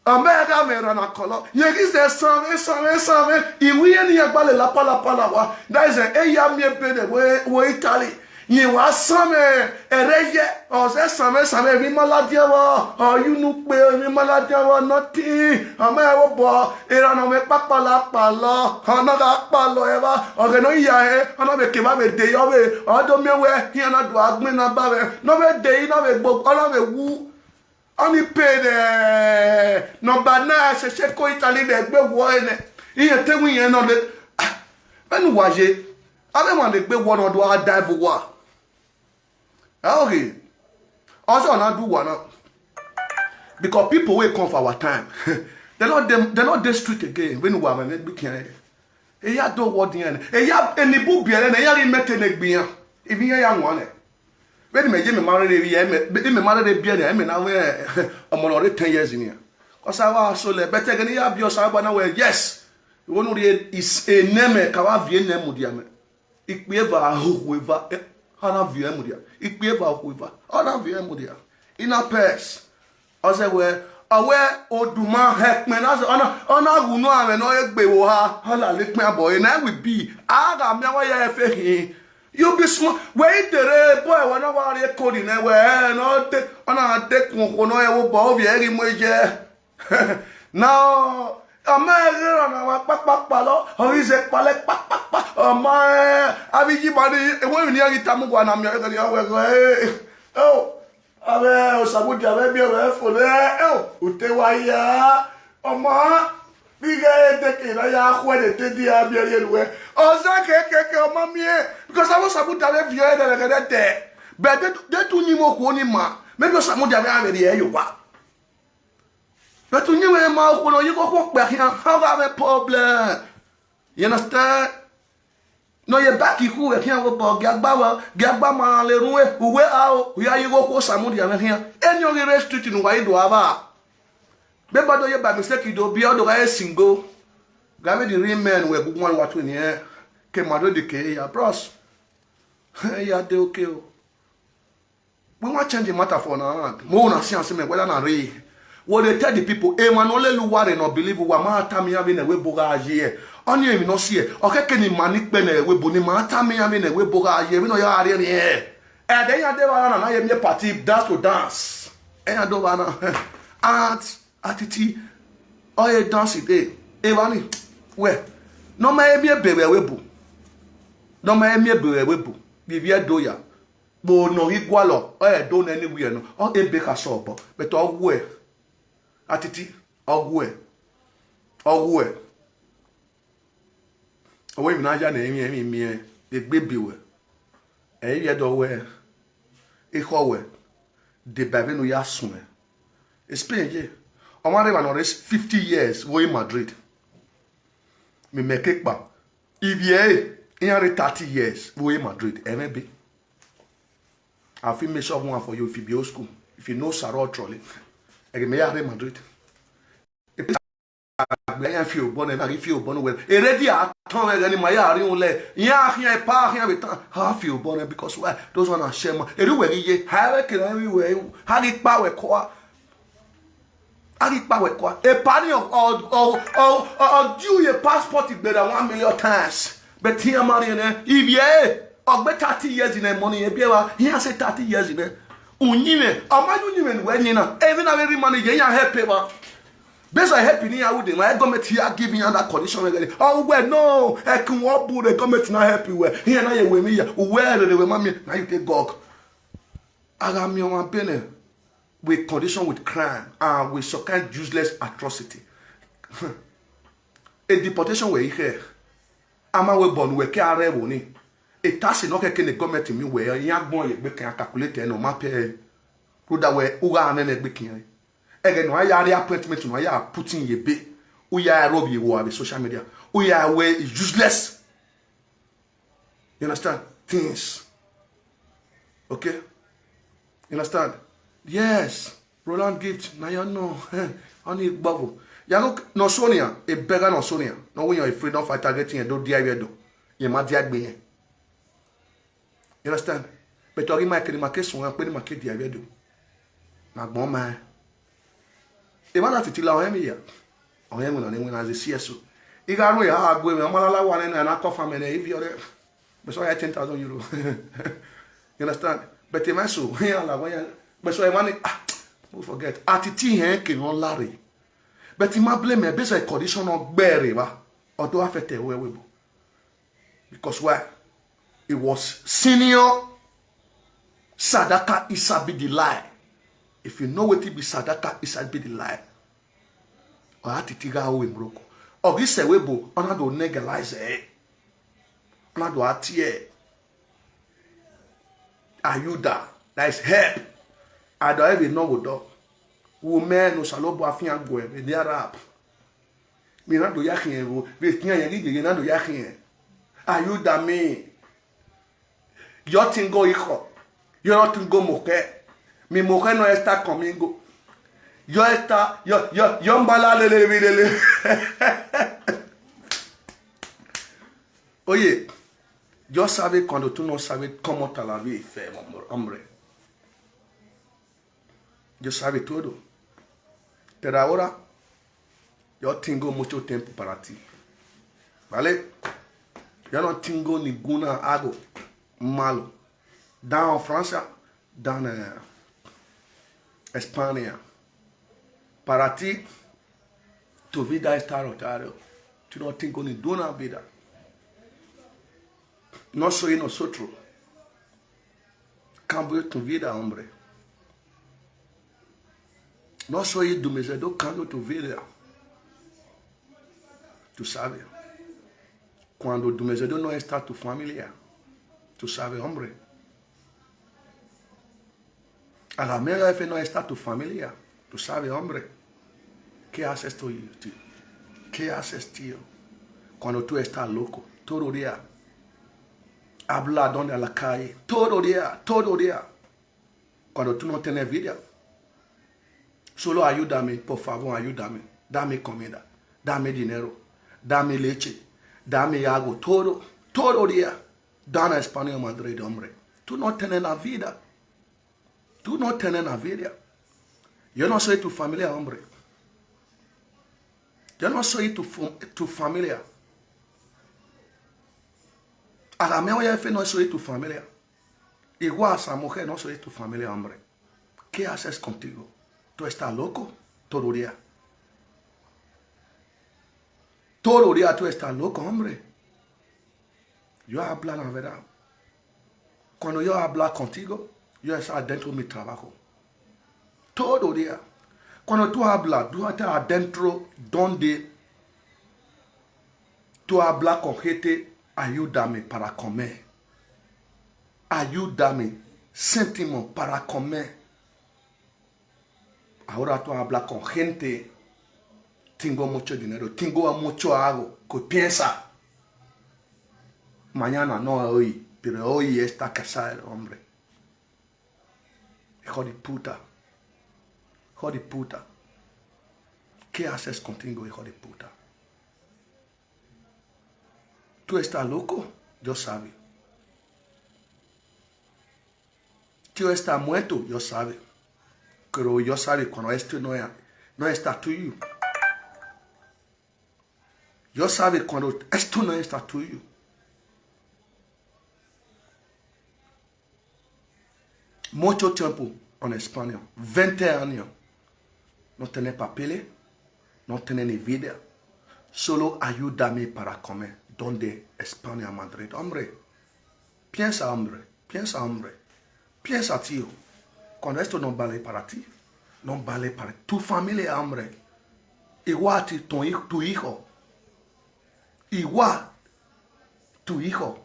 Ọ ma ghẹ, ọ ma erha na kọlọ. Ye ghi zẹ sanmwẹ, sanmwẹ, sanmwẹ. Iwẹ iran ne iran gba lele apalapala wa. That is, e ya miẹn ebe nẹ vbe, vbe Italy. Ye wa sanmwẹ, ẹrẹ yẹ, ọ zẹ sanmwẹ, sanmwẹ, emwi ma ladian vbọ, ọ ye unu kpe, emwi ma ladian vbọ, nothing. Ọ ma ghẹ vbe obọ, erha ne ọ mwẹ kpakpala kpalọ, ọ na gha kpalọ evba, ọ ghẹ ne ọ ya hẹ, ọ na vbe kevba vbe de yọ vbe, ọ do miẹn wẹ, iran na do a gbẹn na ba vbe, ne ọ vbe de, na vbe gbo, ọ na vbe wu. Ọni pay nẹ nọmba na sẹsẹ ko Italy nẹ egbe wọ ẹre nẹ. Iran te wẹ iran nọ le. Enu wa ye, avbe emwa ne egbe wọ ne ọ do a dive uwa. Ẹ, okay. Also, na do one now. Because people wey come for our time, they no dey, they no dey street again. When we are, maybe can, eya do what the end. Eya, eni bu biẹrẹ nẹ, eya ghi mẹtẹ ne egbe iran. Even iran ya wan nẹ. Vbene imẹ ye, imẹ ma rherhe vbiẹ, imẹ, imẹ ma rherhe biẹ nẹ, imẹ na wẹ ọmọ ne ọ rre ten years nian. Cause a wa so lẹ, but ẹghẹ ne I ya biẹ Osanobua na wẹ, yes. Igho ne u rhie is enẹ mẹ ka wa viọ enẹ mudia mẹ. Ikpia eva, okhuo eva, eh, ọ na viọ ẹre mudia. Ikpia eva, okhuo eva, ọ na viọ ẹre mudia. Inner purse. Ọ zẹ wẹ, ọ wẹ oduma hẹ ẹkpẹn na, ọ na, ọ na ghẹ unu amwẹ ne ọ gbe vbe oha, ọ lele ẹkpẹn abọ ẹre na will be. A gha miẹn wẹ ya ẹfe hin. You be small. Wẹ i dere boy, wẹ na wa rrie kori nẹ, wẹ ẹ, ne ọ de, ọ na de kun okhuo ne ọ rre vbe obọ, ovbi ẹre ghi mu ye. Now, ọ ma ghi rran na wa kpakpakpa lọ, ọ ghi zẹ kpalẹ kpakpakpa, ọ ma, eh, avbe iye ima ni, ewe emwi ne iran ghi tama uwa na miẹn ọghe ne iran wẹ, eh, oh, avbe Osamudia vbe miẹn wẹ fo nẹ, eh, oh, u te wa ya, ọ ma, ighẹ edeke na ya khuẹ ne te dia miẹn rhie nuẹ. Ọ zẹ kekeke, ọ ma miẹn, because avbe Osamudia vbe viọ ẹdẹrẹghẹdẹdẹ. But de, de tu uyinmwẹ okhuo ni ma, maybe Osamudia vbe a vbe rhie ẹre ye owa. But uyinmwẹ ma okhuo ne ọ ye igho okhuo kpẹ khian, ọ gha mwẹ problem. You understand? Ne ọ ye back ikhu vbe khian vbe obọ, gia gba wẹ, gia gba ma rhan le erhunmwu, uwẹ a o, u ya ye igho okhuo Osamudia mwẹ khian. Eni ọ ghi rre street ne uwa i do avba. Vbe bọdọ ye by mistake do biẹ, ọ do gha re single. Gha vbe the real men wẹ gu wan wa tu eni ẹn, ke Madrid ke ya, bros. Ya de oke o. We wan change the matter for una hand. Mo na sian si mẹ whether na rre. Wo dey tell the people, emwa ne ọ lele uwa rre ne ọ believe uwa, ma tama iran vbene ẹvbo ebo gha ye. Ọnii emwi ne ọ si, ọ khẹke ne ima ni kpẹ ne ẹvbo ebo ni ma tama iran vbene ẹvbo ebo gha ye, vbene ọ ya gha rrie rrie. Ẹdẹ iran de vbe ara na, na ye miẹn party, dance to dance. Iran do vbe ara. Aunt, Atiti, ọ ye dance de. Evba ni, wẹ, ne ọ ma he miẹn ebe vbe ẹvbo ebo. Ne ọ ma he miẹn ebe vbe ẹvbo ebo. Vbe ivbi Ẹdo ya. Kpo ne ọ ghi gualọ, ọ Ẹdo nẹ ni wiẹ nọ, ọ ebe khasẹ obọ, but ọ wuẹ, Atiti, ọ wuẹ, ọ wuẹ. Ọ wẹ emwi ne a ya ne ẹrinmwi, ẹrinmwi miẹn, egbe ebe wẹ, ẹ i vbiẹ dọ wẹ, ekhọe wẹ, deba vbene u ya suẹn. Spain ye, ọmwa rre emwa ne ọ rre fifty years vbe ore Madrid. Mẹ imẹ ke kpa, ivbi ẹre, iran rre thirty years vbe ore Madrid, ẹmwẹ ebe. I fit make sure one for you if you be old school, if you know Sarah Trolly. Ẹghẹ mẹ ya rre Madrid. Egbe iran fi obọ nẹ, na ghi fi obọ ne uwẹ. Eredi a tọn mwẹ ẹghẹ ne ima ya rri unlẹ, iran khian epa khian vbe tan, a fi obọ nẹ, because why? Those one are shema. Eri uwẹ ghi ye, ha ẹvbo kere emwi wẹ, ha ghi kpa wẹ kua. A ghi kpa wẹ kua. Epa ni ọ, ọ, ọ, ọ, ọ, ọ due ye passport gberra one million times. But iran ma rri nẹ, ivbi ẹre, ọ gbe thirty years nẹ, money ye biẹ vba, iran say thirty years nẹ. Uyinmwẹ, ọ ma ye uyinmwẹ ne uwẹ yin na, emwi na vbe rre ima ni ye, iran help evba. Besides help ne iran ru de, ma government ya give iran that condition vbe ẹghẹ. Ọ wẹ no, ẹkun wẹ ọ bu rre government na help wẹ, iran na ye wẹ emwi ya, uwẹ rere wẹ ma miẹn, na you take gog. A gha miẹn ọmwa bẹnẹ with condition with crime and with some kind useless atrocity. A deportation wẹ i khẹ, a ma wẹ bọ ne uwẹ ke a rre ẹvbo ni. A tax ne ọ khẹke ne government miẹn uwẹ, iran gbọn ye egbe kan calculate ẹre ne ọ ma pẹ ẹre. Rhunmwuda wẹ u gha mwẹ ẹmwẹ egbe kan ẹre. Ẹghẹ ne ọ ya rhie appointment ne ọ ya put in ye ebe, u ya rre ovbi ewo avbe social media, u ya wẹ useless. You understand? Things. Okay? You understand? Yes. Roland Gift, na ya nọ, ọnii gbọvọ. Ya go nọ so nian, ebẹgha nọ so nian, ne ọ wẹ iran freedom fighter get iran do dia ivbi Ẹdo, iran ma dia egbe iran. You understand? But ọ ghi ma kere ma ke suẹn kpe ne ma ke dia ivbi Ẹdo. Ma gbọn ma. Emwa na titi la ọnrẹn emwi ya. Ọnrẹn winna ne winna as a C S O. I gha ru eha gha gu emwi, ọ ma lala wa nẹ, na kọ fa mẹ nẹ, ivbi ọre. But so ya ten thousand euro. You understand? But emwa eso, iran la wẹ ya. But so emwa ni, ah, we forget. Atiti hẹn ke nọ lare. But I ma blame ẹ, based on condition ọ gbe rre evba, ọ do affect ẹvbo ẹvbo ebo. Because why? He was senior Sadaka Isabidilai. If you know wetin be Sadaka Isabidilai, ọ Atiti gha ru emwi roko. Ọ ghi sẹ ẹvbo ebo, ọ na do legalize ẹre. Na do a tie. Ayuda, that is help. A do ẹre vbe nọ vbe odọ. Wo mẹ ne Osanobua fian guẹ vbe eni Arab. Mẹ na do ya khian vbe, vbe fian yan ghi yeye na do ya khian. Ayuda mi. Yọ tingo ikhọ. Yọ tingo mokẹ. Mi mokẹ nọ Esther Conmigo. Yọ Esther, yọ, yọ, yọ mbala lele vbe lele. Oye, yo sabe cuando tú no sabes cómo te la vida, hombre. Yo sabe todo. Pero ahora, yo tengo mucho tiempo para ti. ¿Vale? Yo no tengo ninguna algo malo. Dan Francia, dan eh, España. Para ti, tu vida está rotado. Tú no tienes ninguna vida. No soy nosotros. Cambio tu vida, hombre. No soy tu mesedo, cambio tu vida. Tú sabes. Cuando tu mesedo no está tu familia, tú sabes, hombre. A la mera vez no está tu familia, tú sabes, hombre. ¿Qué haces tú, tío? ¿Qué haces, tío? Cuando tú estás loco, todo día. Habla donde a la calle, todo día, todo día. Cuando tú no tienes vida. Solo ayúdame, por favor, ayúdame. Dame comida, dame dinero, dame leche, dame agua, todo, todo día. Dan España, Madrid, hombre. Tú no tienes la vida. Tú no tienes la vida. Yo no soy tu familia, hombre. Yo no soy tu, fu- tu familia. A la mera vez no soy tu familia. Igual esa mujer no soy tu familia, hombre. ¿Qué haces contigo? Tú estás loco todo día. Todo día tú estás loco, hombre. Yo habla la verdad. Cuando yo habla contigo, yo estoy adentro de mi trabajo. Todo día. Cuando tú hablas, tú estás adentro donde tú hablas con gente, ayúdame para comer. Ayúdame, céntimo para comer. Ahora tú hablas con gente, tengo mucho dinero, tengo mucho algo, que piensa. Mañana no hoy, pero hoy está casado, hombre. Hijo de puta. Hijo de puta. ¿Qué haces contigo, hijo de puta? Tú estás loco, yo sabe. Tú estás muerto, yo sabe. Pero yo sabe cuando esto no, es- no está tuyo. Yo sabe cuando esto no está tuyo. Mucho tiempo en España, veinte años. No tiene papeles, no tiene ni vida. Solo ayúdame para comer. ¿Dónde? España, Madrid. Hombre, piensa, hombre, piensa, hombre. Piensa, tío. Cuando esto no vale para ti, no vale para tu familia, hombre. Igual a ti, tu, hij- tu hijo. Igual tu hijo.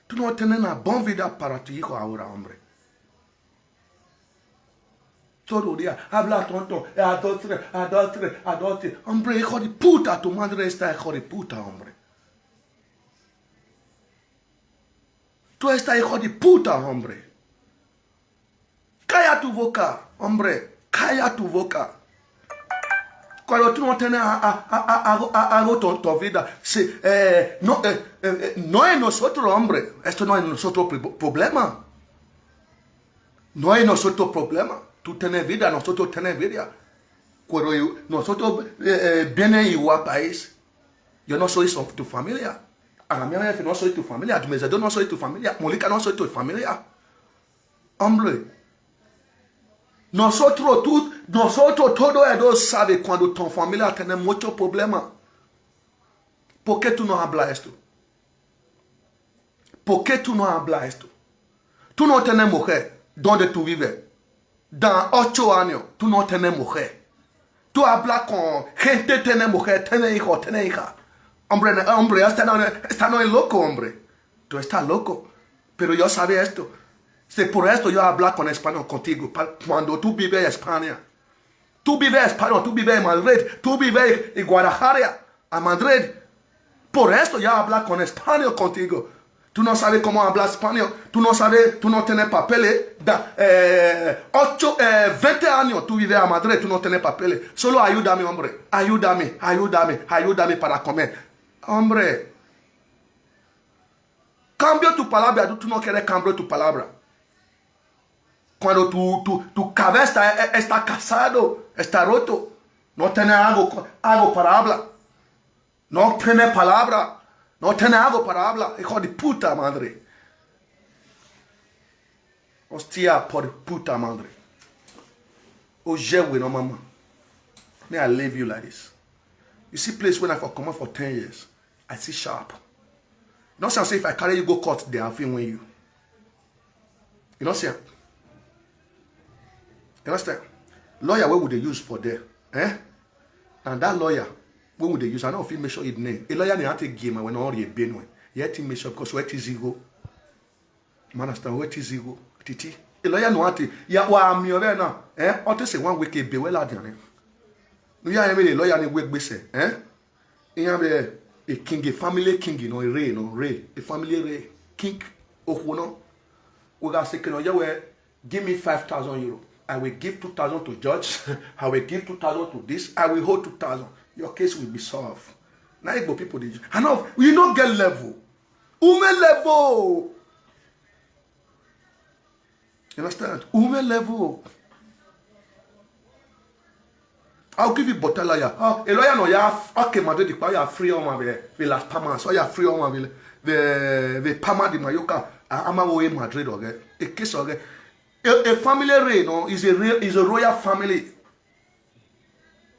Tú no tienes una buena vida para tu hijo ahora, hombre. Todo día, habla tonto, eh, adultery, adultery, adultery. Hombre, hijo de puta, tu madre está hijo de puta, hombre. Tú estás hijo de puta, hombre. Calla tu boca, hombre, calla tu boca. Cuando tú no tienes a- a- a- a- algo, a- algo tu, tu vida, sí, eh, no, eh, eh, eh, no es nosotros, hombre. Esto no es nosotros pro- problema. No es nosotros problema. Tú tienes vida, nosotros tenemos vida. Pero yo- nosotros eh, eh, viene igual país. Yo no soy so- tu familia. A la mera vez no soy tu familia. Tu mesedo no soy tu familia. Molika no soy tu familia. Hombre, nosotros, tú, nosotros todo el mundo sabe cuando tu familia tiene mucho problema. ¿Por qué tú no hablas esto? ¿Por qué tú no hablas esto? Tú no tienes mujer donde tú vives. Dan ocho años, tú no tienes mujer. Tú hablas con gente, tiene mujer, tiene hijo, tiene hija. Hombre, hombre, esta no, esta no es loco, hombre. Tú estás loco. Pero yo sabe esto. Si por esto yo habla con español contigo, pa-, cuando tú vives en España. Tú vives en España, tú vives en Madrid, tú vives en Guadalajara, a Madrid. Por esto yo habla con español contigo. Tú no sabes cómo hablar español. Tú no sabes, tú no tienes papeles. Da, eh, ocho, eh, veinte años tú vives a Madrid, tú no tienes papeles. Solo ayúdame, hombre. Ayúdame, ayúdame, ayúdame para comer. Hombre, cambio tu palabra, tú, tú no quieres cambiar tu palabra. Cuando tu, tu, tu cabeza e-, está casado, está roto, no tiene algo, algo para hablar. No tiene palabra. No tiene algo para hablar. Hijo de puta madre. Hostia por puta madre. Oyewe no mama. Me, I leave you like this. You see place when I for comot for ten years, I see sharp. You know say if I carry you go court, they have win you. You know say, you understand? Lawyer wey we dey use for there, eh? And that lawyer wey we dey use, I no fit make sure his name. A lawyer ni a take give my when all the Benue. Yet he make sure because where is he go? Man understand where is he go? Titi. A lawyer no ante. Ya wa mi ore na. Eh? Ọ te say one week ebe we la dian. Nu ya eme lawyer ni we gbese, eh? Iran vbe a king, a family king, you know, a re, you know, re, a family re, king, okhuo nọ. We gha seke nọ ye wẹ, give me five thousand euro. I will give two thousand to judge. I will give two thousand to this. I will hold two thousand. Your case will be solved. Na Igbo people dey use. I know, you no get level. Ume level. You understand? Ume level. I'll give you better lawyer. Ah, a lawyer no ya, okay, Madrid, ya free ọmwa vbe, vbe Las Palmas, or ya free ọmwa vbe, vbe, vbe Palma de Mallorca. Ah, ama wo e Madrid, okay? A case, okay? A, a family re, no, is a real, is a royal family.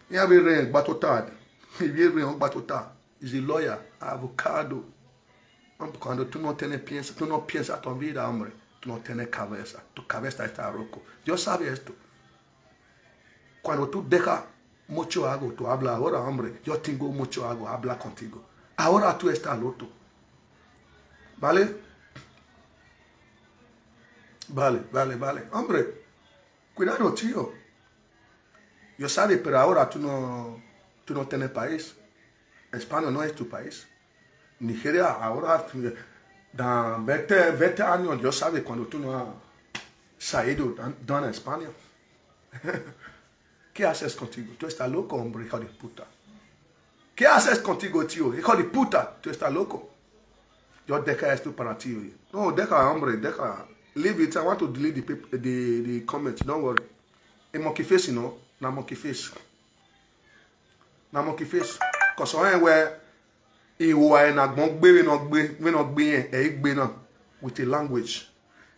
Iran vbe rẹn gba tota, ivbi rẹn gba tota. Is a lawyer, avocado. Cuando tú no tienes piensa, tú no piensas tu vida, hombre, tú no tienes cabeza, tu cabeza está roco. Dios sabe esto. Cuando tú dejas mucho algo, tú habla ahora, hombre, yo tengo mucho algo hablar contigo. Ahora tú estás loco. ¿Vale? Vale, vale, vale. Hombre, cuidado, tío. Yo sabe, pero ahora tú no, tú no tienes país. España no es tu país. Nigeria, ahora, dan veinte, veinte años, yo sabe cuando tú no has salido dan, dan España. ¿Qué haces contigo? Tú estás loco, hombre, hijo de puta. ¿Qué haces contigo, tío? Hijo de puta, tú estás loco. Yo deja esto para ti, oye. No, deja, hombre, deja. Leave it. I want to delete the, peop- the, the comment. Don't worry. A monkey face, you know. Na monkey face. Na monkey face. Cause I where he who are in a gbon gbe, we not gbe, we not gbe, eh, gbe na. With a language.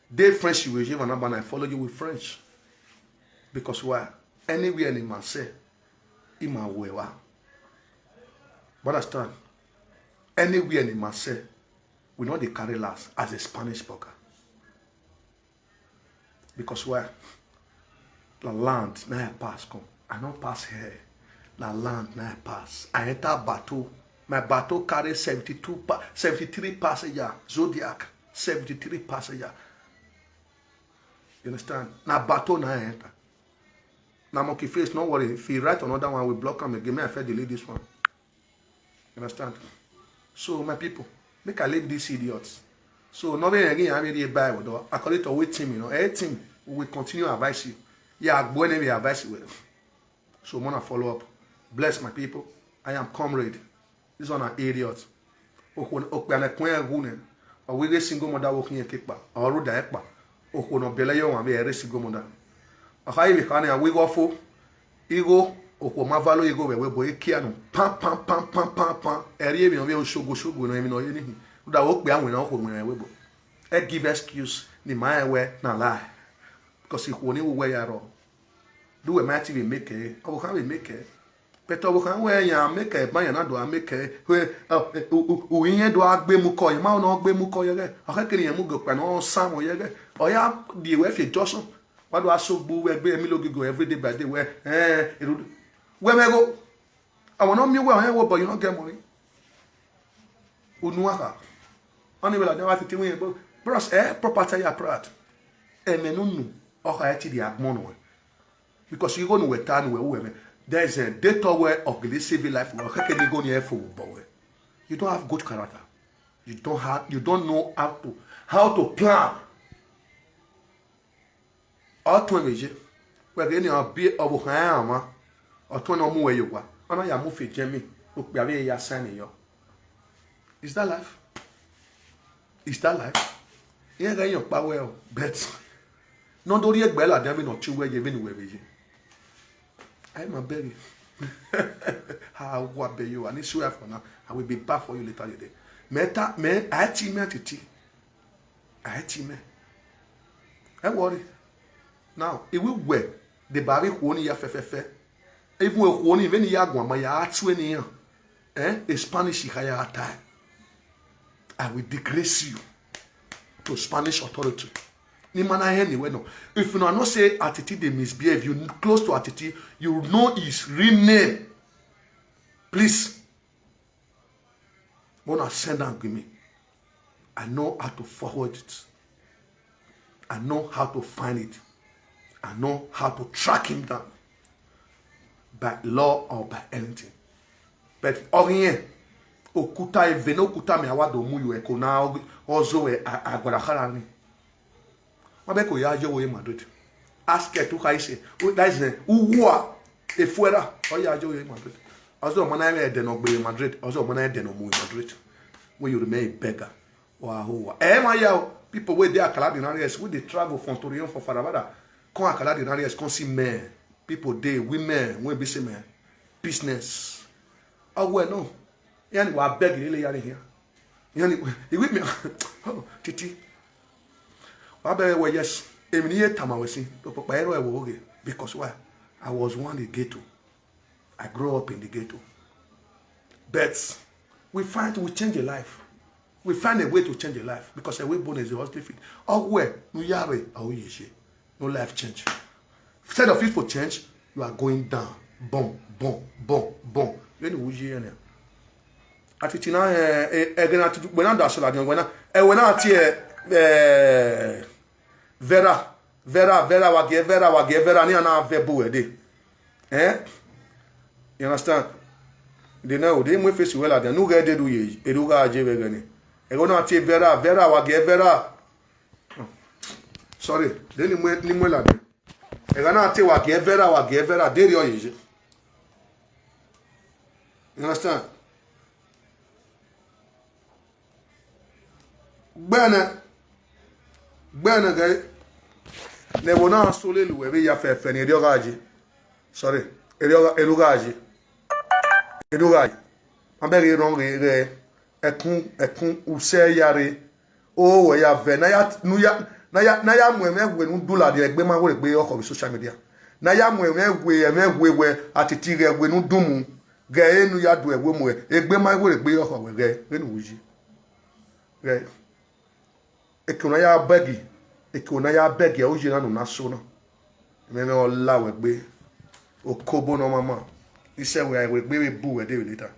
They French, you will give an, I follow you with French. Because why? Anywhere in Marseille, in my way, wa. But understand? Anywhere in Marseille, we know they carry last as a Spanish burger. Because why? Na land na I pass come. I no pass here. Na land na I pass. I enter bateau. My bateau carry seventy-two pa- seventy-three passenger. Zodiac, seventy-three passenger. You understand? Na bateau na I enter. Na monkey face, no worry. If he write another one, we block am again. Me, I first delete this one. You understand? So, my people, make I leave these idiots. So, no be again, I really buy with, according to what team, you know, a team, we will continue advise you. Yeah, I go and we advise you with. So, wanna follow up. Bless, my people. I am Comrade. This one an idiot. Okhuo okpia ne ẹkun ẹnrẹn wu nẹ, ọ wẹ ighe single mother vbe okhiẹn ke kpa, ọ rre odẹ ẹkpa. Okhuo ne ọ biẹlẹ ye ọmwa vbe ẹre single mother. Ọ kha vbe kha nian wẹ igho ọfo, igho, okhuo ma valo igho vbe ẹvbo ebo, ekia nọ, pan, pan, pan, pan, pan, pan, ẹre emwi ne ọ vbe osogbo, osogbo nọ, emwi ne ọ ye nihin. Rhunmwuda wẹ okpia winna, okhuo winna vbe ẹvbo ebo. Ẹ give excuse ne ima rẹn wẹ na lie. Because ikhuo ni vbe uwẹ ya rrọọ. Do we might even make it? Ọvbokhan vbe make it. But ọvbokhan wẹ ya make it, ba yan na do a make it. Wẹ, uh, uh, uh, uh, iran do a gbe mu kọ, ima nọ gbe mu kọ yẹghẹ. Ọ khẹ kere iran mu gbe okpia ne ọ sa mọ yẹghẹ. Ọ ya die wẹ fi junction. Wa do a so gbu wẹ gbe Emilio Ogigo every day by day wẹ, eh, eru-, wẹ mwẹ gho. Ọmọ ne ọ miẹn uwẹ ọnrẹn wo, but you no get money. Unu a kha. Ọni vbe ladian vbe a titi wẹ, bro, bros, eh, property ya proud. Ẹmwẹ ne unu, ọ kha i ti rhie agbọn nuẹn. Because igho ne uwẹ ta ne uwẹ ru ẹmwẹ. There is a date where ọ gele save life wẹ, ọ khẹke ne igho ni ẹ fo vbe obọ wẹ. You don't have good character. You don't have, you don't know how to, how to plan. Ọ tuẹn vbe ye. Wẹ ghe ne ọ biẹ ọvbokhan ẹre mwa. Ọ tuẹn ne ọ mu wẹ ye owa. Ọ na ya mu fi Germany. Okpia vbe ya sign yọ. Is that life? Is that life? Iran ghẹ yan ọkpa wẹ o, but ne ọ do rhie egbe ladian vbene ọ tie uwẹ ye vbene uwẹ vbe ye. A i ma bẹghe. A wa bẹ yo, I need swear for now. I will be back for you later today. Mẹ ta, mẹ, a i tie mẹ titi. A i tie mẹ. Ẹ worry. Now, I will wẹ, deba avbe ikhuo ni ya fẹfẹfẹ. Even ikhuo ni, vbene I ya guan ma ya tue ne iran. Eh, e Spanish kha ya tae. I will disgrace you to Spanish authority. Ne ima na hẹn ne wẹ nọ. If una know say Atiti dey misbehave, you close to Atiti, you know his real name. Please, wanna send am give me. I know how to forward it. I know how to find it. I know how to track him down by law or by anything. But ọghe irẹn, okuta, eve ne okuta mẹ a wa do mu yo ẹko na, ọ zo vbe agbara khara ni. Ma bẹghe ko ya ye owo ye Madrid. Asket u kha ise, that is, uwa, efuẹra, ọ ya ye owo ye Madrid. Ọ zẹ ọmọ na mwẹ ẹdẹ ne ọ gbe vbe Madrid, ọ zẹ ọmọ na mwẹ ẹdẹ ne ọ mu vbe Madrid. When you remain a beggar, wa ho wa. Ẹ ma ya o, people wey dey Alcalá de Henares, wey dey travel from Torreón, from Fuenlabrada, come Alcalá de Henares, come see men. People dey, women, wey be say men, business. Ọ wẹ nọ, iran ni wa beg lele ya here. Iran ni, iwi mi, oh, Titi. Wa bẹghe wẹ, yes, emwi ne I ye tama wẹ sin, kpokpokpo ẹre ẹvbo ghe, because why? I was one in the ghetto. I grew up in the ghetto. But we find, we change a life. We find a way to change a life because a way born is a hustle fit. Ọ wẹ ne u ya rre, a u ye ye. No life change. Instead of it for change, you are going down. Boom, boom, boom, boom. Vbene u ye nia. Atiti na, eh, eh, ẹghẹ na tutu, wẹ na da sọ ladian, wẹ na, eh, wẹ na tie, eh, Vera, Vera, Vera, wa gie Vera, wa gie Vera, ne iran na vẹ bu wẹ dee. Eh? You understand? De na o, de mu efesi wẹ ladian, ne u ghẹ de do ye, ere u gha je vbe ẹghẹ ni. Ẹghẹ na tie Vera, Vera, wa gie Vera. Sorry, de ni mu, ni mu ladian. Ẹghẹ na tie wa gie Vera, wa gie Vera, de rriọ ye ye. You understand? Gbẹnẹ, gbẹnẹ gẹ, ne ẹvbo na so lele uwẹ vbe ya fẹfẹ ni, erriọ gha ye. Sorry, erriọ gha, erriọ gha ye. Erriọ gha ye. Ma bẹghe rhọnmwẹ ghẹ, ẹkun, ẹkun, usẹ ya rre. O wẹ ya vẹ, na ya, nu ya, na ya, na ya mu ẹmwẹ wẹ ne u do ladian, egbe ma wẹ egbe ọkhọ vbe social media. Na ya mu ẹmwẹ wẹ, ẹmwẹ wẹ wẹ Atiti ghẹ wẹ ne u dunmu, ghẹ enu ya do ẹvbo mu, egbe ma wẹ egbe ọkhọ wẹ ghẹ, vbene u yi. Ghẹ, eke na ya bẹgi, eke na ya bẹgi, u yi na ne u na so na. Ẹmwẹ mwẹ ọ la wẹ egbe, okobo ne ọ ma ma, isẹ wẹ a wẹ egbe vbe bu wẹ de vbe leta.